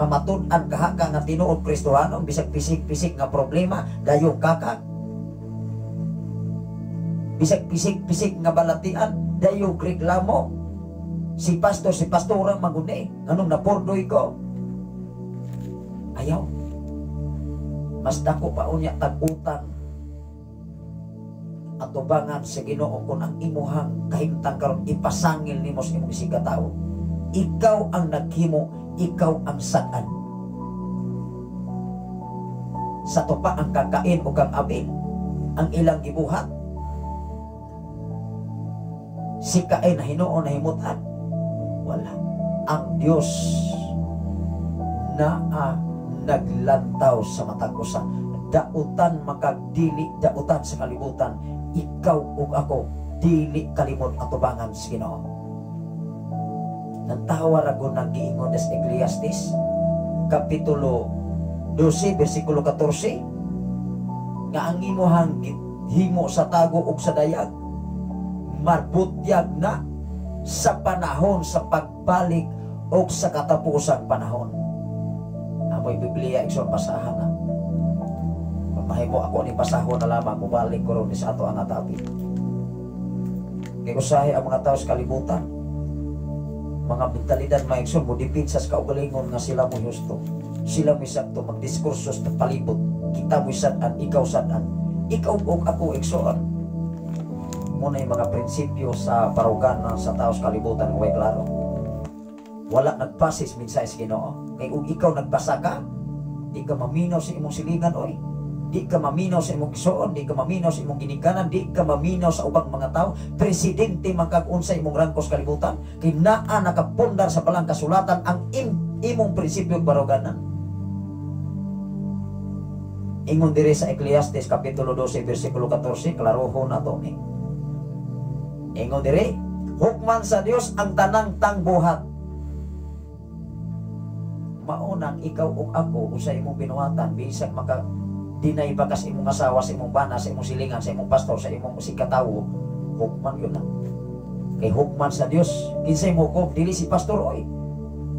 pamatud-an kaha ka nga tinuod Kristohano, bisag pisik-pisik nga problema, dayong kakak. Bisag pisik-pisik nga balatian, dayong reklamo. Si pastor, si pastora maguni, anong napurdoy ko? Ayaw. Mas dako pa unya tag-utang atubangan sa Ginoo kung ang imuhang kahimtang karon ipasangil nimo sa imong isigkatawo. Ikaw ang naghimo, ikaw ang sad-an. Sa tupa ang kakain o kang Abel, ang ilang gibuhat. Si Cain na hinuon na himutan. Wala. Ang Dios naa naglantaw sa matag usa. Dautan makagdili, dautan sa kalibutan. Ikaw ug ako dili kalimot atubangan sa Ginoo. Nantawa ra gud nang giingon des Ecclesiastes kapitulo 12 bersikulo 14 nga ang imuhang himo sa tago ug sa dayag marbutyag na sa panahon sa pagbalik o sa katapusang panahon. Amoy Biblia, igsoon, basahan na. Kung mahimo ako ni basahon na lamang, mubalik ko ron sa ato ang atabi. Kay usahay ang mga tao sa kalibutan, mga mentalidad, mga igsoon, mo depensa sa kaugalingon nga sila mo husto, sila mo sakto, magdiskurso sa palibot, kita mo sad-an, ikaw sad-an, ikaw og ako, igsoon. Muna yung mga prinsipyo sa baruganan sa tao sa kalibutan way klaro. Wala nagbasis mensahe sa Ginoo. Kay ug ikaw nagbasa ka, di ka maminaw sa imong silingan oy. Di ka maminaw sa imong igsuon, di ka maminaw sa imong ginikanan, di ka maminaw sa ubang mga tao. Presidente man kag unsa imong rangko sa kalibutan, kay naa nakapundar sa balang kasulatan ang imong prinsipyo ug baruganan. Ingon diri sa Ecclesiastes kapitulo 12 bersikulo 14, klarohon nato ni. Ingon diri, hukman sa Dios ang tanang tangbuhat. Maunang ikaw ug ako usa imong binuhatan bisag maka dinay pa kas imong asawa, sa imong bana, sa imong silingan, sa imong pastor, sa imong sikatawo, hukman yun na. Kay hukman sa Dios, kinsay mohukom? Dili si pastor oy.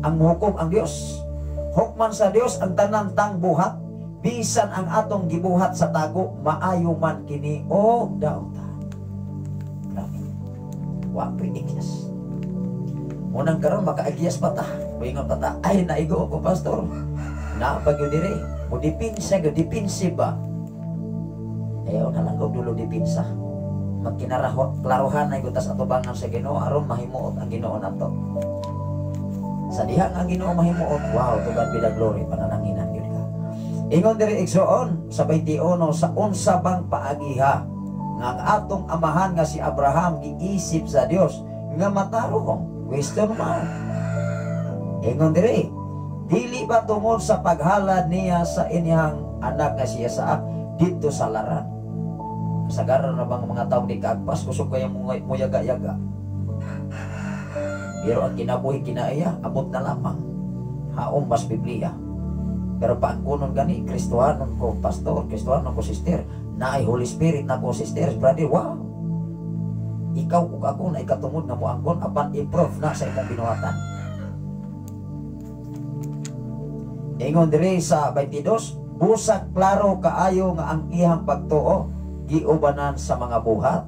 Ang mohukom ang Dios. Hukman sa Dios ang tanang tangbuhat, bisan ang atong gibuhat sa tago, maayo man kini o dautan. Grabe. Wa priikyas. Unang karon makaagyas pa ta. Moingon pa ta, ay naigo ako pastor. Naa pa gyud diri. Mo dipinsa gyud, dipinsi ba? Ayaw na lang og dulo dipinsa. Magkinaraho, klarohan na gyud tas atubangan sa Ginoo aron mahimuot ang Ginoo nato. Sa diha nga ang Ginoo mahimuot, wow, to God be the glory, panananginan gyud ka. Ingon diri igsoon sa 21, sa unsa bang paagiha nga ang atong amahan nga si Abraham giisip sa Dios nga matarong? Question mark. Ingon diri, dili ba tungod sa paghalad niya sa inyang anak nga si Isaac didto sa laran? Kasagaran na bang mga taong di kaagpas, kusog kaya muyaga-yaga. Pero ang kinabuhi kinaiya, abot na lamang. Haong mas Biblia. Pero paangkunon gani, Kristohanon ko pastor, Kristohanon ko sister, naay Holy Spirit na ko sister, brother, wow. Ikaw ug ako na ikatumod nga moangkon apan i-prove na sa imong binuhatan. Ingon diri sa 22, busak klaro kaayo nga ang iyang pagtuo giubanan sa mga buhat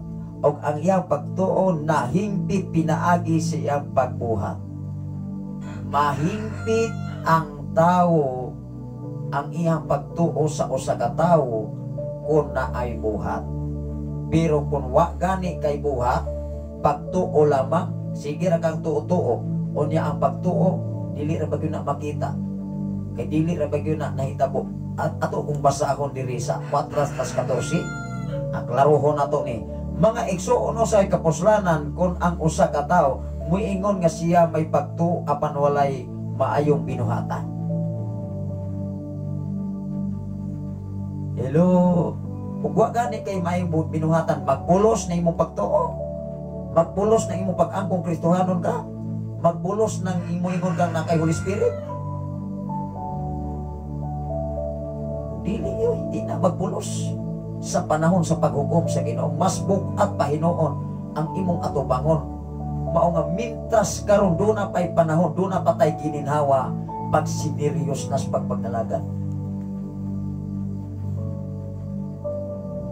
og ang iyang pagtuo nahingpit pinaagi sa iyang pagbuhat. Mahingpit ang tawo ang iyang pagtuo sa usa ka tawo kun naay buhat. Pero kung wa gani kay buhat, pagtuo lamang, sige ra kang tuo-tuo. Unya ang pagtuo, dili ra ba gyud na makita. Kay dili ra ba gyud na nahitabo. At ato kung basahon diri sa 4:14, ang klarohon nato ni mga igsuon sa kapuslanan kung ang usa ka tawo muingon nga siya may pagtuo apan walay maayong binuhatan. Hello, ug wa gani kay maayong binuhatan, magpulos na imong pagtuo, magpulos na imong pag-angkong Kristohanon ka, magpulos ng imong ingon kang na kay Holy Spirit. Dili yun, hindi na magpulos sa panahon sa paghukom sa Ginoo. Mas bug-at pahinuon ang imong atubangon. Mao nga mintras karon duna pay panahon, duna pa tay gininhawa pag sineryos na sa pagpagdalagan.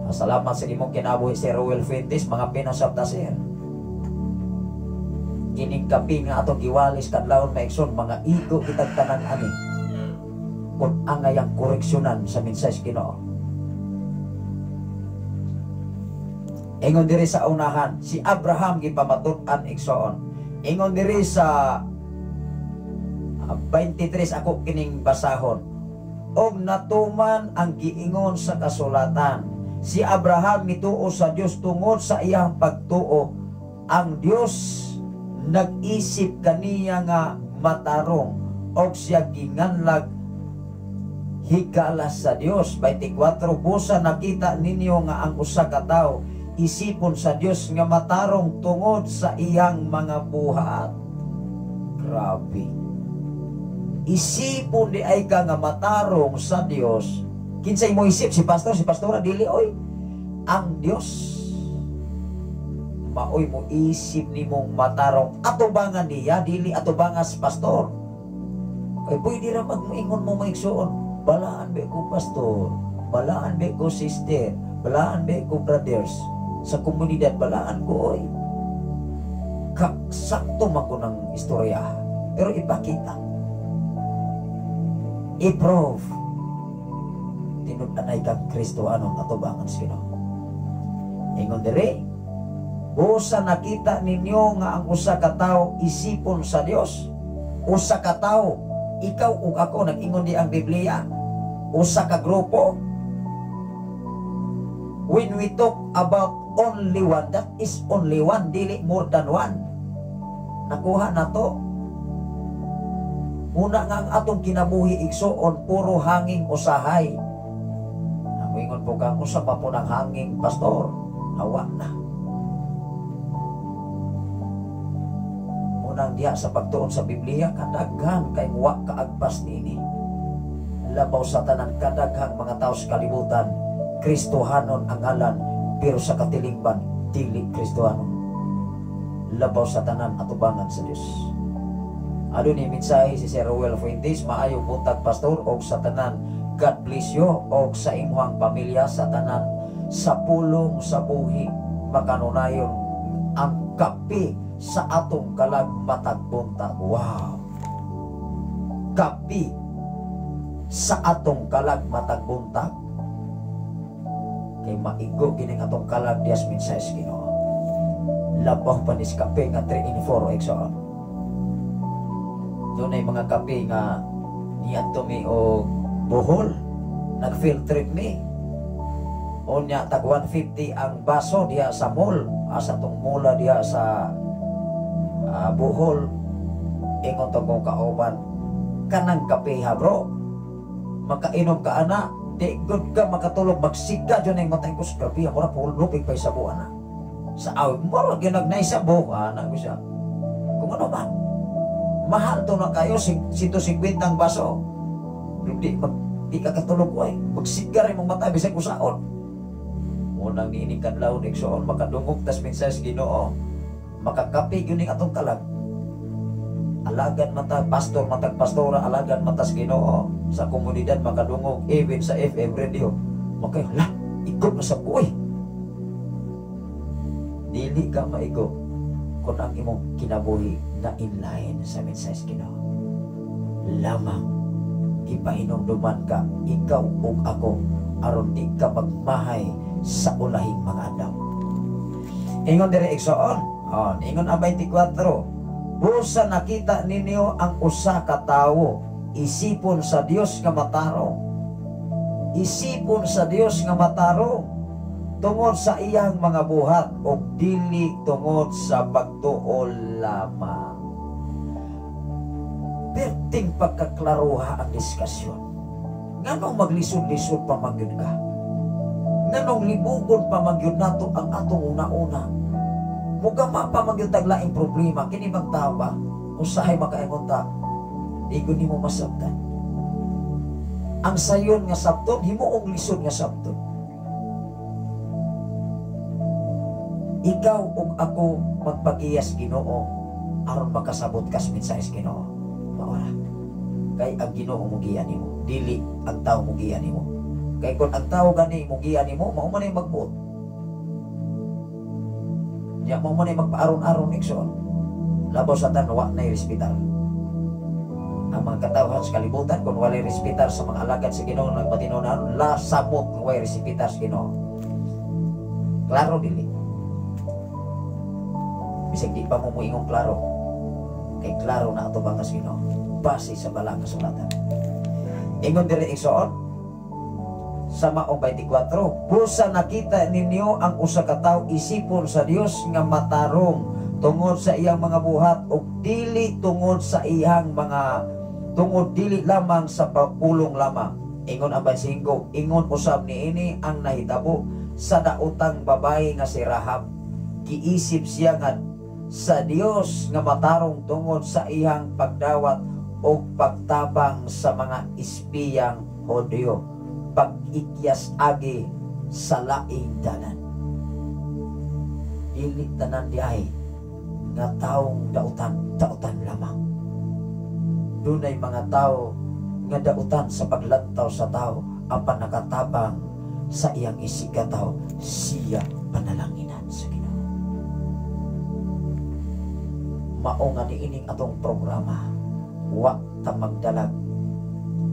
Salamat sa imong kinabuhi si Roel Fuentes, mga pinasap ta sir. Kining kape nga atong giwalis kadlawon maigsoon, mga igo kitag tanan ani. Kung angayang koreksyonan sa mensahe sa Ginoo. Ingon diri sa unahan, si Abraham gipamatud-an igsoon. Ingon diri sa 23 ako kining basahon. Og natuman ang giingon sa kasulatan. Si Abraham mituo sa Dios tungod sa iyang pagtuo. Ang Dios nag-isip kaniya nga matarong og siya ginganlag higala sa Dios. 24, busa nakita ninyo nga ang usa ka tawo isipon sa Dios nga matarong tungod sa iyang mga buhat. Grabe. Isipon di ay ka nga matarong sa Dios. Kinsay mo isip si pastor, si pastora dili oy. Ang Dios maoy mo isip nimong matarong atubangan niya dili atubangan si pastor. Kay pwede ra magmoingon mo maigsuon, balaan be ko pastor, balaan be ko sister, balaan be ko brothers sa komunidad, balaan ko oy. Sakto man ko ng istorya, pero ipakita, i-prove tinud-anay kang Kristo anong atubangan sino. Ingon diri, Busa nakita ninyo nga ang usa ka tawo isipon sa Dios. Usa ka tawo, ikaw ug ako, nag-ingon di ang Biblia. Usa ka grupo. When we talk about only one, that is only one, dili more than one. Nakuha na to. Una nga ang atong kinabuhi, igsuon, puro hanging usahay. Ang ingon po kang usa pa po ng hanging, pastor, nawa na. Unang diha sa pagtuon sa Biblia, kadaghan kay wa kaagpas niini. Labaw sa tanan, kadaghang mga tao sa kalibutan, Kristohanon ang ngalan, pero sa katilingban, dili Kristohanon. Labaw sa tanan, atubangan sa Dios. Adunay mensahe si Sir Ruel Fuentes, maayong buntag, pastor, og sa tanan. God bless you og sa imuhang pamilya sa tanan sa pulong sa buhi makanunayon ang kape sa atong kalag matag buntag. Wow. Kape sa atong kalag matag buntag. Kay maigo kining atong kalag dias mensahe sa Ginoo. Labaw pa ni sa kape nga 3 in 4, igsoon. Dunay mga kape nga niadto mi og Bohol, nag-field trip mi. Unya tag 150 ang baso diha sa mall, asa tong mula diha sa Bohol. Ingon to kong kauban, kanang kape ha, bro. Makainom ka ana, di good ka makatulog, magsika dyan ang matay ko sa grabe, mura po lupig pa sa buwan na. Sa awit, mura ginagnay sa buwan, ana ko siya. Kung ano man, mahal to na kayo, 150 ang baso. Hindi, di ka katulog, oy. Magsiga rin mong mata, bisag usaon. Unang niining kadlawon, igsoon, makadungog, tas minsan sa Ginoo, makakape yun yung atong kalag. Alagan mata, pastor, matag pastora, alagan mata sa Ginoo, sa komunidad, makadungog, even sa FM radio. Makay, hala, igo na sa buhay. Dili ka maigo kung ang imong kinabuhi na inline sa mensahe sa Ginoo. Lamang ipahinumduman ka, ikaw ug ako, aron di ka magmahay sa ulahing mga adlaw. Ingon diri, igsoon, oh, ingon ang 24, busa nakita ninyo ang usa ka tawo, isipon sa Dios nga matarong. Isipon sa Dios nga matarong tungod sa iyang mga buhat ug dili tungod sa pagtuo lamang. Perting pagkaklaruha ang diskusyon. Nganong maglisod-lisod pa man gyud ka? Nganong libugon pa man gyud nato ang atong una-una? Mugama pa man gyud tag laing problema kini bang tao ba? Usahay makaingon ta, di ko nimo masabtan. Ang sayon nga sabton, himuong lisod nga sabton. Ikaw ug ako magpagiyas Ginoo aron makasabot kas mensahe sa Ginoo. Maura. Kay ang Ginoo mogiya nimo, dili ang tao mogiya nimo. Kay kung ang tao gani mogiya nimo, mao man ay magbuot. Nya mao man ay magpaaron-aron, igsoon. Labaw sa tan wa nay respetar. Ang mga katawhan sa kalibutan kung walay respetar sa mga alagad sa Ginoo nagmatinunan, la samot nga way respetar sa Ginoo. Klaro dili. Bisag di pa mo moingong klaro. Kay klaro na ato bang sa Ginoo base sa balang kasulatan. Ingon diri, igsoon, sa maong 24, busa nakita ninyo ang usa ka tawo isipon sa Dios nga matarong tungod sa iyang mga buhat ug dili tungod sa iyang mga tungod dili lamang sa pulong lamang. Ingon ang 25, ingon usab niini ang nahitabo sa daotang babae nga si Rahab. Giisip siya nga sa Dios nga matarong tungod sa iyang pagdawat o pagtabang sa mga espiyang Hodyo, pag-ikyas agi sa laing dalan. Dili tanan diay nga taong dautan, dautan lamang. Dunay mga tao nga dautan sa paglantaw sa tao, apan nakatabang sa iyang isigataw, siya panalanginan sa Ginoo. Mao nga niining atong programa, wa ta magdalag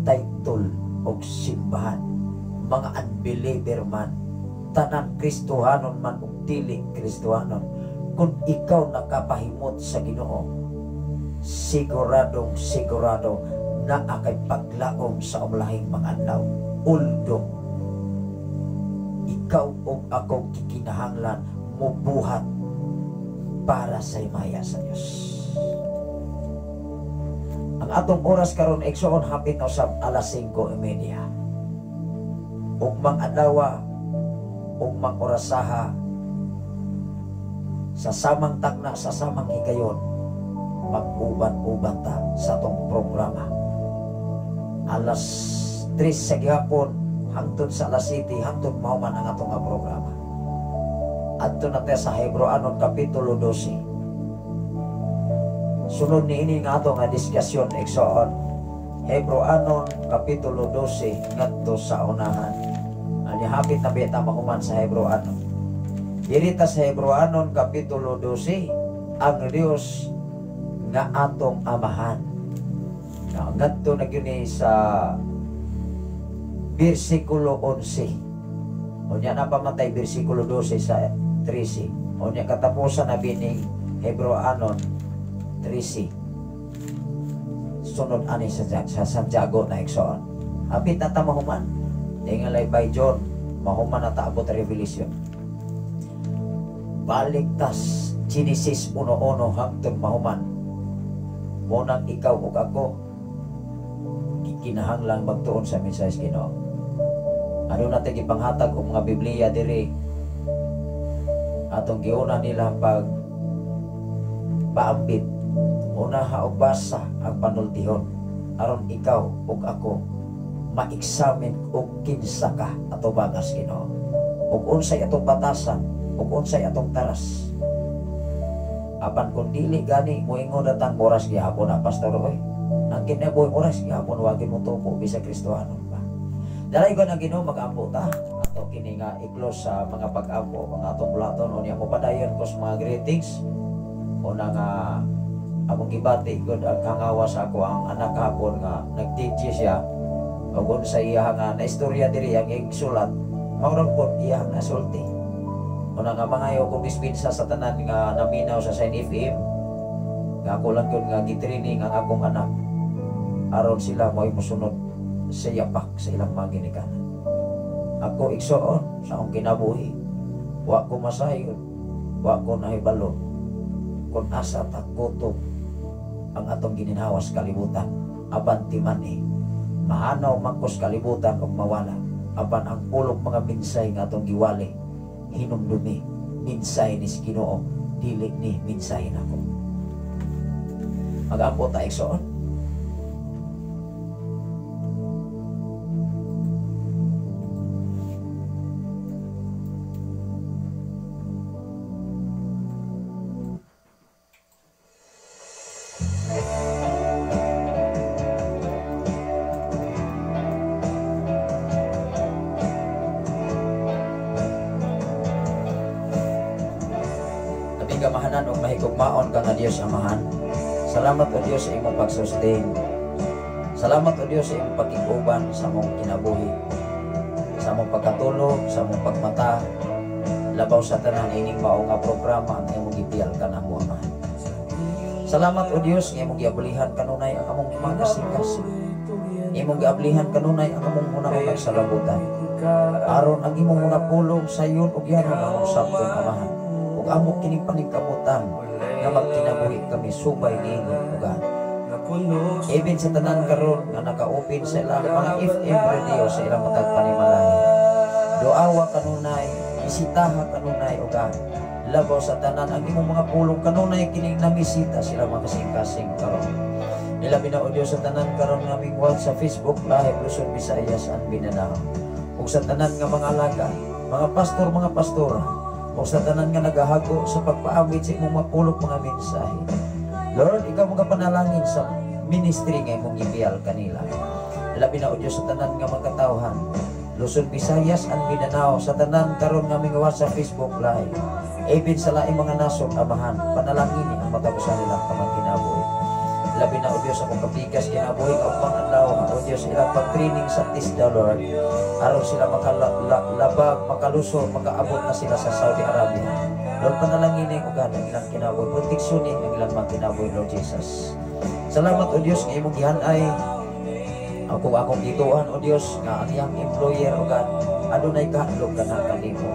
title og simbahan, mga unbeliever man, tanan Kristohanon man ug dili Kristohanon, Kung ikaw nakapahimot sa Ginoo, siguradong sigurado naa kay paglaom sa umlahing mga adlaw. Although ikaw ug akong gikinahanglan mubuhat para sa himaya sa Dios. Ang atong oras karon igsoon hapit na usab alas 5:30. Ugmang adlaw, ugmang orasaha, sa samang takna, sa samang higayon, mag-uban-uban ta sa atong programa. Alas 3 sa gihapon hangtod sa alas 7, hangtod mahuman ang atong nga programa. Adto na tayo sa Hebreoanon Kapitulo 12. Sunod niini nga ato nga diskusyon igsoon. Hebreoanon Kapitulo 12 ngadto sa unahan. Ani hapit na beta mahuman sa Hebreoanon. Diri ta sa Hebreoanon Kapitulo 12, ang Dios nga atong amahan. Now, ngadto na gyud ni sa bersikulo 11. Unya na pamatay bersikulo 12 sa 13. Unya katapusan na bini Hebreoanon 13. Sunod ani sa Santiago na igsoon. Hapit na ta mahuman. Tingalay by John, mahuman na ta abot Revelation. Baligtas Genesis 1:1 hangtod mahuman. Munang ikaw ug ako gikinahanglang magtuon sa mensahe sa Ginoo. Ano natin gipanghatag og mga Biblia diri? Atong giuna nila pag paambit, unaha og basa ang panultihon aron ikaw ug ako ma-examine og kinsa ka atubangas Ginoo. Ug unsay atong batasan, ug unsay atong taras. Apan kung dili gani moingon datang oras gihapon na pastor oy. Ang kinabuhi oras gihapon wagin mo tubo bisag Kristohanon pa. Dalay ko ng Ginoo mag-ampo ta. Ato kini nga i-close sa mga pag-ampo ang atong bulaton unya mo padayon ko sa mga greetings. Una nga akong gibati gud ang kangawa sa ako ang anak hapon nga nag-DJ siya. Ug unsa iya nga naistorya diri ang igsulat, mao ra pod iya nga nasulti. Una nga mangayo kong dispensa sa tanan nga naminaw sa Shine FM. Nga ako lang gyud nga gitraining ang akong anak aron sila mo'y mosunod sa yapak sa ilang mga ginikanan. Ako igsoon sa akong kinabuhi, wa ko masayod, wa ko nahibalo kung asa ta gutom ang atong gininhawas kalibutan. Apan timani mahanaw mangkos kalibutan og mawala, apan ang pulong mga minsay nga atong giwali hinumdumi minsay ni Ginoo, dili ni minsay nako. Mag-ampo ta igsoon. Kamahanan ug mahigugmaon ka nga Dios Amahan. Salamat o Dios sa imong pagsustain. Salamat o Dios sa imong pagkiguban sa among kinabuhi, sa among pagkatulog, sa among pagmata. Labaw sa tanan ining mao nga programa ang imong gipiyal kanamo Amahan. Salamat o Dios nga imong giablihan kanunay ang among mga kasing-kasing. Imong giablihan kanunay ang among hunahuna sa labutan. Aron ang imong mga pulong sayon ug yanon among sabton Amahan. Amo kining paningkamutan nga magkinabuhi kami subay niini ugan. Even sa tanan karon nga naka-open sa ilang mga FM radio sa ilang matag panimalay. Duawa kanunay, bisitaha kanunay ugan. Labaw sa tanan ang imong mga pulong kanunay kining namisita sila mga kasing-kasing karon. Ilabi na o Dios sa tanan karon nga mingwat sa Facebook Live Luzon, Visayas and Mindanao. Ug sa tanan nga mga alaga, mga pastor, mga pastora, o sa tanan nga nagahago sa pagpaawit sa imong mapulok mga mensahe. Lord, ikaw mga panalangin sa ministry nga imong gibiyal kanila. Labi na o Diyos sa tanan nga mga katawhan, Luzon, Visayas and Mindanao, sa tanan karon nga mingawa sa Facebook Live. Even sa laing mga nasod, Amahan, panalangin ang matapusan nila kamang kinabuhi. Labi na o Diyos akong kapikas kinabuhi upang adlaw o Diyos ilang pag-training sa TISDA, Lord. Aron sila makalabag, makalusot, makaabot na sila sa Saudi Arabia. Lord, panalangin o God ang ilang kinabuhi. Proteksyon ang ilang mga kinabuhi, Lord Jesus. Salamat, O Dios, nga imong gihanay ako akong gituan, O Dios, nga ang iyang employer, O God, adunay kahadlok kana kanimo.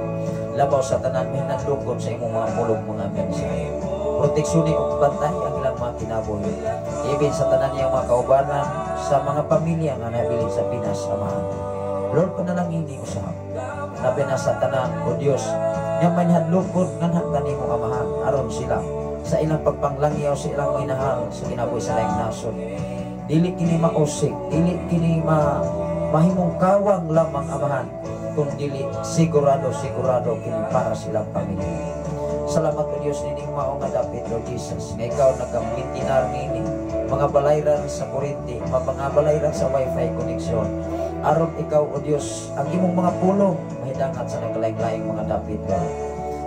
Labaw sa tanan, mahinadlokon sa imong mga pulong, mga mensahe. Proteksyon ug bantay ang ilang mga kinabuhi. Ibin sa tanan niyang mga kaubanan, sa mga pamilya nga nabilin sa Pinas, Amahan. Lord, panalangin ni usab. Labi na sa tanan, O Dios, nga manhadlokon nga kanimo, Amahan, aron sila sa ilang pagpanglangyaw sa ilang minahal sa kinabuhi sa laing nasod. Dili kini mausik, dili kini mahimong kawang lamang, Amahan, kung dili sigurado, sigurado kini para silang pamilya. Salamat, O Diyos, nining mao nga dapit, Lord Jesus, nga ikaw nagkamintinar nini mga balayran sa kuryente, mga balayran sa wifi connection. Aron ikaw, O Diyos, ang imong mga pulong mahidangat sa nagkalaing-laing mga dapit, Lord.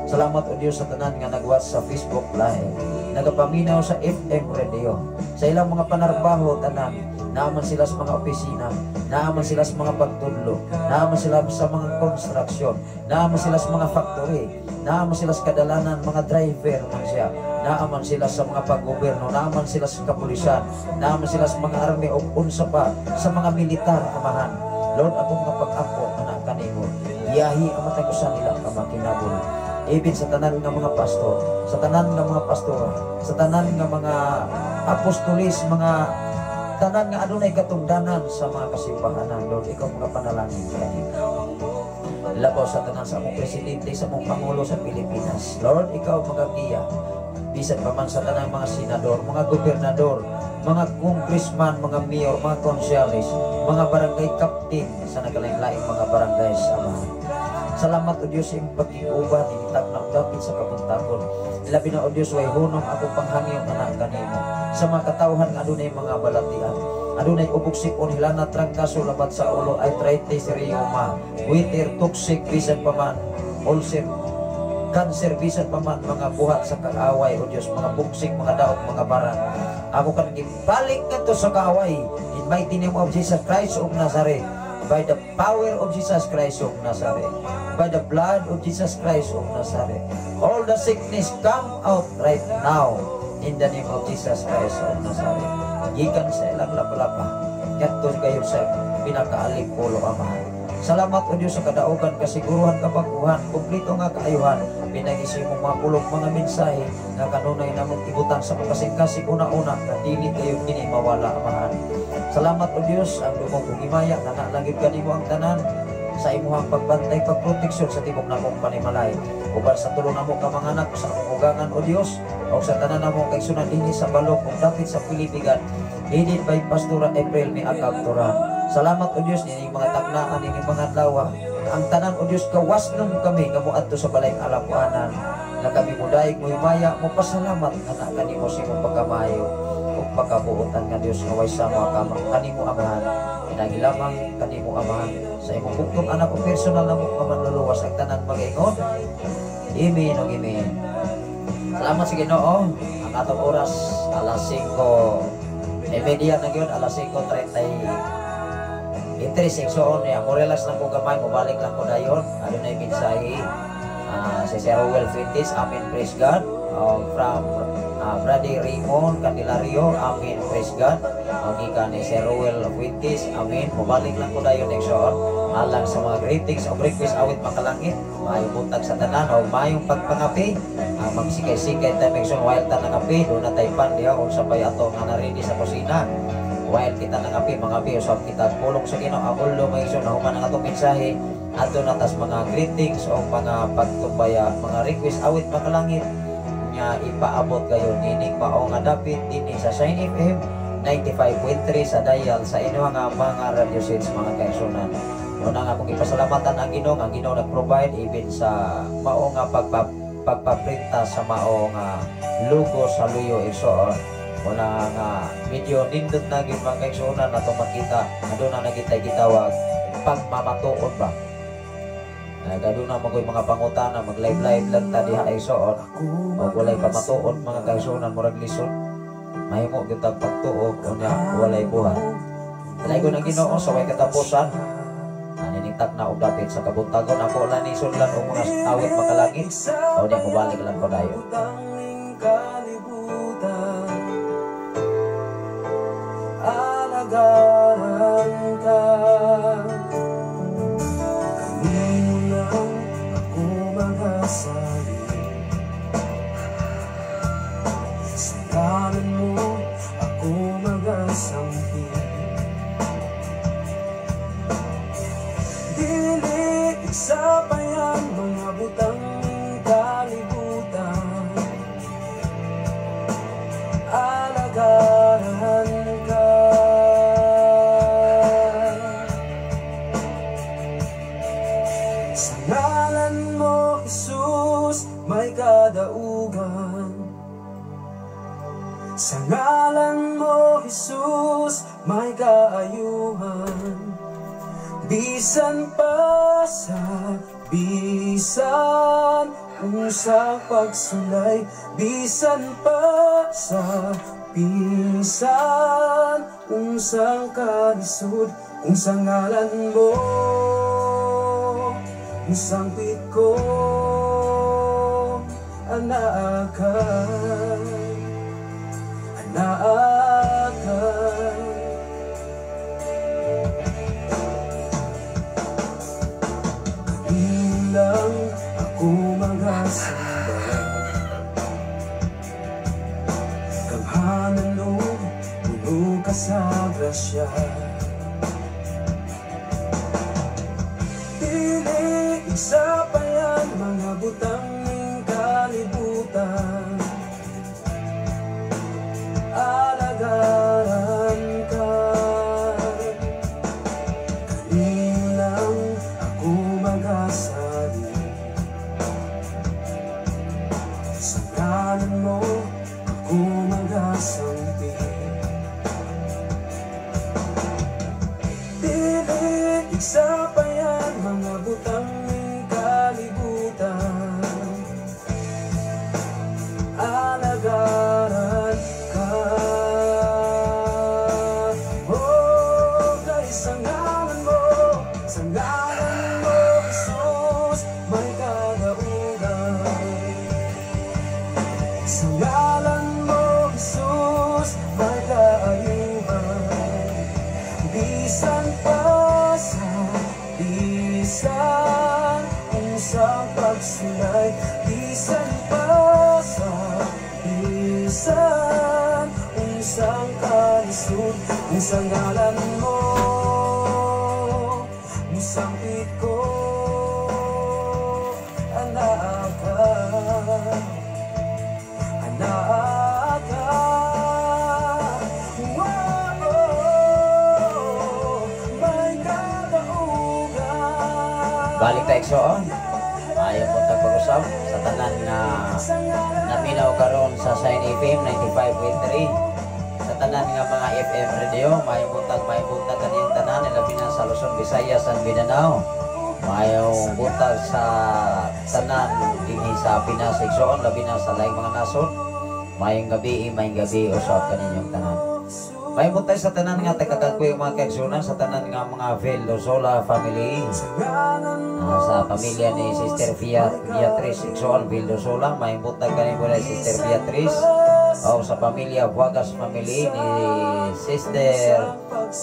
Salamat, O Diyos, sa tanan nga nag-watch sa Facebook Live, nagapaminaw sa FM radio, sa ilang mga panarbaho tanan, naaman sila sa mga opisina, naaman sila sa mga pagtudlo, naaman sila sa mga construction, naaman sila sa mga factory, naaman sila sa kadalanan, mga driver man siya, naaman sila sa mga paggobyerno, naaman sila sa kapulisan, naaman sila sa mga army o unsa pa, sa mga militar, Amahan. Lord, akong mga pag-ampo anak kanimo, giyahi ang matag usa nila ka makinabuhi. Ibin sa tanan nga mga pastor, sa tanan nga mga pastora, sa tanan nga mga apostolis, mga tanan nga adunay katungdanan sa mga kasimbahanan, Lord, ikaw mga panalangin kanimo. Labaw sa tanan sa among presidente, sa among pangulo sa Pilipinas. Lord, ikaw magagiya. Bisan pa man sa tanang mga senador, mga gobernador, mga congressman, mga mayor, mga konsyales, mga barangay captain sa nagalaing-laing mga barangay sa Amahan. Salamat, O Diyos, sa imong pagkiuban, initag na dapit sa kabuntagon. Labi na, O Diyos, way hunong ako panghangyo anak kanimo. Sa mga katawhan nga adunay mga balatian, adunay ubog sipon, hilana, trangkaso, labat sa ulo, arthritis, rheuma, goiter, toxic, bisan pa man, ulcer, cancer, bisan pa man mga buhat sa kaaway, O Diyos, mga buksik, mga daot, mga barang. Ako kan gibalik ngadto sa kaaway in mighty name of Jesus Christ of Nazareth. By the power of Jesus Christ of Nazareth. By the blood of Jesus Christ of Nazareth. All the sickness come out right now in the name of Jesus Christ of Nazareth. Gikan sa ilang lapalapa, ngadto kayo sa pinakaalimpulo, Amahan. Salamat, O Diyos, sa kadaugan, kasiguruhan, kabaguhan, kumplito nga kaayuhan. Pinag-isip mong mga pulong, mga mensahe nga kanunay namong ibutan sa makasing-kasing una-una na dili kayo kini mawala, Amahan. Salamat, O Diyos, ang dumong himaya na nalangit kanimo ang tanan sa imuhang pagbantay, pagproteksyon sa tibok namong panimalay. Uban sa tulo namo ka mga anak sa among ugangan, O Dios, o sa tanan namong kaigsunan dinhi sa balok ug dapit sa Pilipigan, headed by Pastora April May Akabturan. Salamat, O Dios, nining mga taknaan, nining mga adlaw. Ang tanan, O Dios, kawasnon kami nga moadto sa balay alapuanan na kami mudayeg, mohimaya, mo pasalamat nga kanimo sa imong pagkamayo ug pagkabuotan nga Dios nga way sama kama kanimo, Amahan. Pinagi lamang kanimo, Amahan, sa imong bugtong anak o personal na mo nga manluluwas, ang tanan mag-ingon, Amen ug Amen. Salamat sa Ginoo. Ang atong oras alas 5:30 na gyud, alas 5:30 interest igsoon niya. Mo relax lang ko gamay, mobalik lang ko dayon. Adunay mensahe si Sir Ruel Fuentes, Amen, praise God. From Brother Raymond Candelario, Amen, praise God. Gikan ni Sir Ruel Fuentes, Amen. Mobalik lang ko dayon, igsoon. Alang sa mga greetings o request awit makalangit, maayong buntag sa tanan o maayong pagpangapi. Magsikay-sikay tayo, igsoon, while ta nangapi, doon na tayo pan diha unsa pay ato nga naready sa kusina. While kita nangapi, mga pi, usab kita pulong sa Ginoo. Ang ulo, mga igsoon, nahuman ang atong mensahe, ato na tas mga greetings o mga pagtumbaya, mga request awit makalangit nga ipaabot kayo nining mao nga dapit dinhi sa Shine FM 95.3 sa dial sa inyo nga mga radio sets, mga kaigsunan. Una nga akong ipasalamatan ang Ginoo, ang Ginoo nag-provide even sa mao nga pagpaprinta sa mao nga logo sa Luyo, igsoon. Una nga medyo nindot na gyud, mga kaigsunan, ato makita aduna na kitay gitawag pagmamatuod ba. Nagado na magoy mga pangutana, mag live live lang ta diha igsoon. Og walay pamatuod, mga kaigsunan, murag lisod. Mahimo gyud tag pagtuo unya walay buhat. Dalago ng Ginoo sa way katapusan. Ani. ining takna og dapit sa kabuntagon. Ako lang ni sudlan og mga awit makalangit. O niya mobalik lang ko dayon. Butang kalibutan, alagaran ka. Kanino lang ako mag-asalig? Sa ngalan mo ako mag-asampi. Dili sapayan mga butang kalibutan, alagaran ka. Sa ngalan mo, Jesus, may kadaugan. Sa ngalan mo, Jesus, may kaayuhan. Bisan pa sa bisan usang pagsulay, bisan pa sa bisan usang kalisod, kung sa ngalan mo musangpit ko, anaa ka, anaa ka. Kanino lang ako mag-asamba? Gamhanan og puno ka sa grasya. Dili isapayan mga butang ning kalibutan, alagaran ka. Kanino lang ako mag-asalig? Sa ngalan mo ako mag-asampi. Dili isapayan mga butang ning kalibutan, alagaran ka. Oh, kay sa ngalan mo, sa ngalan mo, Jesus, may kadaugan. Sa ngalan mo, Jesus, may kaayuhan. Bisan pa sa bisan usang pagsulay, bisan pa sa bisan usang kalisod, kung sa ngalan mo musangpit ko, anaa ka, anaa ka. Wow, may kadaugan. Balik tayo igsoon. Ayaw po tagpag-usap sa tanan nga naminaw karon sa Shine FM 95.3. Sa tanan nga mga FM radio, maayong buntag kaniyang tanan, labi na sa Luzon, Visayas ug Mindanao. Maayong buntag sa tanan dinhi sa Pinas igsoon, labi na sa laing mga nasod. Maayong gabi usab kaninyong tanan. Maayong buntag sa tanan nga taga-Kagpuyo mga kaigsunan, sa tanan nga mga Vildosola family. Sa pamilya ni Sister Beatrice igsoon Vildosola, maayong buntag kanimo na Sister Beatrice. O sa pamilya Buagas family ni Sister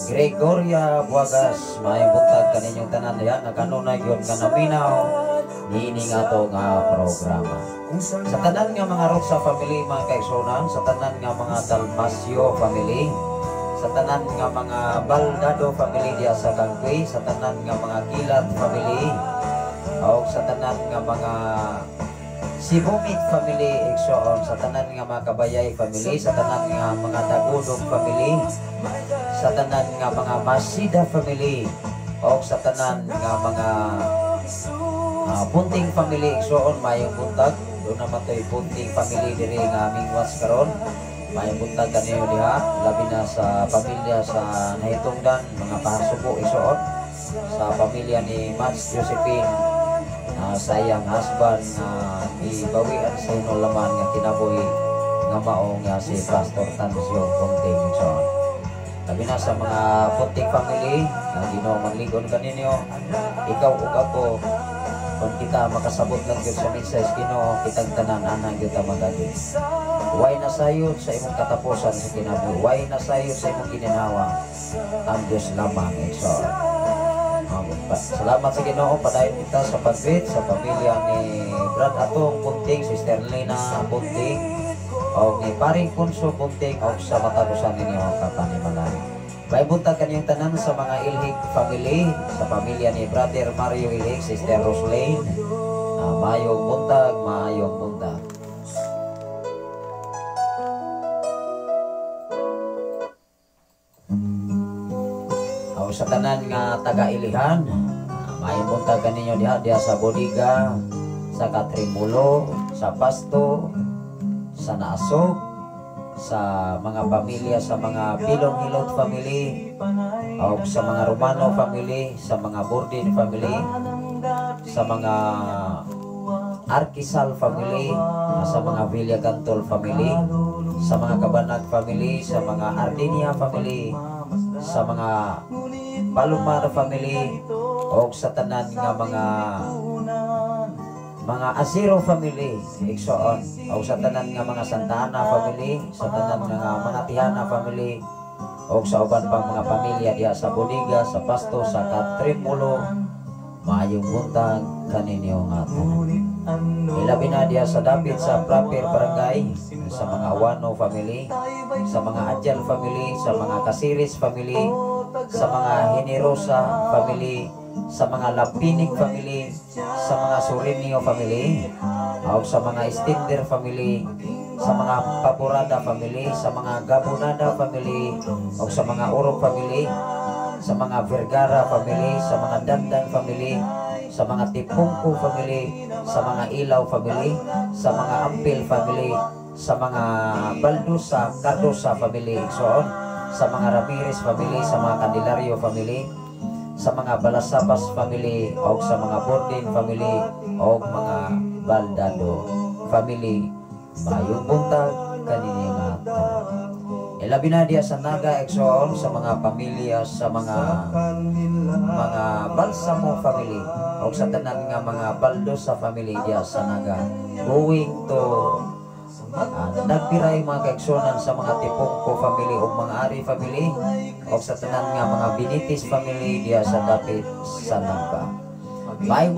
Gregoria Buagas, maayong buntag kaninyong tanan diha nga kanunay gyud nga naminaw niini nga ato nga programa. Sa tanan nga mga Roxa family mga kaigsunan, sa tanan nga mga Dalmasio family, sa tanan nga mga Baldado family diha sa Kangkwi, sa tanan nga mga Kilat family, o sa tanan nga mga Sibumit family igsoon, sa tanan nga mga Kabayay family, sa tanan nga mga Dagudog family, sa tanan nga mga Masida family, o sa tanan nga mga Bunting family igsoon, maayong buntag. Doon naman to'y Bunting family diri nga mingwas karon. Maayong buntag kaniyo diha, labi na sa pamilya sa Nahitungdan, mga pahasubo igsoon, sa pamilya ni Mats Josephine, sa iyang husband nga ibawian sa hinulaman nga kinabuhi nga mao nga si Pastor Tancio Bunting igsoon. Labi na sa mga Bunting family, nga Ginoo manligon kaninyo, ikaw ug ako, kung kita makasabot lang gyud sa mensahe sa Ginoo, kitang tanan anang gyud ta magagi. Way na sayod sa imong katapusan sa kinabuhi, way na sayod sa imong gininhawa, ang Diyos lamang, igsoon. Salamat sa Ginoo, padayon kita sa pagbit sa pamilya ni Brad Atong Bunting, Sister Lena Bunting, o ni Paring Punso Bunting, o sa matagusan ninyo kapanimalay. May buntag kanyang tanan sa mga Ilhig family, sa pamilya ni Brother Mario Ilhig, Sister Roslane. Maayong buntag, maayong buntag. O sa tanan nga taga-Ilihan, maayong buntag kaninyo diha diha sa Bodega, sa Katrimulo, sa Pasto, sa Naasog, sa mga pamilya, sa mga Bilong Hilot family, o sa mga Romano family, sa mga Bordin family, sa mga Arkisal family, sa mga Villagantol family, sa mga Kabanag family, sa mga Ardinia family, sa mga Palomar family, o sa tanan nga mga Asiro family, igsoon, o sa tanan nga mga Santa Ana family, sa tanan nga mga Tihana family, o sa uban pang mga pamilya diha sa Bodega, sa Pasto, sa Katrimulo, maayong buntag kaninyo nga tanan. Ilabi na diha sa dapit sa proper barangay, sa mga Awano family, sa mga Adjal family, sa mga Kasiris family, sa mga Henerosa family, sa mga Lapinig family, sa mga Surinio family, o sa mga Stender family, sa mga Paborada family, sa mga Gabonada family, o sa mga Urong family, sa mga Vergara family, sa mga Dandan family, sa mga Tipungko family, sa mga Ilaw family, sa mga Ampil family, sa mga Baldusa, Cardosa family, so on, sa mga Ramirez family, sa mga Candelario family, sa mga Balasabas family, o sa mga Bordin family, o mga Baldado family. Mayong buntag kaninyo nga tanan. Ilabi na diya sa Naga, igsoon, sa mga pamilya, sa mga Balsamo family, o sa tanan nga mga Baldosa family diya sa Naga. Going to nagpiray mga kaigsunan sa mga Tipongko family o mga Ari family, o sa tanan nga mga Binitis family diya sa dapit sa Nagba. Maayong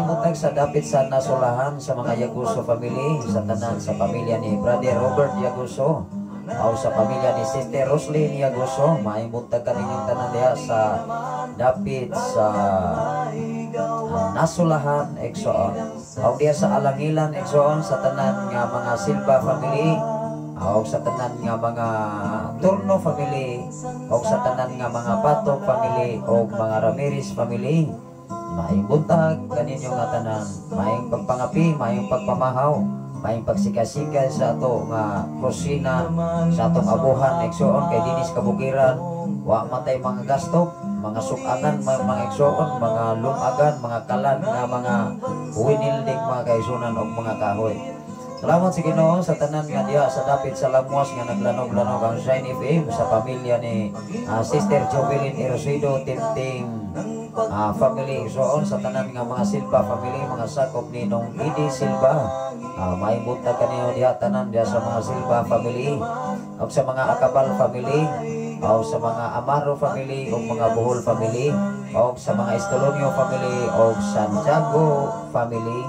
buntag sa dapit sa Nasulahan, sa mga Yaguso family, sa tanan sa pamilya ni Brother Robert Yaguso, o sa pamilya ni Sister Roslyn Yaguso. Maayong buntag kaninyong tanan diha sa dapit sa Nasulahan, igsoon. O diha sa Alangilan, igsoon, sa tanan nga mga Silva family, o sa tanan nga mga Turno family, o sa tanan nga mga Pato family, o mga Ramirez family. Maayong buntag kaninyo nga tanan. Maayong pagpangapi, maayong pagpamahaw, maayong pagsikasika sa ato nga kusina, sa atong abuhan, igsoon, kay dinis kabukiran, wa matay mga gasto, mga sukangan, mga igsoon, mga lumagan, mga kalan nga mga winilding, mga kaisunan og mga kahoy. Salamat sa Ginoo sa tanan nga diha sa dapit sa Lamuas nga naglanog-lanog ang Shine FM, sa pamilya ni Sister Jovelyn Erosido Tinting family, igsoon, sa tanan nga mga Silva family, mga sakop ni Nong Idi Silva. Maayong buntag kaninyo diha tanan diha sa mga Silva family, og sa mga Akabal family, o sa mga Amaro family, o mga Bohol family, o sa mga Estolonio family, o Santiago family.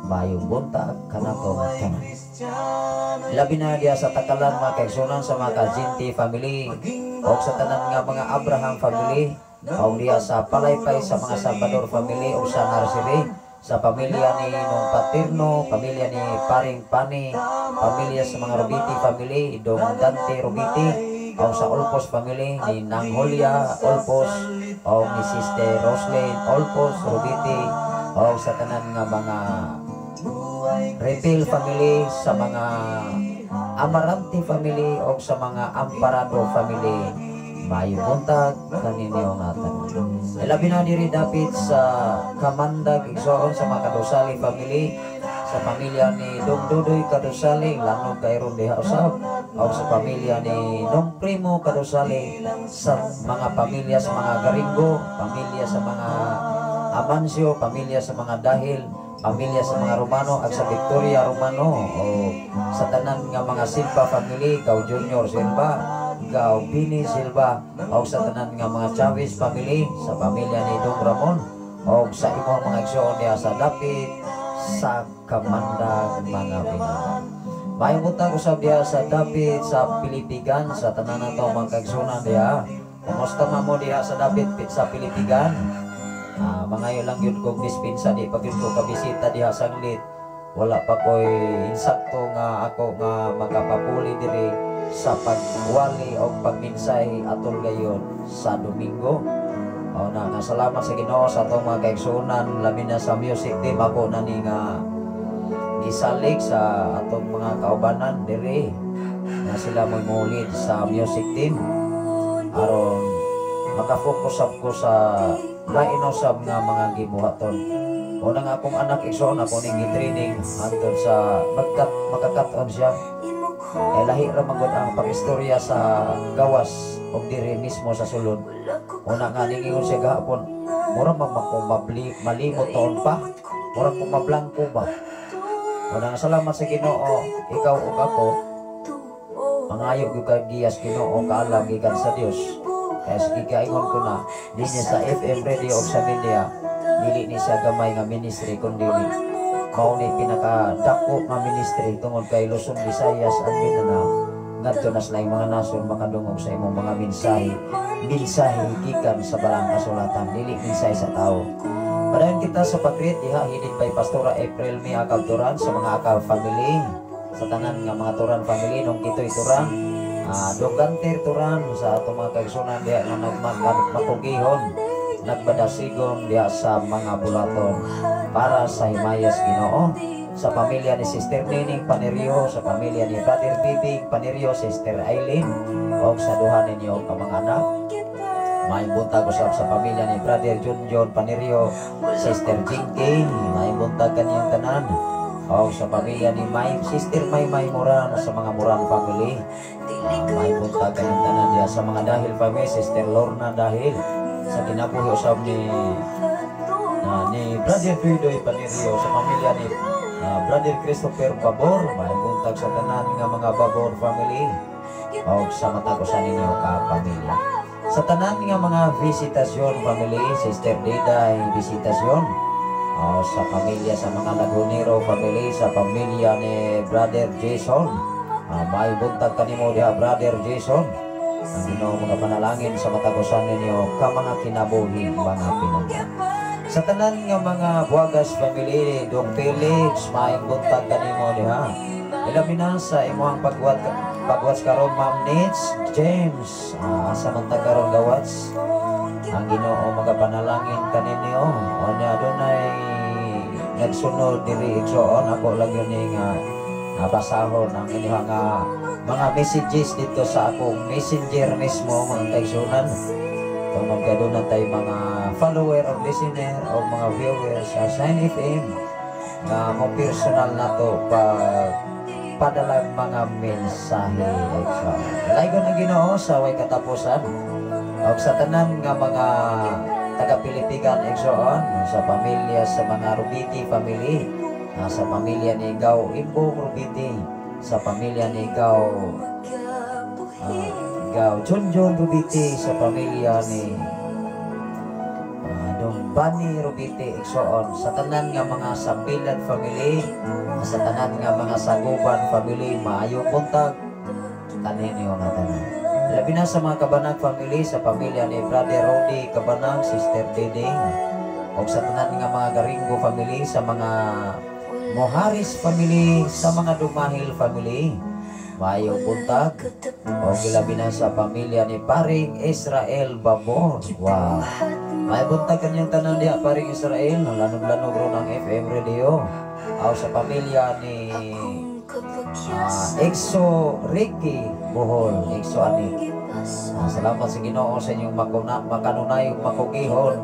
Maayong buntag kanato tanan. Labi na diha sa Takalan, mga kaigsunan, sa mga Kazinti family, o sa tanan nga mga Abraham family, o diha sa Palaypay sa mga Salvador family, o sa Narcire, sa pamilya ni Nong Paterno, pamilya ni Paring Pani, pamilya sa mga Robiti family, Dong Dante Robiti, o sa Olpos family ni Nang Julia Olpos, o ni Sister Roslyn Olpos Robiti, o sa tanan nga mga Repil family, sa mga Amarante family, o sa mga Amparado family. Maayong buntag kaninyo nga tanan. Ilabi na diri dapit sa Kamandag, igsoon, sa mga Kadusali family, sa pamilya ni Dong Dudoy Kadusali, lanog kay ron diha usab, O sa pamilya ni Nong Primo Kadusali, sa mga pamilya sa mga Garingo, pamilya sa mga Amancio, pamilya sa mga Dahil, pamilya sa mga Romano at sa Victoria Romano, o sa tanan nga mga Silva family, Gaw Junior Silva, Gaw Bini Silva, o sa tanan nga mga Chavez family, sa pamilya ni Dong Ramon, o sa imong mga igsoon diha sa dapit sa Kamandag, mga pinangga. Maayong buntag usab diha sa dapit sa Pilipigan, sa tanan nato mga kaigsuonan diha. Kumusta man mo diha sa dapit sa Pilipigan? Mangayo lang yun kong dispensa, di pa gyud ko kabisita diha sanglit. Wala pa ko'y insakto nga ako nga makapapuli diri sa pagwali o pagmensahe atol gayon sa Domingo. O na nga salamat sa Ginoo sa atong mga kaigsuonan, labi na sa music team ako na ni nga gisalig sa atong mga kaubanan diri na sila mo'y mo-lead sa music team aron makafocus sab ko sa lain usab nga mga gibuhaton. Una nga akong anak, igsoon, ako ning gi-training hangtod sa magkat makakat-on siya. Eh, lahi ra man gud ang pag-istorya sa gawas og diri mismo sa sulod. Una nga ningingon siya gahapon, mura man ko mabli, malimot taon pa, mura ko mablangko ba. Una nga salamat sa Ginoo, ikaw ug ako, mangayo gyud kag giyas Ginoo, kaalam gikan sa Dios. Kaya sige, kaingon ko na dinhi sa FM radio o sa media, dili ni siya gamay nga ministry, kundi mao ni pinaka dako nga ministry tungod kay Luzon, Visayas and Mindanao, ngadto na sa laing mga nasyon makadungog sa imong mga mensahe, mensahe gikan sa Balaang Kasulatan, dili mensahe sa tao. Padayon kita sa pag-greet diha, headed by Pastora April Mia Turan, sa mga Akab family, sa tanan nga mga Turan family, nung Kitoy Turan, Doganter Turan, sa atong mga kaigsunan diha nga nagmakugihon, nagbadasigon diha sa mga bulaton para sa himayas Ginoo, sa pamilya ni Sister Nining Panerio, sa pamilya ni Brother Bibig Panerio, Sister Eileen, o sa duha ninyo ka mga anak. May buntag usab sa pamilya ni Brother Junjun Panerio, Sister Jinky, may buntag kaniyang tanan. O sa pamilya ni May, Sister May May Moran, sa mga Moran family. May buntag kaniyang tanan diha sa mga Dahil family, Sister Lorna Dahil, sa kinabuhi usab ni Brother Duidoy Panerio, sa pamilya ni Brother Christopher Babor, may buntag sa tanan nga mga Babor family, o sa matag usa ninyo ka pamilya. Sa tanan nga mga Visitasyon family, Sister Diday Visitasyon, o sa pamilya sa mga Lagunero family, sa pamilya ni Brother Jason, may buntag kanimo diha, Brother Jason. Ang Ginoo mga panalangin sa matag usa ninyo ka mga kinabuhi, mga pinangga. Sa tanan nga mga Buagas family, Dong Felix, may buntag kanimo diha. Ilabi na sa imong pagwat karon, Ma'am Nits James, asa man ta karon gawats. Ang Ginoo magapanalangin kaninyo. O niya adunay nagsunod diri, igsoon, ako lang yun ni nga nabasahon ang inyong nga mga messages dito sa akong messenger mismo, mga kaigsunan. Tungod kay doon tayo mga follower o listener o mga viewers sa Shine FM nga mo personal na to pag padalang mga mensahe. So, laygon ang Ginoo sa way katapusan. Og sa tanan nga mga taga Pilipigan, igsoon, sa pamilya sa mga Rubiti family, sa pamilya ni Gaw Imbong Rubiti, sa pamilya ni Gaw John John Rubiti, sa pamilya ni Dong Bani Rubiti, igsoon, sa tanan nga mga Sambilan family, sa tanan nga mga Saguban family, maayong buntag kaninyo nga tanan. Labi na sa mga Kabanag family, sa pamilya ni Brother Rody Kabanag, Sister Diding, o sa tanan nga mga Garingo family, sa mga Moharis family, sa mga Dumahil family, maayong buntag. O gilabi na sa pamilya ni Paring Israel Babor. Wow. May buntag kanyang tanan diha, Paring Israel, lanog-lanog ron ang FM radio. O sa pamilya ni Exo Ricky Bohol, Exo Anik. Salamat sa Ginoo sa inyong makanunayong makugihon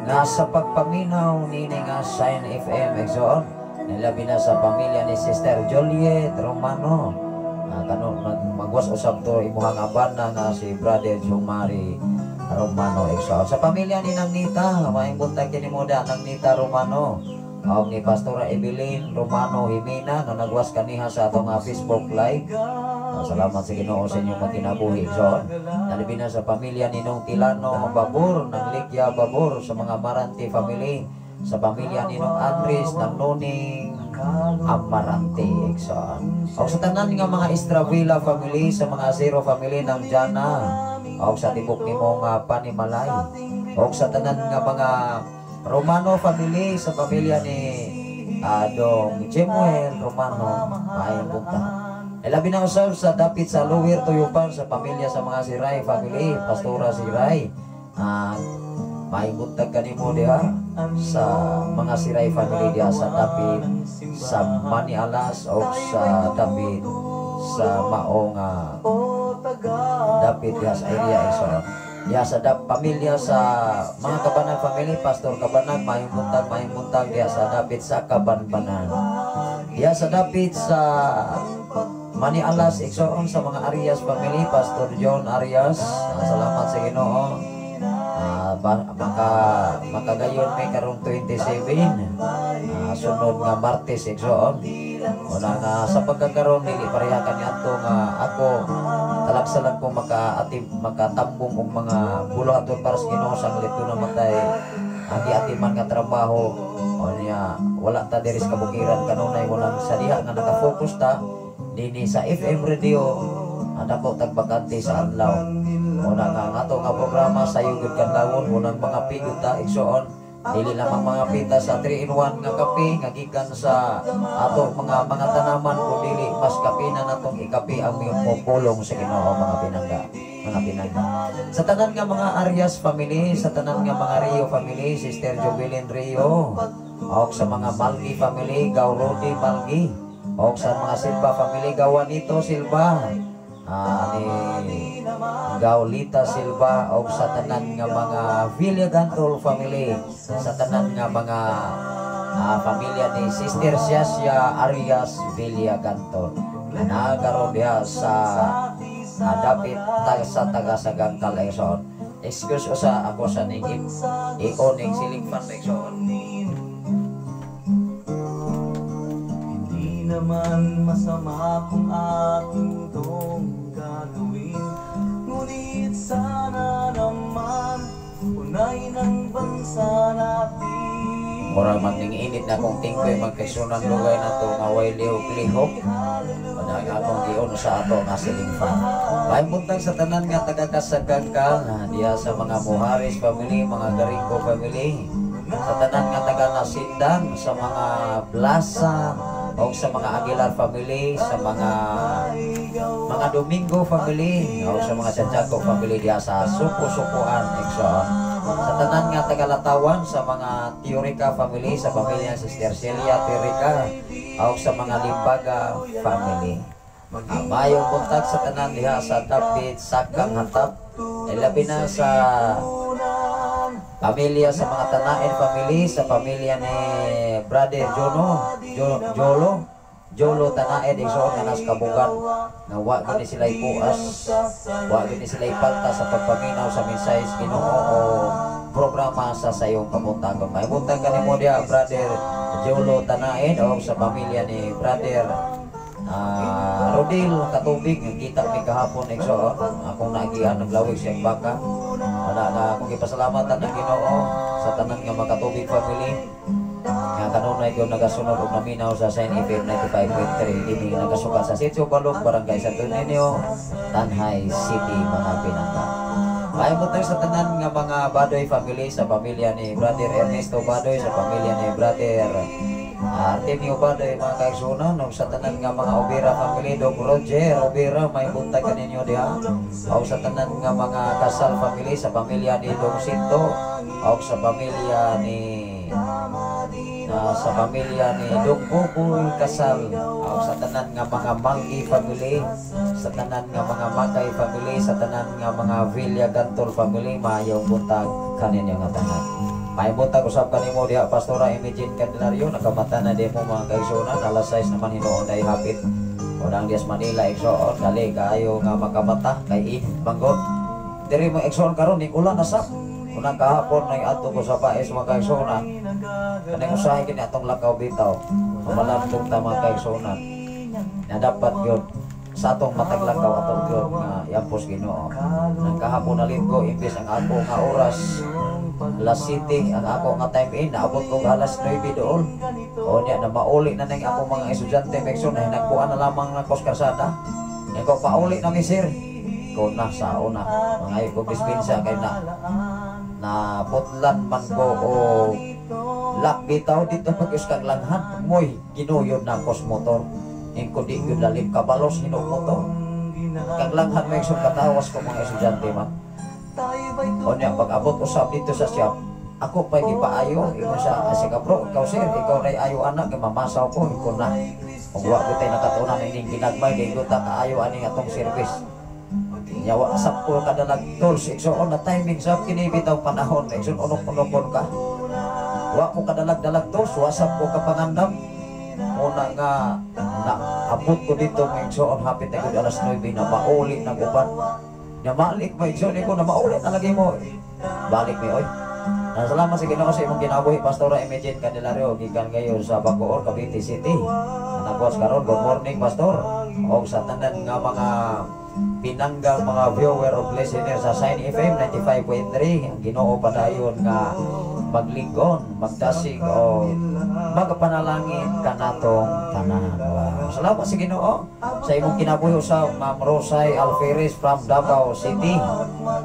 nga sa pagpaminaw nini nga Shine FM, Exo. Nilabi na sa pamilya ni Sister Juliet Romano. Magwas usab to imuhang abana nga si Brother Jomari Romano, igsoon. Sa pamilya ni Nang Nita, maayong buntag kini mo da, Nang Nita Romano. Og ni Pastora Evelyn Romano Himina nga nagwas kaniha sa atong Facebook Live. Salamat sa Ginoo sa inyong magkinabuhi. So, nalibi na sa pamilya ni Nong Tilano Babur, ng Ligya Babur, sa mga Maranti family, sa pamilya ni Nong Andres, ng Nuning Amarante. Igsoon. O sa tanan nga mga Estravilla family, sa mga Zero family ng Jana, o sa tibok nimo nga Panimalay, o sa tanan nga mga Romano family, sa pamilya ni Dong Jemuel Romano, maayong buntag. Labi na usab sa dapit sa Lower Tuyupan, sa pamilya sa mga Siray family, Pastora Siray. Maayong buntag kanimo diha sa mga Siray family diha sa dapit sa Manialas o sa dapit sa maong dapit diha sa area, igsoon. Diha sa pamilya sa mga Kabanag family, Pastor Kabanag, maayong buntag diha sa dapit sa Kabanbanan. Diha sa dapit sa Manialas, igsoon, sa mga Arias family, Pastor John Arias, salamat sa Ginoo. Maka makagayon may karong 27, sunod nga Martes, igsoon. Una nga sa pagkakaroon dili pareha kaniadto nga ako talagsa lang ko maka-atim makatambong og mga buluhaton para sa Ginoo sa dito na matay ang giatiman nga trabaho o niya wala ta diri sa kabukiran kanunay mo lang sa diha nga naka-focus ta dinhi sa FM radio, dako tag bakante sa adlaw. Una nga ang ato nga programa sa yugod kadlawon, unang mga pigot ta, igsoon, dili lamang mga pita sa 3 in 1 nga kape nga gikan sa ato mga tanaman, kun dili mas kape na natong ikape ang pulong sa Ginoo, mga pinangga, mga pinangga. Sa tanan nga mga Arias family, sa tanan nga mga Rio family, Sister Jovelyn Rio, og sa mga Malgi family, Gaurodi Malgi, og sa mga Silva family, Gawanito Silva, ni Gaulita Silva, og sa tanan nga mga Villagantol family, sa tanan nga mga pamilya ni Sister Siasia Arias Villagantol na karon diha sa dapit sa taga Sagangkal, igsoon. Excuse usa ako sa ning i-on ning ceiling fan, igsoon. Hindi naman masama kung akin tong gagawin. Ngunit sana naman unahin ang bansa natin. Mura man ning init na akong tingkoy, magkasunan lugay na to nga way lihok-lihok. Wala nga akong gion sa ato nga ceiling fan. Maayong buntag sa tanan nga taga Kasagangkal, diha sa mga Muharis family, mga Garingo family, sa tanan nga taga Nasindang, sa mga Plaza, o sa mga Aguilar family, sa mga Domingo family, o sa mga Santiago family diha sa Suko-Sukuan, igsoon. Sa tanan nga taga-Latawan, sa mga Teorica family, sa pamilya Sister Celia Teorica, o sa mga Limbaga family. Maayong buntag sa tanan diha sa dapit Sakang Hatap, labi na sa pamilya sa mga Tanain family, sa pamilya ni Brother Jono, Jolo, Jolo Tanain, igsoon, nga nas Kabugan, nga wa gani sila ipuas, wa gani sila ipalta sa pagpaminaw sa mensahe sa Ginoo o programa sa sayong kabuntagon. May buntag kanimo diha, Brother Jolo Tanain, o sa pamilya ni Brother Rodil Katubig, nga kita mi kahapon, igsoon, akong naagian naglawig siyang baka. Wala na akong gipasalamatan ang Ginoo sa tanan nga Makatubig family nga kanunay ko nagasunod og naminaw sa Shine FM 95.3 dinhi nagasukat sa Sitio Balog, Barangay Santo Niño, Tanjay City, mga pinangga. Maayong buntag sa tanan nga mga Badoy family, sa pamilya ni Brother Ernesto Badoy, sa pamilya ni Brother Artemio Badoy, mga kaigsunan, ug sa tanan nga mga Obera family, Dog Roger Obera, may buntag kaninyo diha. O sa tanan nga mga Kasal family, sa pamilya ni Dong Sinto, o sa pamilya ni Dong Buboy Kasal, o sa tanan nga mga Malgi family, sa tanan nga mga Makay family, sa tanan nga mga Villa Gantol family, maayong buntag kaninyo nga tanan. May buntag usab kanimo diha, Pastora Imagine Candelario, nakamata na demo, mga kaigsunan, alas 6 naman hinuon ay hapit. Unang Dias Manila, igsoon, dali kaayo nga makamata kay init manggod. Diri mo, igsoon, karon ning ulan na sab. Unang kahapon nang adto ko sa Baes, mga kaigsuonan. Kaning usahay kini atong lakaw bitaw. Mamalantong ta, mga kaigsuonan. Na dapat gyud sa atong matag lakaw atong gyud nga iampos Ginoo. Nang kahapon na linggo, imbes ang ako nga oras alas 7 ang ako nga time in, naabot ko alas 9 dool. O niya na mauli na nang ako mga estudyante, Mekson, na hinagpuan na lamang na kos karsada. Ikaw pauli na mi, sir. Ko na sa una mga ko dispensa kay na na putlan man ko o lak bitaw dito pag kag langhan moy ginuyod na kos motor. Ingko di gyud lalim kabalos hinog motor. Kag langhan mo yung katawas ko mga estudyante man. O niya, pag abot usab dito sa shop, ako pa'y gipaayo, ingon sa asika bro, ikaw sir, ikaw ray ayo anak, kay mamasaw ko, ikaw na. Ug wa ko tay nakatunan ining ginagmay, kay ta kaayo aning atong service. Yawa sa ko kadalag tools, igsoon na timing sa kini bitaw panahon, igsoon unok-unokon ka. Wa ko kadalag-dalag tools, wa sab ko kapangandam. Una nga na abot ko dito mga igsoon, hapit na gud alas 9 na mauli na uban. Nya malik ba igsoon ko na mauli na lagi mo. Balik mi oy. Na salamat sa Ginoo sa imong kinabuhi, Pastora Imagine Candelario, gikan ngayon sa Bacoor, Cavite City. Nagwas karon, good morning, Pastor. Og sa tanan nga mga pinanggang mga viewer o listener sa Shine FM 95.3, ang Ginoo padayon nga maglingkon, magdasig o magapanalangin kanatong tanan. Wow. Salamat sa Ginoo sa imong kinabuhi sa Ma'am Rosay Alferes from Davao City.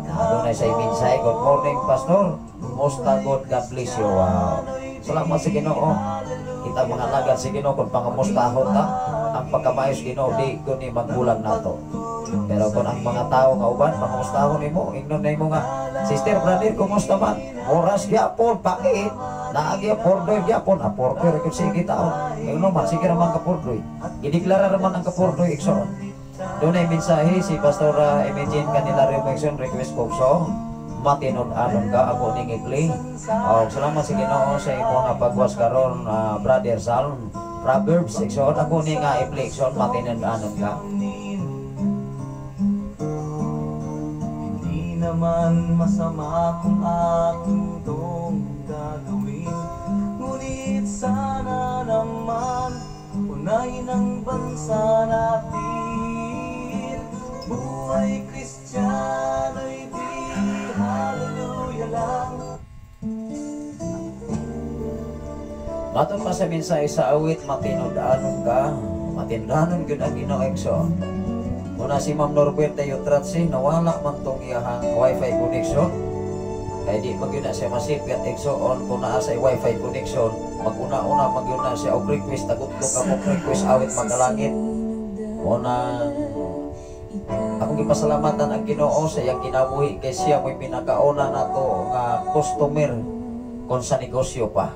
Adunay sa mensahe, good morning, Pastor. Musta God, God bless you. Wow. Salamat sa Ginoo. Kita mga lagad sa Ginoo kung pangamustahon ta, ang pagkamayos Ginoo di ko ni magbulag nato. Pero kung ang mga tao nga uban pangamustahon nimo, ingnon nimo nga, "Sister, brother, kumusta man?" Oras gyapon pait. Naagi pordoy gyapon, ah, pordoy ra sige taon. Ingnon man sige ra man ka pordoy. Gideklara ra man ang kapurdoy, igsoon. Dunay mensahe si Pastor Imagine Candelario Mexon, request ko song "Matinud-anon Ka", ako ning i-play. Oh, salamat sa Ginoo sa imo nga pagwas karon, Brother Salm. Proverbs, igsoon, ako ni nga i-play, igsoon, "Matinud-anon Ka." Hindi naman masama kung aking tong gagawin. Ngunit sana naman unahin ang bansa natin. Buhay Kristiyano'y di hallelujah lang. Matod pa sa mensahe sa awit "Matinud-anon Ka", matinud-anon gyud ang Ginoo, igsoon. Una si Ma'am Norberta Yutratsi, nawala man tong iyahang wifi connection. Kay di man gyud na siya masipyat, igsoon, kung naa sa wifi connection, maguna-una man gyud na siya og request, tagutlo ka mo request awit "Magalangit". Una akong gipasalamatan ang Ginoo sa iyang kinabuhi kay siya mo'y pinakauna nato nga customer kon sa negosyo pa.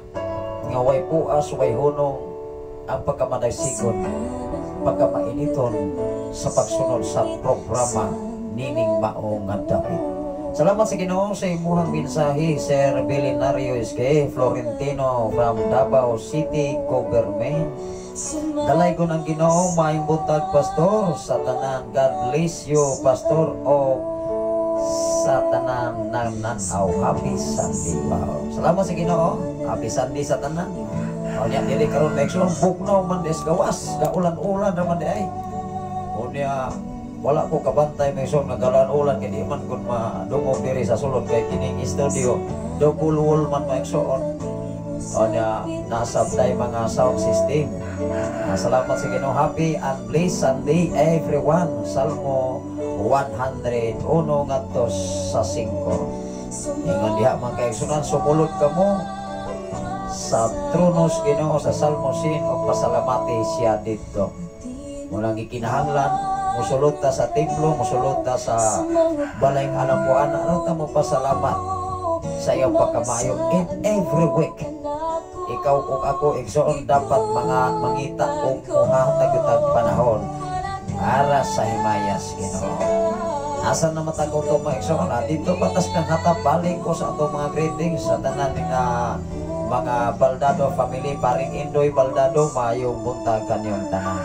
Nga way puas, way hunong ang pagkamadagsigon, pagkamainiton sa pagsunod sa programa nining mao nga dapit. Salamat sa Ginoo sa imuhang mensahe, Sir Billionario SK Florentino from Davao City Government. Dalay ko ng Ginoo, maayong buntag, Pastor, sa tanan. God bless you, Pastor, o sa tanan nang nanaw. Happy Sunday. Wow. Salamat sa Ginoo. Happy Sunday sa tanan. O niya, dili karon next one, bugnaw man des gawas. Gaulan-ulan naman di ay. O niya, wala ko kabantay may song nagalan-ulan kay di man kun madungog diri sa sulod kay kining studio double wall man, maigsoon. O niya, nasab tay mga sound system. Salamat sa Ginoo. Happy and blessed Sunday, everyone. Salmo 101 ngadto sa 5. Ingon diha, mga kaigsunan, sumulod kamo sa tronos Ginoo sa Salmo 100 og pasalamati siya didto. Mulang gikinahanglan musulod ta sa templo, musulod ta sa balayng alambuan, ano ta mo pasalamat sa iyong pagkamayo in every week. Ikaw ug ako, igsoon, dapat mga mangita og muhatag tag panahon para sa himayas Ginoo. Asa na matag uto, mga igsoon? Ah, dito patas kang hatap balik ko sa atong mga greetings sa tanan nga mga Baldado family, paring Indoy Baldado, maayong buntag kanyong tanan.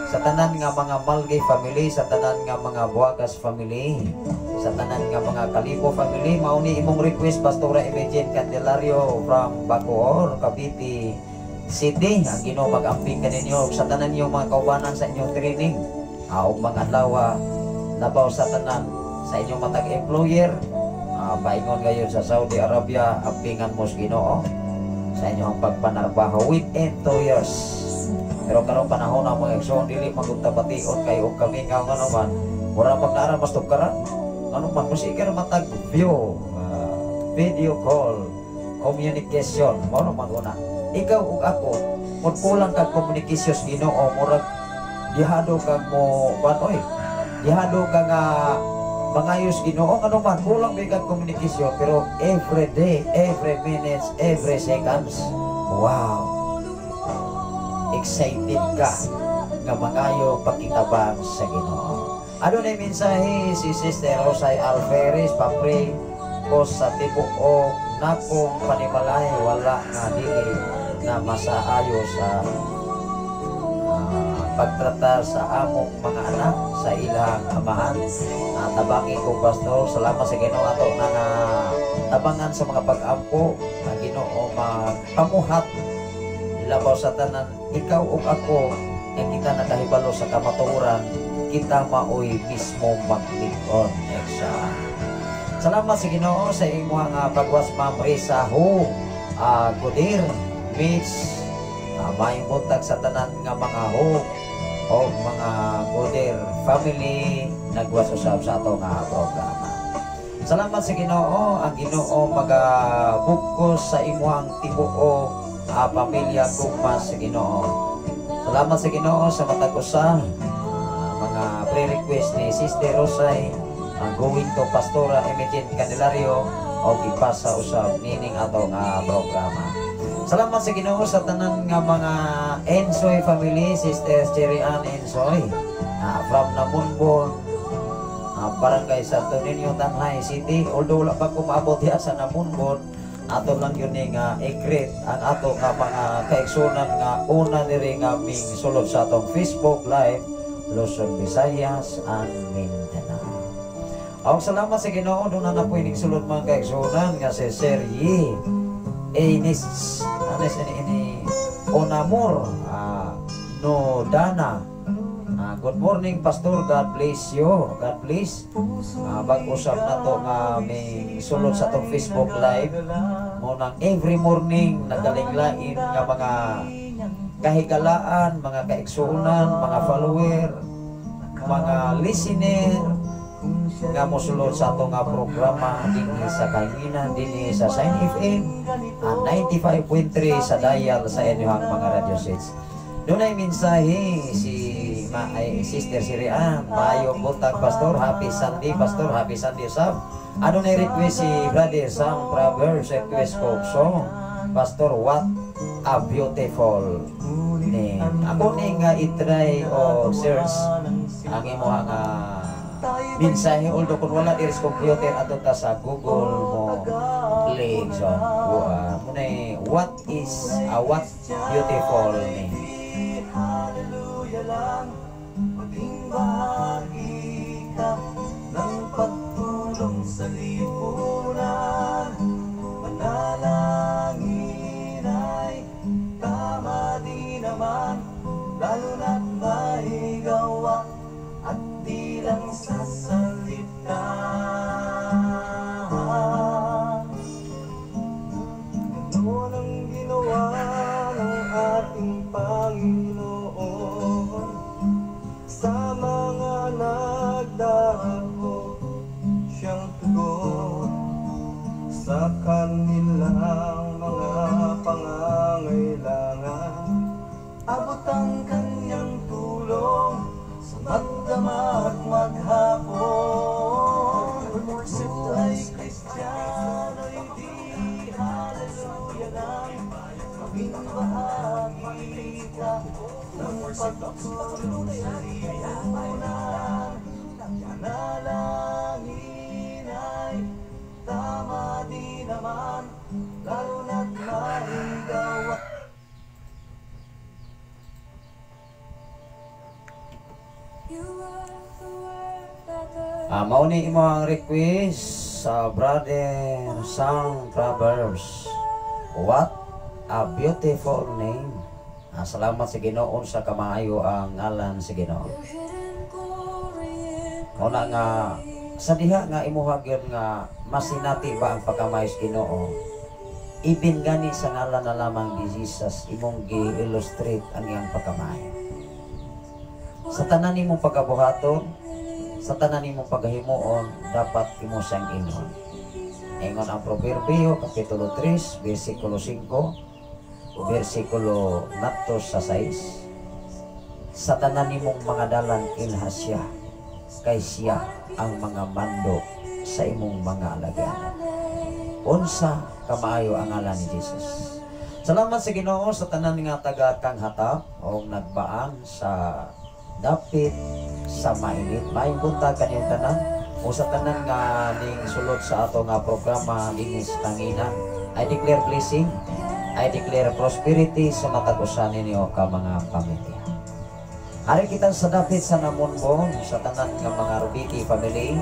Sa tanan nga mga Malgay family, sa tanan nga mga Buagas family, sa tanan nga mga Kalibo family, mao ni imong request, Pastora Imagine Candelario from Bacoor, Cavite City. Ang Ginoo mag-amping kaninyo sa tanan niyo mga kaubanan sa inyong training. Ug mga adlaw, labaw sa tanan sa inyong matag employer, paingon gayon sa Saudi Arabia, ampingan mo sa Ginoo sa inyong pagpanarbaho within 2 years. Pero karong panahon ang mga igsoon, dili magunta bation kay og kamingaw nga naman, mura pag naara mas tugkaran. Ano man musiker matag view, video call, communication, mao man una. Ikaw ug ako, kung kulang kag communication sa Ginoo, murag dihado kag mo kuan oy. Dihado ka nga mangayos Ginoo, ano man kulang ba kag communication, pero every day, every minutes, every seconds. Wow. Excited ka nga mangayo pakitabang sa Ginoo. Ano na yung mensahe si Sister Rosay Alferes, pa-pray ko sa tibuok nakong panimalay, wala nga dili na masaayo sa pagtratar sa among mga anak sa ilang amahan. Tabangi ko, Pastor. Salamat sa Ginoo ato na nga tabangan sa mga pag-ampo. Ang Ginoo magpamuhat, labaw sa tanan ikaw ug ako nga kita nakahibalo sa kamatuoran, kita maoy mismo maglig-on eksa. Salamat sa Ginoo sa imuha nga pagwas, Ma'am Risa Ho Godir Mitch. Maayong buntag sa tanan nga mga Ho o mga Godir family nagwas usab sa ato nga programa. Salamat sa Ginoo. Ang Ginoo magabugkos sa imuhang tibuok pamilya, gugma sa Ginoo. Salamat sa Ginoo sa matag usa mga pre-request ni Sister Rosay ang going to Pastora Imogene Candelario o gipasa usab nining ato nga programa. Salamat sa Ginoo sa tanan nga mga Ensoy family, Sister Cherry Ann Ensoy from Namunbon, Barangay Santo Niño, Tanjay City. Although wala pa ko maabot diha sa Namunbon, ato lang yun ni nga i-greet ang ato nga mga kaigsunan nga una diri nga ming sulod sa atong Facebook Live, Luzon, Visayas and Mindanao. Ang salamat sa Ginoo, doon na po ining sulod mga kaigsunan nga si Sir Yi Enis Anes ini ini Onamor no Dana. Good morning, Pastor. God bless you. God bless. Bag-usap na to nga may sulod sa atong Facebook Live. Mo nang every morning nagaling-lain nga mga kahigalaan, mga kaigsuonan, mga follower, mga listener nga mosulod sa ato nga programa dinhi sa Kahinginan, dinhi sa Shine FM 95.3 sa dial sa inyong mga radio sets. Dunay mensahe si ay, Sister Sirian. Maayong buntag, Pastor. Happy Sunday, Pastor. Happy Sunday sab. Ano na request si Brother Sam Proverbs, request ko song, Pastor, "What a Beautiful Name." Ako ni nga i-try o search ang imuha nga mensahe, although kung wala diri sa computer, ato ta sa Google mo link. So muna, what is what beautiful name. Hallelujah lang, maging bahagi ka ng pagtulong sa lipunan. Manalangin ay tama di naman, lalo na't may gawa at di lang sa salita. Ganon ang ginawa ng ating Panginoon sa mga nagdako siyang tugon sa kanilang mga pangangailangan. Abot ang kanyang tulong sa magdamag maghapon. Buhay Kristiyano'y di hallelujah lang, maging bahagi ka ng pagtulong sa lipunan. Manalangin ay tama di naman, lalo na't may gawa. Mao ni imo ang request sa Brother Sang Proverbs. What a beautiful name. Salamat sa Ginoo sa kamaayo ang ngalan sa Ginoo. Mao na nga sa diha nga imuha gyud nga masinati ba ang pagkamaayo sa Ginoo. Ibin gani sa ngalan na lamang ni Jesus imong gi-illustrate ang iyang pagkamaayo. Sa tanan nimong pagabuhaton, sa tanan nimong pagahimuon, dapat imo siyang ingon. Ingon ang Proverbio, Kapitulo 3, versikulo 5, versikulo ngadto sa 6. Sa tanan nimong mga dalan ilha siya, kay siya ang mga mando sa imong mga alagyan. Unsa kamaayo ang ngalan ni Jesus. Salamat sa Ginoo sa tanan nga taga Kanghatap o nagbaan sa dapit sa mainit. Maayong buntag kaniyong tanan o sa tanan nga ning sulod sa ato nga programa Linis Kanginan. I declare blessing, I declare prosperity sa matag usa ninyo ka mga pamilya. Ari kita sa dapit sa Namonbon, sa tanan nga mga Rubiti family,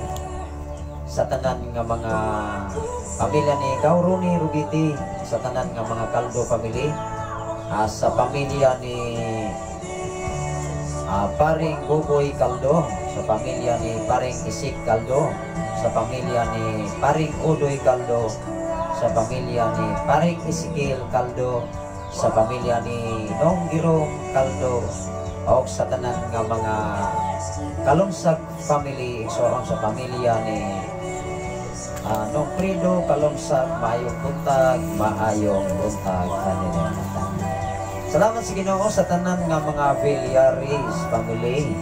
sa tanan nga mga pamilya ni Gauroni Rubiti, sa tanan nga mga Caldo family, sa pamilya ni Paring Buboy Caldo, sa pamilya ni Paring Isik Caldo, sa pamilya ni Paring Udoy Caldo, sa pamilya ni Paring Ezekiel Caldo, sa pamilya ni Nong Girong Caldo, o sa tanan nga mga Kalonsag family, igsoon sa pamilya ni Nong Prido Kalonsag, maayong buntag kanila. Salamat sa Ginoo sa tanan nga mga Villares family.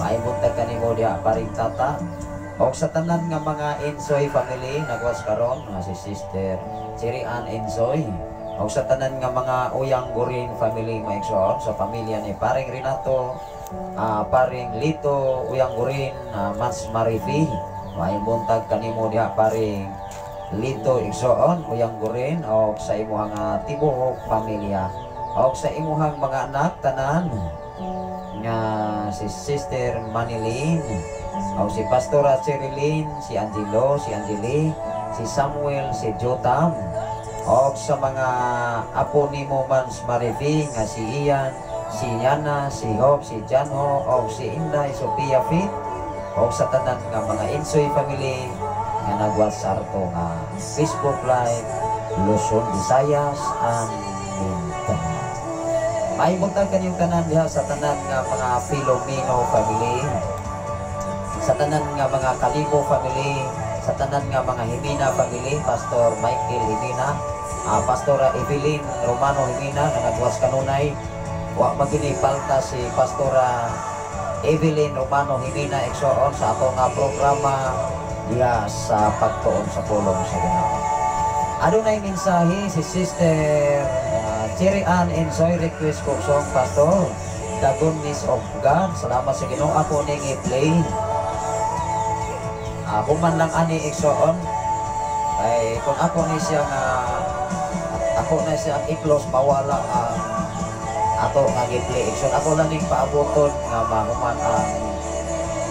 Maayong buntag kanimo diha, Paring Tata. O sa tanan nga mga Ensoy family nagwas karon nga si Sister Cherry Ann Ensoy. O sa tanan nga mga Uyang Gurin family, maigsoon sa pamilya ni Paring Renato, Paring Lito Uyang Gurin, Mans Marifi. Maayong buntag kanimo diha, Paring Lito, igsoon Uyang Gurin, o sa imuhang tibuok pamilya. O sa imuhang mga anak tanan nga si Sister Manilyn, o si Pastora Cherilyn, si Angelo, si Angeli, si Samuel, si Jotam, o sa mga apo nimo Mans Marivi nga si Ian, si Yana, si Hope, si Janho, o si Inday, Sophia Fit, o sa tanan nga mga Insoy family nga nagwas sa ato nga Facebook Live, Luzon, Visayas, and Mindanao. Maayong buntag kanyong tanan diha sa tanan nga mga Filomeno family, sa tanan nga mga Kalibo family, sa tanan nga mga Jimena family, Pastor Michael Jimena, Pastora Evelyn Romano Jimena nga nagwas kanunay. Wa magini palta si Pastora Evelyn Romano Jimena, igsoon sa ato nga programa diha sa pagtuon sa pulong sa Ginoo. Adunay mensahe si Sister Cherry Ann Ensoy, request ko song, Pastor, The Goodness of God. Salamat sa Ginoo, ako ning i-play. Human lang ani, igsoon. Ay kung ako ni siya nga ako na siya ang i-close, mawala ang ato nga gi-play, igsoon. Ako lang ning paaboton nga mahuman ang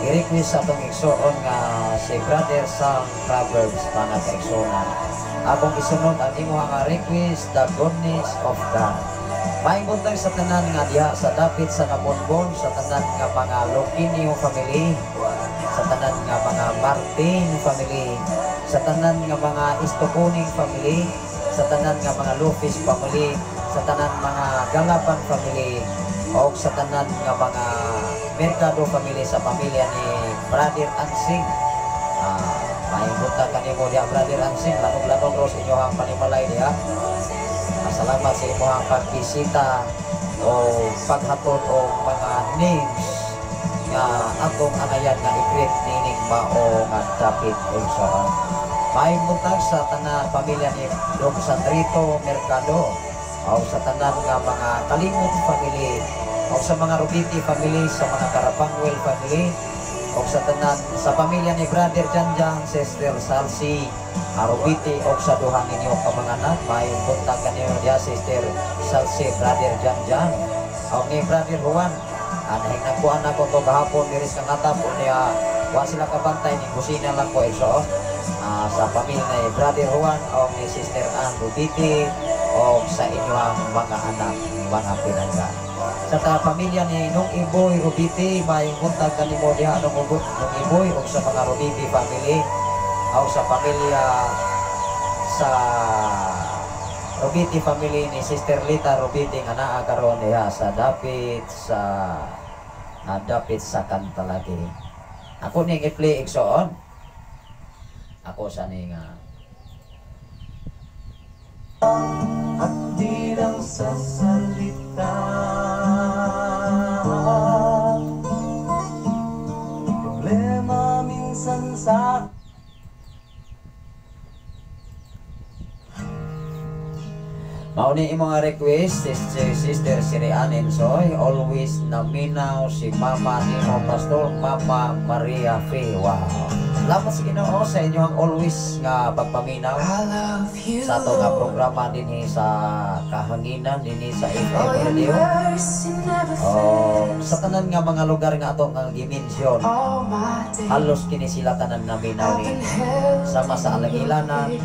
i-request sa atong igsoon nga si Brother Sam Proverbs, mga kaigsuonan. Akong isunod ang imuha nga request, The Goodness of God. Maayong buntag sa tanan nga diha sa dapit sa Namonbon, sa tanan nga mga Loquinio family, sa tanan nga mga Martin family, sa tanan nga mga Istokuning family, sa tanan nga mga Lupis family, sa tanan mga Galapan family, o sa tanan nga mga Mercado family, sa pamilya ni Brother Ansing. Maayong buntag kanimo diha, Brother Ansing, lanog-lanog ros inyohang panimalay diha. Salamat sa imuhang pagbisita o paghatod o mga names nga atong angayan nga i-greet nining mao nga dapit, igsoon. Maayong buntag sa tanan pamilya ni Dom Sandrito Mercado, o sa tanan nga mga Kalimot family, o sa mga Rubiti family, sa mga Karapangwel family, o sa tanan sa pamilya ni Brother Janjan, Sister Salsi Arubiti, o sa duha ninyo ka mga anak. Maayong buntag kanino diha, Sister Salsi, Brother Janjan, o ni Brother Juan. Anahing nagkuhan ako to kahapon diri sa Kangatap niya. Wa sila kabantay ning kusina lang po, igsoon. Sa pamilya ni Brother Juan o ni Sister Ann Rubiti o sa inyong mga anak, mga pinangga. Sa ta pamilya ni Nung Iboy Rubiti, may buntag kanimo diha, Nung Iboy, o sa mga Rubiti family o sa pamilya sa Rubiti family ni Sister Lita Rubiti nga naa karon diha sa dapit sa Kantalagi. Ako ning i-play, igsoon. Ako sa ning At di lang sa salita. Problema minsan sa Mao ni imong nga request, Sister, Sister Sirian Ensoy, always naminaw si Mama nimo, Pastor, Mama Maria Fe. Wow. Salamat sa Ginoo sa inyong always nga pagpaminaw sa ato nga programa dinhi sa kahanginan dinhi sa FM Radio. Oh, sa tanan nga mga lugar nga ato nga gi-mention, halos kini sila tanan naminaw ni sama sa Alangilanan,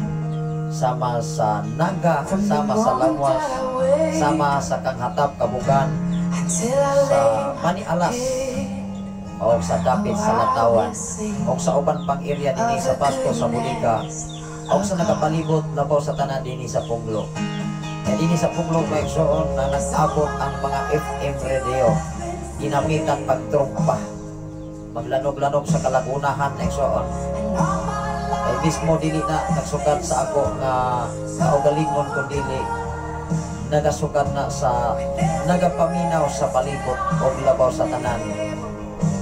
sama sa Naga, sama sa Langwas, sama sa Kanghatap, Kabugan, sa Manialas, o sa dapit sa Lantawan, o sa uban pang area dinhi sa Pasko, sa Buliga, o sa nagapalibot labaw sa tanan dinhi sa Punglo. Kaya dinhi sa Punglo, mga igsoon, na nag-abot ang mga FM radio, ginamitan pagtrumpa, maglanog-lanog sa kalagunahan, igsoon. Ay mismo dili na nagsukat sa ako nga kaugalingon kun dili nagasukat na sa nagapaminaw sa palibot og labaw sa tanan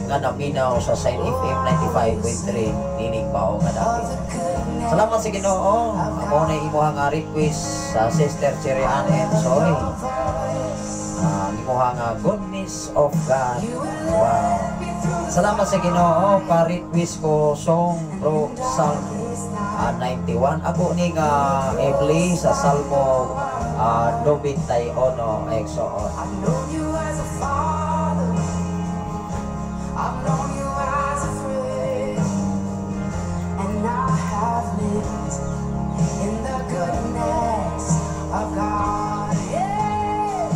nga naminaw sa Shine FM 95.3 nining mao nga dapit. Salamat sa Ginoo. Amo na imuha nga request sa Sister Cherry Ann Ensoy. Ang imuha nga goodness of God. Wow. Salamat sa Ginoo, pa-request ko song, bro, Psalm 91. Ako ni nga i-play sa Salmo 91, igsoon. I've known you as a father. I've known you as a friend. And I have lived in the goodness of God. Yeah.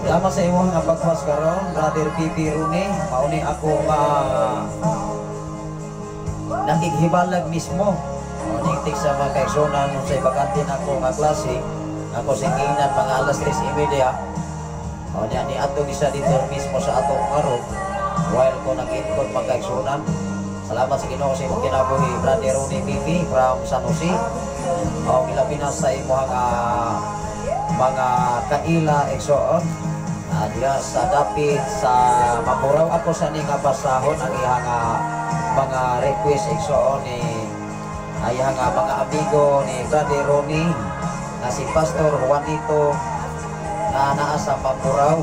Salamat sa imong nga pagwas karon, Brother Pipi Rune. Mao ni ako nga nakighibalag mismo. Ningtik sa mga kaigsunan nung sa bakante nako nga klase, ako sing ingnan mga alas 3:30. O niya ni ato gisa dito mismo sa atong room while ko nag-incon, mga kaigsunan. Salamat sa Ginoo sa imong kinabuhi, Brother Rune Pipi from San Jose. O gilabi na sa imong mga kaila, igsoon. Diha sa dapit sa Mamburao. Ako sa ni nga basahon ang iyang mga request, igsoon, ni ay nga mga amigo ni Brother Ronnie na si Pastor Juanito na naa sa Mamburao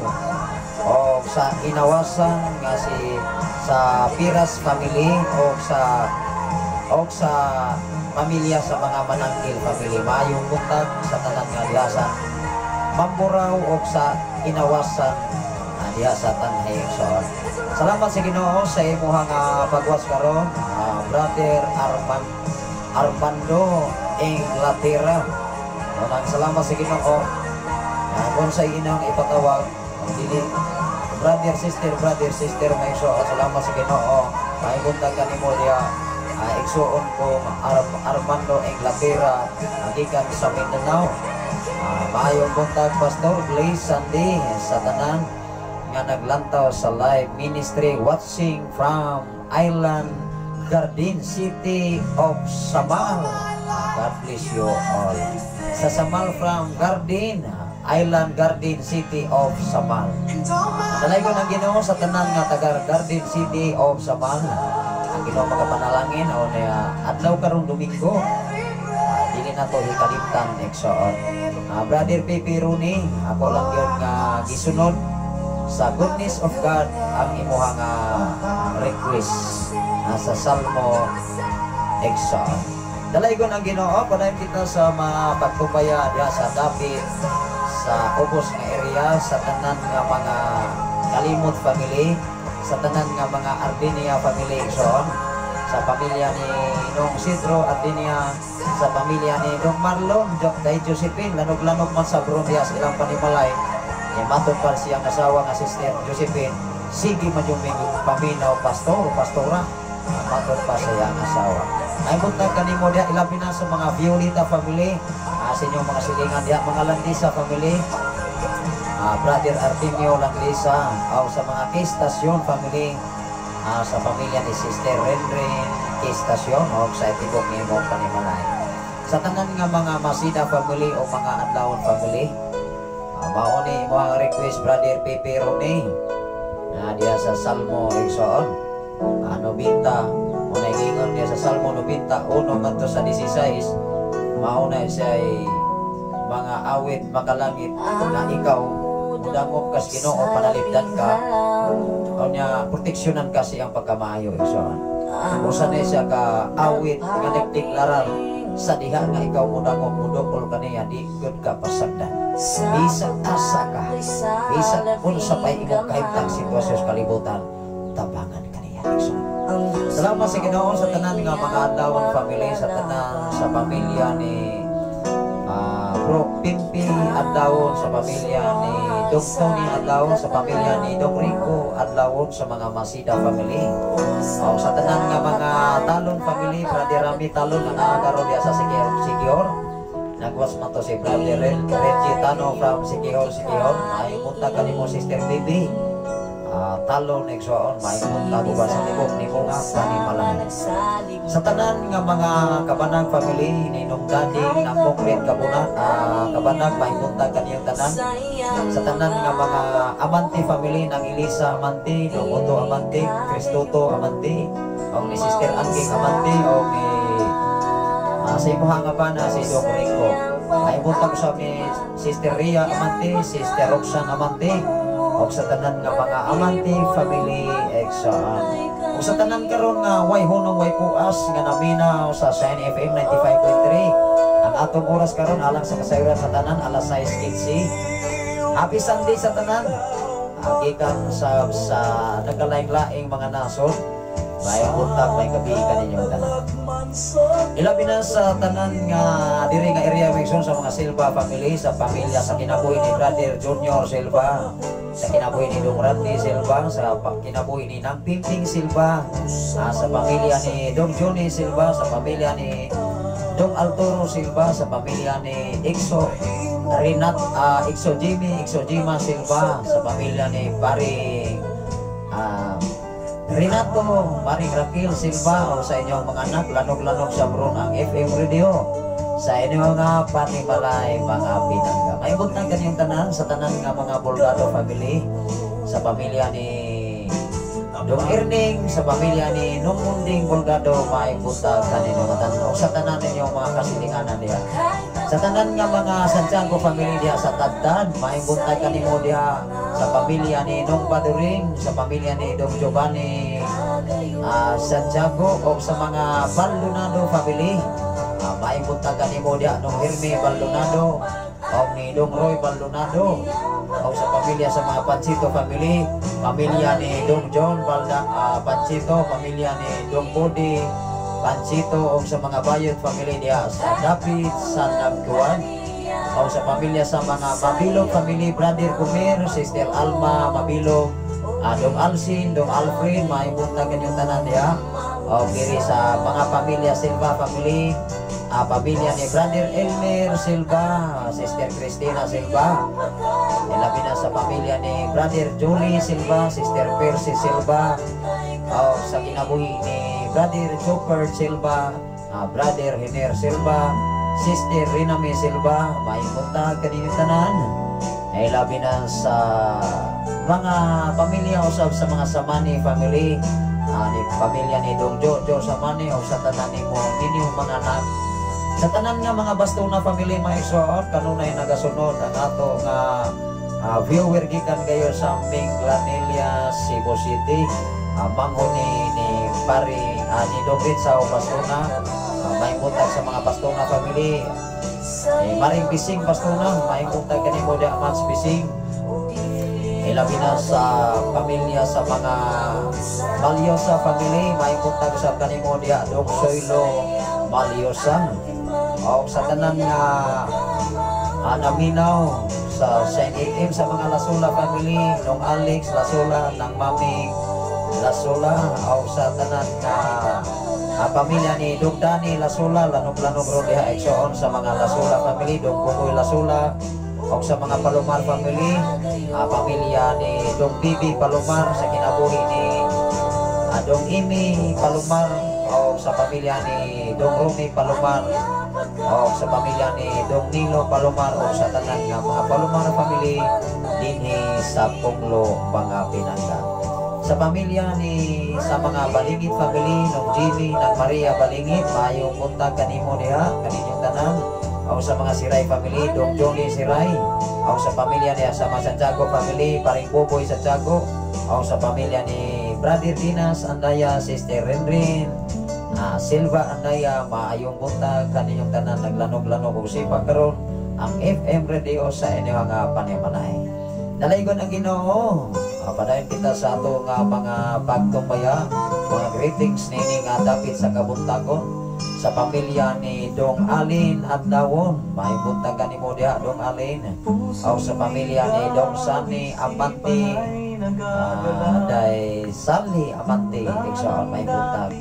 o sa Inawasan nga si sa Piras family o sa pamilya sa mga Manangkil family. Maayong buntag sa tanan nga diha sa Mamburao o sa Inawasan, diha sa Tanhay, igsoon. Salamat sa Ginoo sa imuhang pagwas karon, Brother Armando Inglaterra. Unang salamat sa Ginoo. Kung sa inang ipatawag, ang dili brother, sister, brother, sister, may igsoon. Salamat sa Ginoo. Maayong buntag kanimo diha. Igsoon ko Armando Inglaterra gikan sa Mindanao. Maayong buntag, Pastor Blaze Sunday sa tanan nga naglantaw sa live ministry, watching from Island Garden City of Samal. God bless you all. Sa Samal, from Garden, Island Garden City of Samal. Dalaygon ang Ginoo sa tanan nga taga Garden City of Samal. Ang Ginoo magapanalangin o niya adlaw karong Domingo. Dili na to hikalimtan, igsoon. Brother Pepe Rooney, ako lang yun nga gisunod sa goodness of God ang imuha nga request sa Salmo, igsoon. Dalaygon ang Ginoo, padayon kita sa mga pagtubaya diha sa dapit sa ubos nga area sa tanan nga mga Kalimot family. Sa tanan nga mga Ardinia family, igsoon, sa pamilya ni Nong Sidro Ardinia, sa pamilya ni Dong Marlon kay Josephine, lanog-lanog man sa Brundias ilang panimalay. E matod pa siyang asawa nga Sister Josephine, sige man yung paminaw pastor o pastora, matod pa sa iyang asawa. Ay buntag kanimo diha, ilabi na sa mga Violeta family, sa inyong mga silingan diha, mga Landisa family, Brother Artemio Landisa, o sa mga Kistasyon family, sa pamilya ni Sister Renren Kistasyon, o sa itibok nimo panimalay. Sa tanan nga mga Masida family o mga Adlawon family, mao ni imong request, Brother Pepe Rone, na diha sa Salmo, igsoon, 90 mo na ingon diha sa Salmo 91 ngadto sa 16, mao na siya mga awit makalangit na ikaw mudangop kas Ginoo, panalipdan ka o niya, proteksyonan ka siyang pagkamaayo, igsoon. Usa na siya ka awit nga nagdeklarar sa diha nga ikaw mudangop, mudukol kaniya, di gud ka pasagdan bisan asa ka, bisan unsa pay imong kahimtang sitwasyon sa kalibutan, tabangan kaniya, igsoon. Salamat sa Ginoo. Sa tanan nga mga Adlawan family, sa tanan sa pamilya ni Bro Pimpi Adlawon, sa pamilya ni Dok Tony Adlawon, sa pamilya ni Dok Rico Adlawon, sa mga Masida family. O, sa tanan nga mga Talon family, Brother Rami Talon nga naa karon diha sa Siquijor, Siquijor. Nagwas man to si Brother Reggie Tano from Siquijor, Siquijor. Ay buntag kanimo, Sister Baby. Talon, igsoon, may buntag uban sa tibok nimo nga panimalay. Sa tanan nga mga Kabanag family ni Nong Dading na Mokrit Kabunag, Kabanag, may buntag kaniyong tanan. Sa tanan nga mga Amante family ng Elisa Amante, Dong Otto Amante, Cristoto Amante, o ni Sister Angking Amante, o ni sa imuha nga bana si Dong Rico. Ay buntag sa ni Sister Ria Amante, Sister Roxanne Amante, o sa tanan nga mga Amante family, igsoon. O sa tanan karon nga way hunong way puas nga naminaw sa Shine FM 95.3. Ang atong oras karon, alang sa kasayuran sa tanan, alas 6:15. Happy Sunday sa tanan. Gikan sa nagkalaing-laing mga nasod. May buntag, may gabi kaninyong tanan. Ilabi na sa tanan nga diri nga area, Mixon, sa mga Silva family, sa pamilya sa kinabuhi ni Brother Junior Silva, sa kinabuhi ni Dong Randy Silva, sa kinabuhi ni Nang Pimping Silva, sa pamilya ni Dong Johnny Silva, sa pamilya ni Dong Arturo Silva, sa pamilya ni Ixo Renat, Ixo Jimmy, Ixo Jima Silva, sa pamilya ni Pari Renato, Maring Raquel Silva, o sa inyong mga anak, lanog-lanog sa Bron ang FM radio. Sa inyong mga panimalay, mga pinangga. May buntag kanyang tanan, sa tanan nga mga Bolgado family, sa pamilya ni Dong Erning, sa pamilya ni Nung Munding Bolgado, may buntag kanino tanan. O sa tanan ninyong mga kasilinganan diha. Sa tanan nga mga Santiago family diha sa Tadtad, may buntag kanimo diha sa pamilya ni Nong Baduring, sa pamilya ni Dong Giovanni Santiago, o sa mga Baldonado family, may buntag kanimo diha Nong Hermie Baldonado, o ni Dong Roy Baldonado, o sa pamilya sa mga Pancito family, pamilya ni Dong John Pancito, pamilya ni Dong Bodi Pancito, o sa mga Bayot family diha sa Dapit, sa Nagkuan, o sa pamilya sa mga Mabilog family, Brother Kumer, Sister Alma Mabilog, Dong Alcin, Dong Alfred, may buntag kanyong tanan diha. O diri sa mga pamilya Silva family, pamilya ni Brother Elmer Silva, Sister Christina Silva, ilabi na sa pamilya ni Brother Julie Silva, Sister Percy Silva, o sa kinabuhi ni Brother Chopper Silva, Brother Hiner Silva, Sister Rinami Silva, may buntag kaninyong tanan. Ay labi na sa mga pamilya usab sa mga Samani family, ni pamilya ni Dong Jojo Samani, o sa tanan nimo ninyong mga anak. Sa tanan nga mga Bastona family, mga igsoon, kanunay nagasunod ang ato nga viewer gikan kayo sa Minglanilla, Cebu City. Mangho ni Pari ni Dong Ritz Bastona, may buntag sa mga Bastona family. Maring Bising Bastona, may buntag kanimo diha, Mats Bising. Ilabi na sa pamilya sa mga Malyosa family, maayong buntag sa kanimo diha, Dong Soylo Malyosa. O sa tanan nga naminaw sa Shine FM, sa mga Lasula family, Dong Alex Lasula, ng Mami Lasula, o sa tanan nga pamilya ni Dong Dani Lasula, lanog-lanog ro diha, igsoon sa mga Lasula family, Dong Bukoy Lasula, o sa mga Palomar family, pamilya ni Dong Bibi Palomar, sa kinabuhi ni Dong Imi Palomar, o sa pamilya ni Dong Rumi Palomar, o sa pamilya ni Dong Nilo Palomar, o sa tanan nga mga Palomar family dinhi sa Punglo, mga pinangga. Sa pamilya ni sa mga Balingit family, nung Jimmy, ng Maria Balingit, maayong buntag kanimo diha, kaninyong tanan. O sa mga Siray family, Dong Johnny Siray, o sa pamilya niya sa mga Santiago family, Paring Buboy Santiago, o sa pamilya ni Brother Dinas Andaya, Sister Renrin, Silva Andaya, maayong buntag kaninyong tanan, naglanog-lanog og sipag karon ang FM radio sa inyong nga panimalay. Dalaygon ang Ginoo. Padayon kita sa ato nga mga pagtumbaya, mga greetings nini nga dapit sa kabuntagon sa pamilya ni Dong Alin at Dawon. Maayong buntag kanimo diha, Dong Alin. O sa pamilya ni Dong Sani Amante, Day Sally Amante, igsoon, maayong buntag.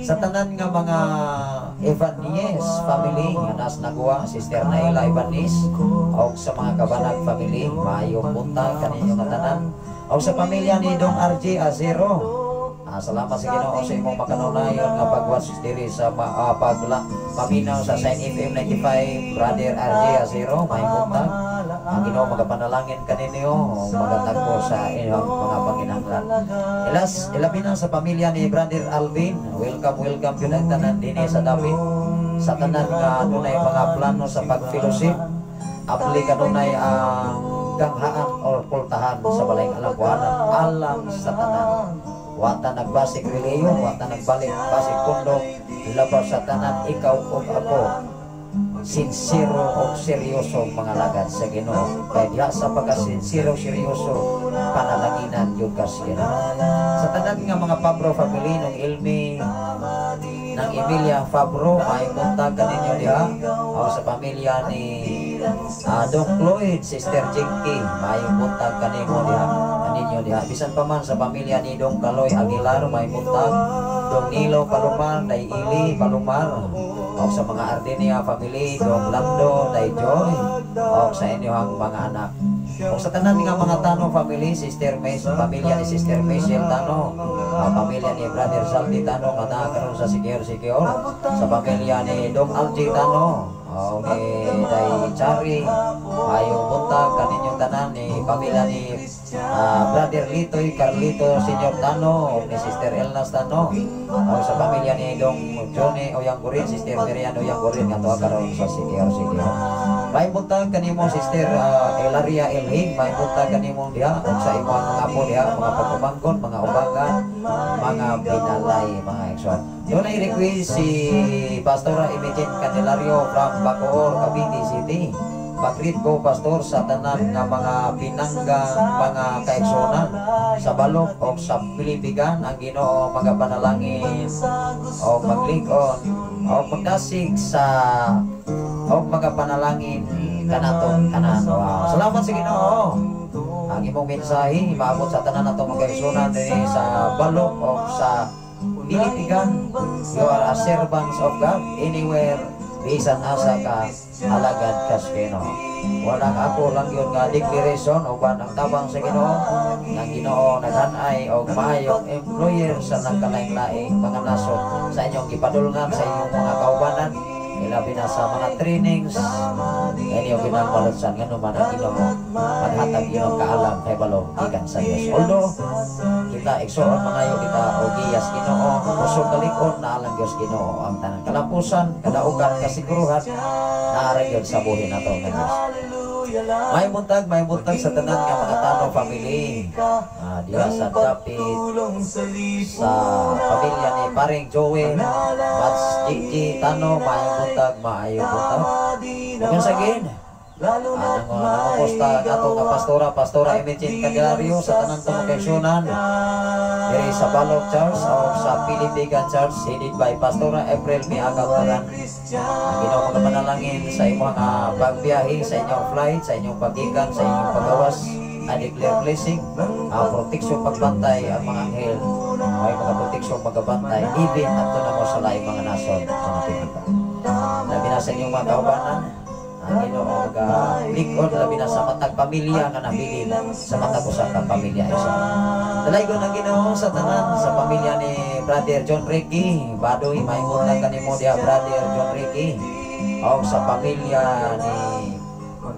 Sa tanan nga mga Evanes family nga nas naguwa, Sister Naila Evanes, o sa mga Kabanag family, maayong buntag kaninyo nga tanan. O sa pamilya ni Dong RJ Azero, salamat sa Ginoo sa imong makanunayon nga pag-watch diri sa paminaw sa Shine FM 95, Brother RJ Azero, maayong buntag. Ang Ginoo magapanalangin kaninyo, magatagpo sa inyong mga panginahanglan. Ilas, ilabi na sa pamilya ni Brother Alvin, welcome, welcome gyud ang tanan dinhi sa dapit. Sa tanan nga adunay mga plano sa pag-fellowship, apli kanunay ang ganghaan or pultahan sa balay alambuhanan, alang sa tanan. Wata nagbasik reliyon, wata nagbalik basik pundo, labaw sa tanan, ikaw ug ako, sinsero o seryoso mga lagad sa Ginoo. Kay diha sa pagkasinsero seryoso, panalanginan yun ka sa Ginoo. Sa tanan nga mga Pabro family, nung Ilmi, ng Emilia Fabro, maayong buntag kaninyo diha. O sa pamilya ni Dong Cloyd, Sister Jinky, maayong buntag kanimo diha, kaninyo diha. Bisan pa man sa pamilya ni Dong Kaloy Aguilar, maayong buntag. Dong Nilo Palomar, Day Ili Palomar, o sa mga Ardenia family, Dong Lando, Day Joy, o sa inyong mga anak. O sa tanan nga mga Tano family, Sister May, pamilya ni Sister Michelle Tano, pamilya ni Brother Saldi Tano nga naa karon sa Sikior Sikior, sa pamilya ni Dong Algie Tano, o ni Day Chari, maayong buntag kaninyong tanan, ni pamilya ni Brother Litoy Carlito Senior Tano, o ni Sister Elnas Tano, o sa pamilya ni Dong Johnny Oyanggurin, Sister Miriam Oyanggurin nga tuwa karon sa Sikior Sikior. Maayong buntag kanimo Sister Elaria Elhing, maayong buntag kanimo diha ug sa imong mga apo diha, mga pagpamangkon, mga ubangan, mga binalay, mga igsoon. Doon ay request si Pastora Imigin Candelario from Bacoor, Cavite City. Pag-greet ko, Pastor, sa tanan nga mga pinanggang mga kaigsuonan sa balok o sa Pilipigan, ang Ginoo magapanalangin o maglikon o magdasig sa o magapanalangin kanatong tanan. Wow. Salamat sa Ginoo. Ang imong mensahe maabot sa tanan natong mga kaigsuonan dinhi sa balok o sa Pilipigan. You are a servants of God anywhere, bisan asa ka, alagad ka sa Ginoo. Walang ako lang yun nga declaration uban ang tabang sa Ginoo, ng Ginoo naghanay og maayong employer sa nagkalaing-laing mga nasod sa inyong gipadulngan sa inyong mga kaubanan, ilabi na sa mga trainings inyo ginang balutsan, ngano man ang Ginoo maghatag inyong kaalam kay balong gikan sa Dios. Although kita igsoon mangayo kita og giyas Ginoo, kusog kalikon na alang Dios Ginoo ang tanan kalampusan, kadaugan, kasiguruhan naa ra gyud sa buhi nato nga Dios. May buntag sa tanan nga mga Tano family. Diha sa dapit sa pamilya ni Paring Joel, Mats Gigi Tano, maayong buntag, maayong buntag. Once again, Nangumusta ang atong nga pastora, Pastora Imogen Candelario, sa tanan to mga kaigsuonan diri sa Balok Church o sa Pilipigan Church headed by Pastora April Miagaw Taran. Ang Ginoo magapanalangin sa imong pagbiyahe, sa inyong flight, sa inyong paggikan, sa inyong pagawas. I declare blessing, protection, pagbantay ang mga anghel, may mga protection, magabantay, even adto na mo sa laing mga nasod, mga pinaka. Labi na sa inyong mga kaubanan, ang Ginoo maga-likod, labi na sa matag pamilya nga nabilin, sa matag usa ka pamilya isa. Dalaygon ang Ginoo sa tanan, sa pamilya ni Brother John Ricky, Badoy, may buntag kanimo diha, Brother John Ricky. O sa pamilya ni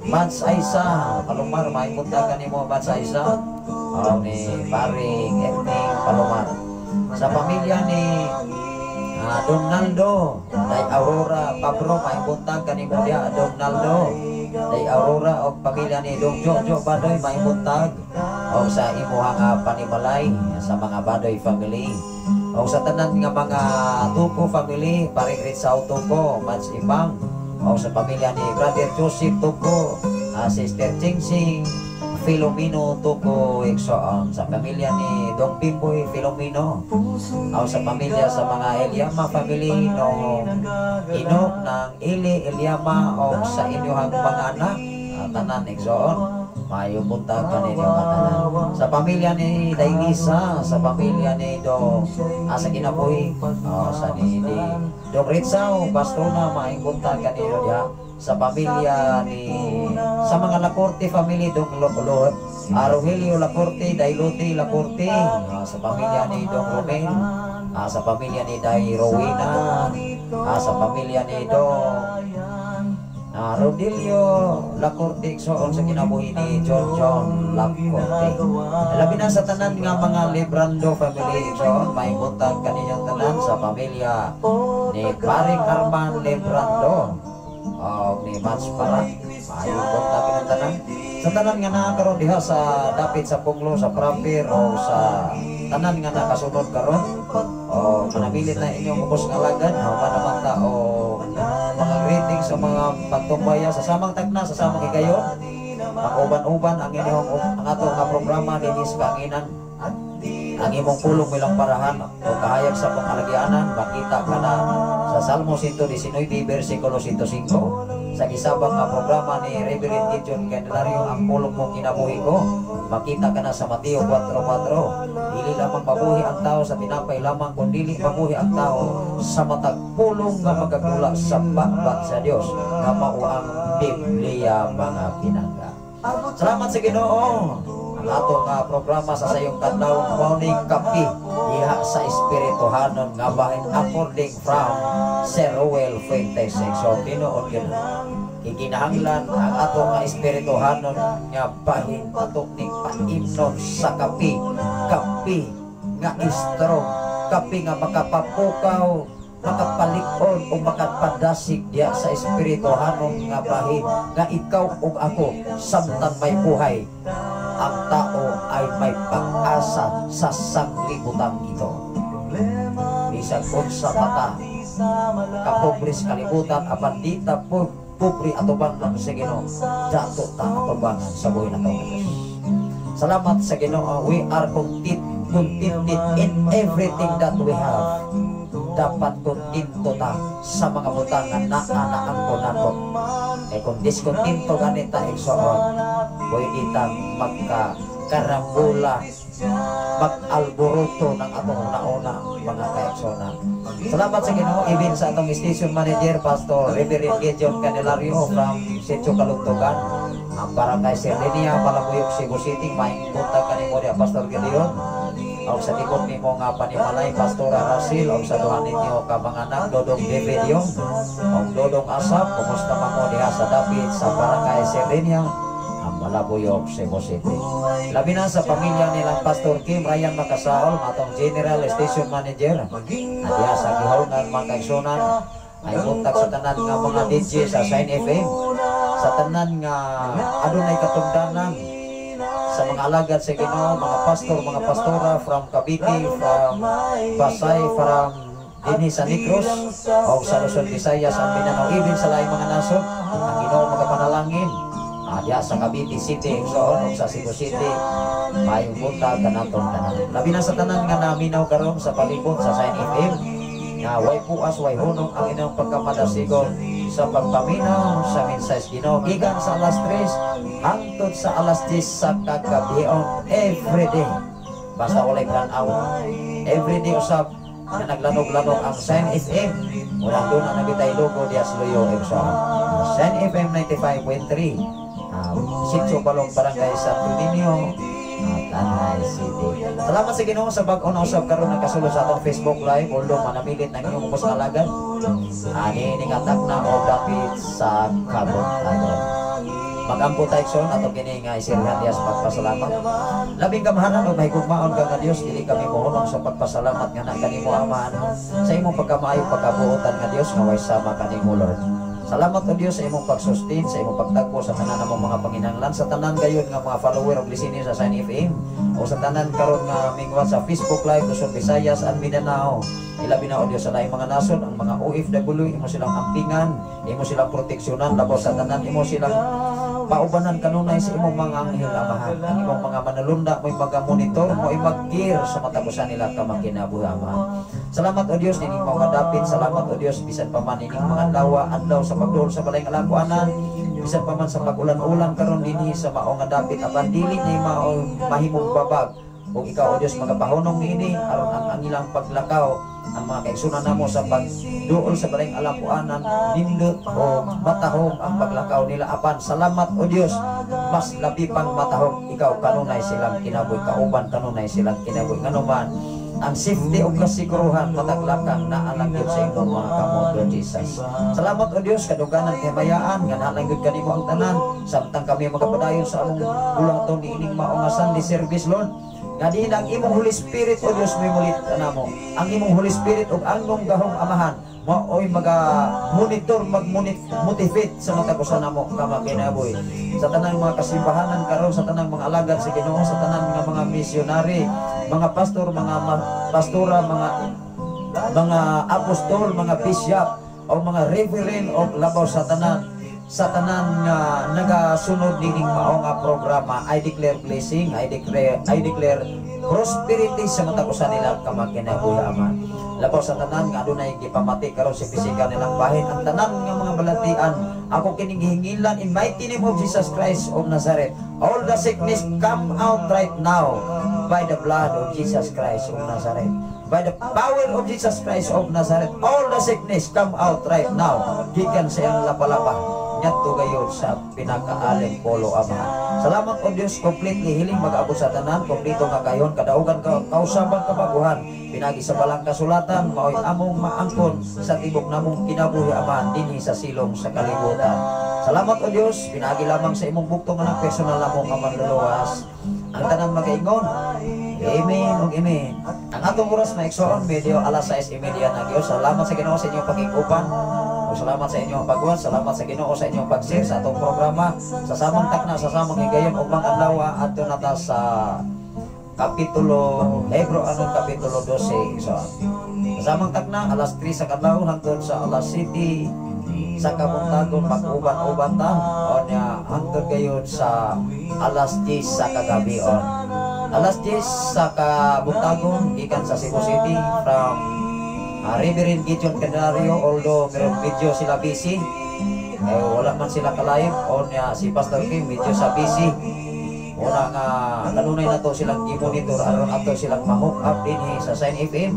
Mans Aisa, Palomar, may buntag kanimo, Mans Aisa. O ni Paring Etning Palomar. Sa pamilya ni Donaldo, Day Aurora Pabro, may buntag kanimo diha, Donaldo. Day Aurora o pamilya ni Dong Jojo Badoy, may buntag. O sa imuhang panimalay, sa mga Badoy family. O sa tanan nga mga Tuko family, Paring Ritsaw Tuko, Mans Ibang. O sa pamilya ni Brother Joseph Tuko, Sister Chingsing Filomeno Tuko Igsoon, sa pamilya ni Dong Pimboy Filomeno, o sa pamilya sa mga Eliama family no Inok ng Ili Eliama o sa inyong mga anak, tanan igsoon, maayong buntag kaninyo nga tanan. Sa pamilya ni Dailisa, sa pamilya ni Dong asa kinabuhi, o sa ni Dong Ritsaw Bastona, maayong buntag kaninyo diha. Sa pamilya ni sa mga Lacorte family, Dong Lo, Lo, Rogelio Lacorte, Dailote Lacorte, sa pamilya ni Dong Romel, sa pamilya ni Day Rowena, sa pamilya ni Dong Rodilio Lacorte, igsoon, sa kinabuhi ni John John Lacorte. Labi na sa tanan nga mga Librando family, igsoon, may buntag kaninyong tanan, sa pamilya ni Paring Arman Librando o ni Mats Parat. Maayong buntag kaninyong tanan. Sa tanan nga naa karon diha sa dapit sa Punglo, sa proper o sa tanan nga nakasunod karon o manabilin na inyong ubos nga alagad o manaman ta o mga greetings sa mga pagtumbaya sa samang tagna, sa samang higayon, mag-uban-uban ang inyong ang ato nga programa dinhi sa kaanginan. Ang imong pulong bilang parahan o kahayag sa pangalagianan, makita ka na sa Salmo 119 versikulo 105. Sa gisabang nga programa ni Reverend Gideon Candelario, "Ang Pulong Mo Kinabuhi Ko", makita ka na sa Mateo 4.4: "Dili lamang mabuhi ang tao sa tinapay lamang, kundi mabuhi ang tao sa matag pulong nga magagula sa baba sa Dios", nga mao ang Biblia, mga pinangga. Salamat sa Ginoo. Ang atong programa sa sayong kadlaw mao ni Kape diha sa espirituhanon nga bahin, according from Sir Ruel Fuentes. So tinuod gyud, gikinahanglan ang atong nga espirituhanon nga bahin atong ning paimnon sa kape, kape nga strong, kape nga makapapukaw, makapalikon o makapadasig diya sa espirituhanon nga bahin nga ikaw ug ako, samtang may buhay ang tao ay may pag-asa sa sanglibutang ito. Bisan unsa pa ta kapobre sa kalibutan, apan di ta pobre atubang lang sa Ginoo, dato ta atubangan sa buhi na Diyos. Salamat sa Ginoo, we are content, contented in everything that we have. Dapat kontento ta sa mga butang nga naa na ang nato. Eh kung diskontento ganit ta, igsoon, pwede tang magka karambola, mag-alboroto ng atong nauna, mga kaigsuonan. Salamat sa Ginoo, even sa atong station manager, Pastor Reverend Gideon Candelario from Sitio Kalugtugan, ang barangay Serlinia, Malabuyok, Cebu City. Maayong buntag kanimo diya, Pastor Gideon. O sa likod nimo nga panimalay, Pastora Rasil, o sa duha ninyo ka mga anak, Dodong David Yong, o Dodong Asap, kumusta man mo diha sa dapit sa barangay Serlinia, ang Malabuyok, Cebu City. Labi na sa pamilya nilang Pastor Kim Ryan Makasaol, atong General Station Manager, at diha sa gihulngan, mga kaigsuonan, ay buntag sa tanan nga mga DJ sa Shine FM, sa tanan nga adunay katungdanan sa mga alagad sa Ginoo, mga pastor, mga pastora from Cavite, from Pasay, from dinhi sa Negros, o sa Luzon, Visayas, ang Mindanao, even sa laing mga nasod, ang Ginoo magapanalangin. Diha sa Cavite City, igsoon, ug sa Cebu City. Maayong buntag kanatong tanan. Labi na sa tanan nga naminaw karon sa palibot sa Shine FM nga way puas, way hunong ang inyong pagkamadasigon sa pagpaminaw sa mensahe Ginoo gikan sa alas 3 hangtod sa alas 10 sa kagabion every day. Basta walay brownout. Every day usab nga naglanog-lanog ang Shine FM. Unang doon na nabitay logo diya sa Luyo, igsoon. Shine FM 95.3. Sitio Balong, Barangay Santo Niño, Tanay City. Salamat sa Ginoo sa bag-o na usab karon nakasulod sa atong Facebook Live, although manamilit ng inyong ubos alagad. Ani ning atak na o dapit sa kabuntagon. Magampo tayo, igsoon, ato kini nga isirhan diya sa pagpasalamat. Labing kamahalan o mahigugmaon ka nga Dios, dili kami mohunong sa pagpasalamat nga na kanimo, Amahan, sa imong pagkamaayo, pagkabuotan nga Dios nga way sama kanimo, Lord. Salamat o Dios sa imong pagsustain, sa imong pagtagpo sa tanan namong mga panginahanglan, sa tanan gayon nga mga follower og listener sa Shine FM o sa tanan karon nga mingwat sa Facebook Live, Luzon, Visayas and Mindanao. Ilabi na o Dios sa laing mga nasod, ang mga OFW, imo silang ampingan, imo silang proteksyonan, labaw sa tanan imo silang paubanan kanunay sa imong mga anghel, Amahan. Ang imong mga manalunda mo'y maga-monitor, mo'y mag-gear sa matag usa nila ka makinabuhi, Amahan. Salamat o Dios nining mga dapit, salamat o Dios bisan pa man ining mga adlaw, adlaw sa pagduol sa balay alapuanan, bisan pa man sa pag-ulan-ulan karon dinhi sa mao nga dapit, apan dili ni mao mahimong babag ug ikaw o Dios magapahunong niini aron ang ilang paglakaw, ang mga kaigsunan namo sa pagduol sa balay alapuanan, nindot o matahong ang paglakaw nila. Apan salamat o Dios, mas labi pang matahong ikaw kanunay silang kinabuhi, kauban kanunay silang kinabuhi, nganuman ang safety o kasiguruhan mataglakang naa lang gyud sa imong mga kamot, Lord Jesus. Salamat o Dios, kaduganan kahimayaan nga naa lang gyud kanimo ang tanan samtang kami magapadayon sa among bulaton niining mao nga Sunday service, Lord. Nga diin ang imong Holy Spirit o Dios may mulit kanamo. Ang imong Holy Spirit ug ang imong gahom, Amahan, mao'y maga monitor, mag motivate sa matag usa namo ka makinabuhi. Sa tanang mga kasimbahanan karon, sa tanang mga alagad sa Ginoo, sa tanan nga mga missionary, mga pastor, mga pastora, mga apostol, mga bishop, o mga reverend o labaw sa tanan nga nagasunod nining mao nga programa, I declare blessing, I declare prosperity sa matag usa nila ka makinabuhi, Ama. Labaw sa tanan nga adunay gipamati karon sa pisikal nilang bahin, ang tanan nga mga balatian, ako kining gihingilan in mighty name of Jesus Christ of Nazareth. All the sickness come out right now by the blood of Jesus Christ of Nazareth. By the power of Jesus Christ of Nazareth, all the sickness come out right now. Gikan sa iyang lapalapa ngadto gayud sa pinakaaling polo, Ama. Salamat o Dios, completely healing mag-abot sa tanan, kompleto nga kayon, kadaugan ka kausaban kabaguhan, pinagi sa balang kasulatan, mao'y among maangkon sa tibok namong kinabuhi, Ama, dinhi sa silong sa kalibutan. Salamat o Dios, pinagi lamang sa imong buktong anak, personal namong nga manluluwas. Ang tanan magaingon, Amen ug amen. Ang atong oras na, igsoon, medyo alas 6:30 na gyud. Salamat sa Ginoo sa inyong pakiguban. O salamat sa inyong pagwan, salamat sa Ginoo sa inyong pag-share sa atong programa. Sa samang takna, sa samang higayon upang adlaw adto na ta sa kapitulo Hebro anong kapitulo 12. So, sa samang takna alas 3 sa kadlawon hangtod sa alas 7 sa kabuntagon mag-uban-uban ta o nya hangtod gayud sa alas 10 sa kagabion. Alas 10 sa kabuntagon gikan sa Cebu City from Reverend Gideon Canario, although pero medyo sila busy eh, wala man sila ka-live o niya si Pastor Kim medyo sa busy. Una nga kanunay na to silang gi-monitor aron ato silang ma-hook up dinhi sa Shine FM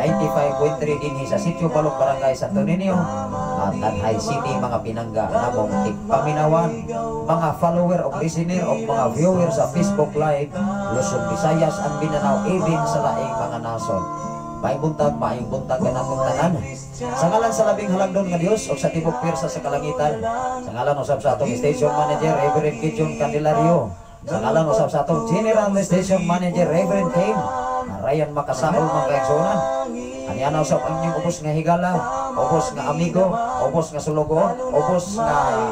95.3 dinhi sa Sitio Balok, Barangay Santo Niño at Tanay City, mga pinangga namong tigpaminawan, mga follower o listener o mga viewer sa Facebook Live, Luzon, Visayas and Mindanao, even sa laing mga nasod. Maayong buntag, maayong buntag kanatong tanan. Sa ngalan sa labing halangdon nga Dios ug sa tibok pirsa sa kalangitan, sa ngalan usab sa atong station manager Reverend Gideon Candelario, sa ngalan usab sa atong general station manager Reverend Kim, Ryan Makasaol, mga kaigsuonan. Aniana usab ang inyong ubos nga higala, ubos nga amigo, ubos nga sulugoon, ubos nga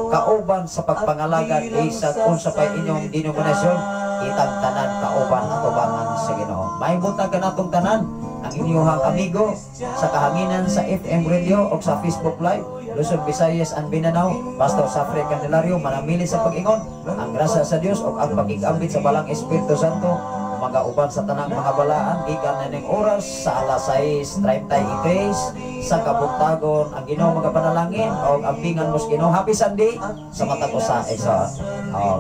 kauban sa pagpangalagad isag unsa pay inyong denominasyon, kitang tanan kauban atubangan sa Ginoo. Maayong buntag kanatong tanan, ang inyong amigo sa kahanginan sa FM radio o sa Facebook Live, Luzon, Visayas and Mindanao, Pastor Safre Candelario, manamili sa pag-ingon, ang grasya sa Dios ug ang pakig-ambit sa Balaang Espiritu Santo magauban sa tanang mga balaan gikan na ning oras sa alas 6:33 sa kabuntagon. Ang Ginoo magapanalangin og ampingan mo sa Ginoo. Happy Sunday sa matag usa, igsoon. Oh.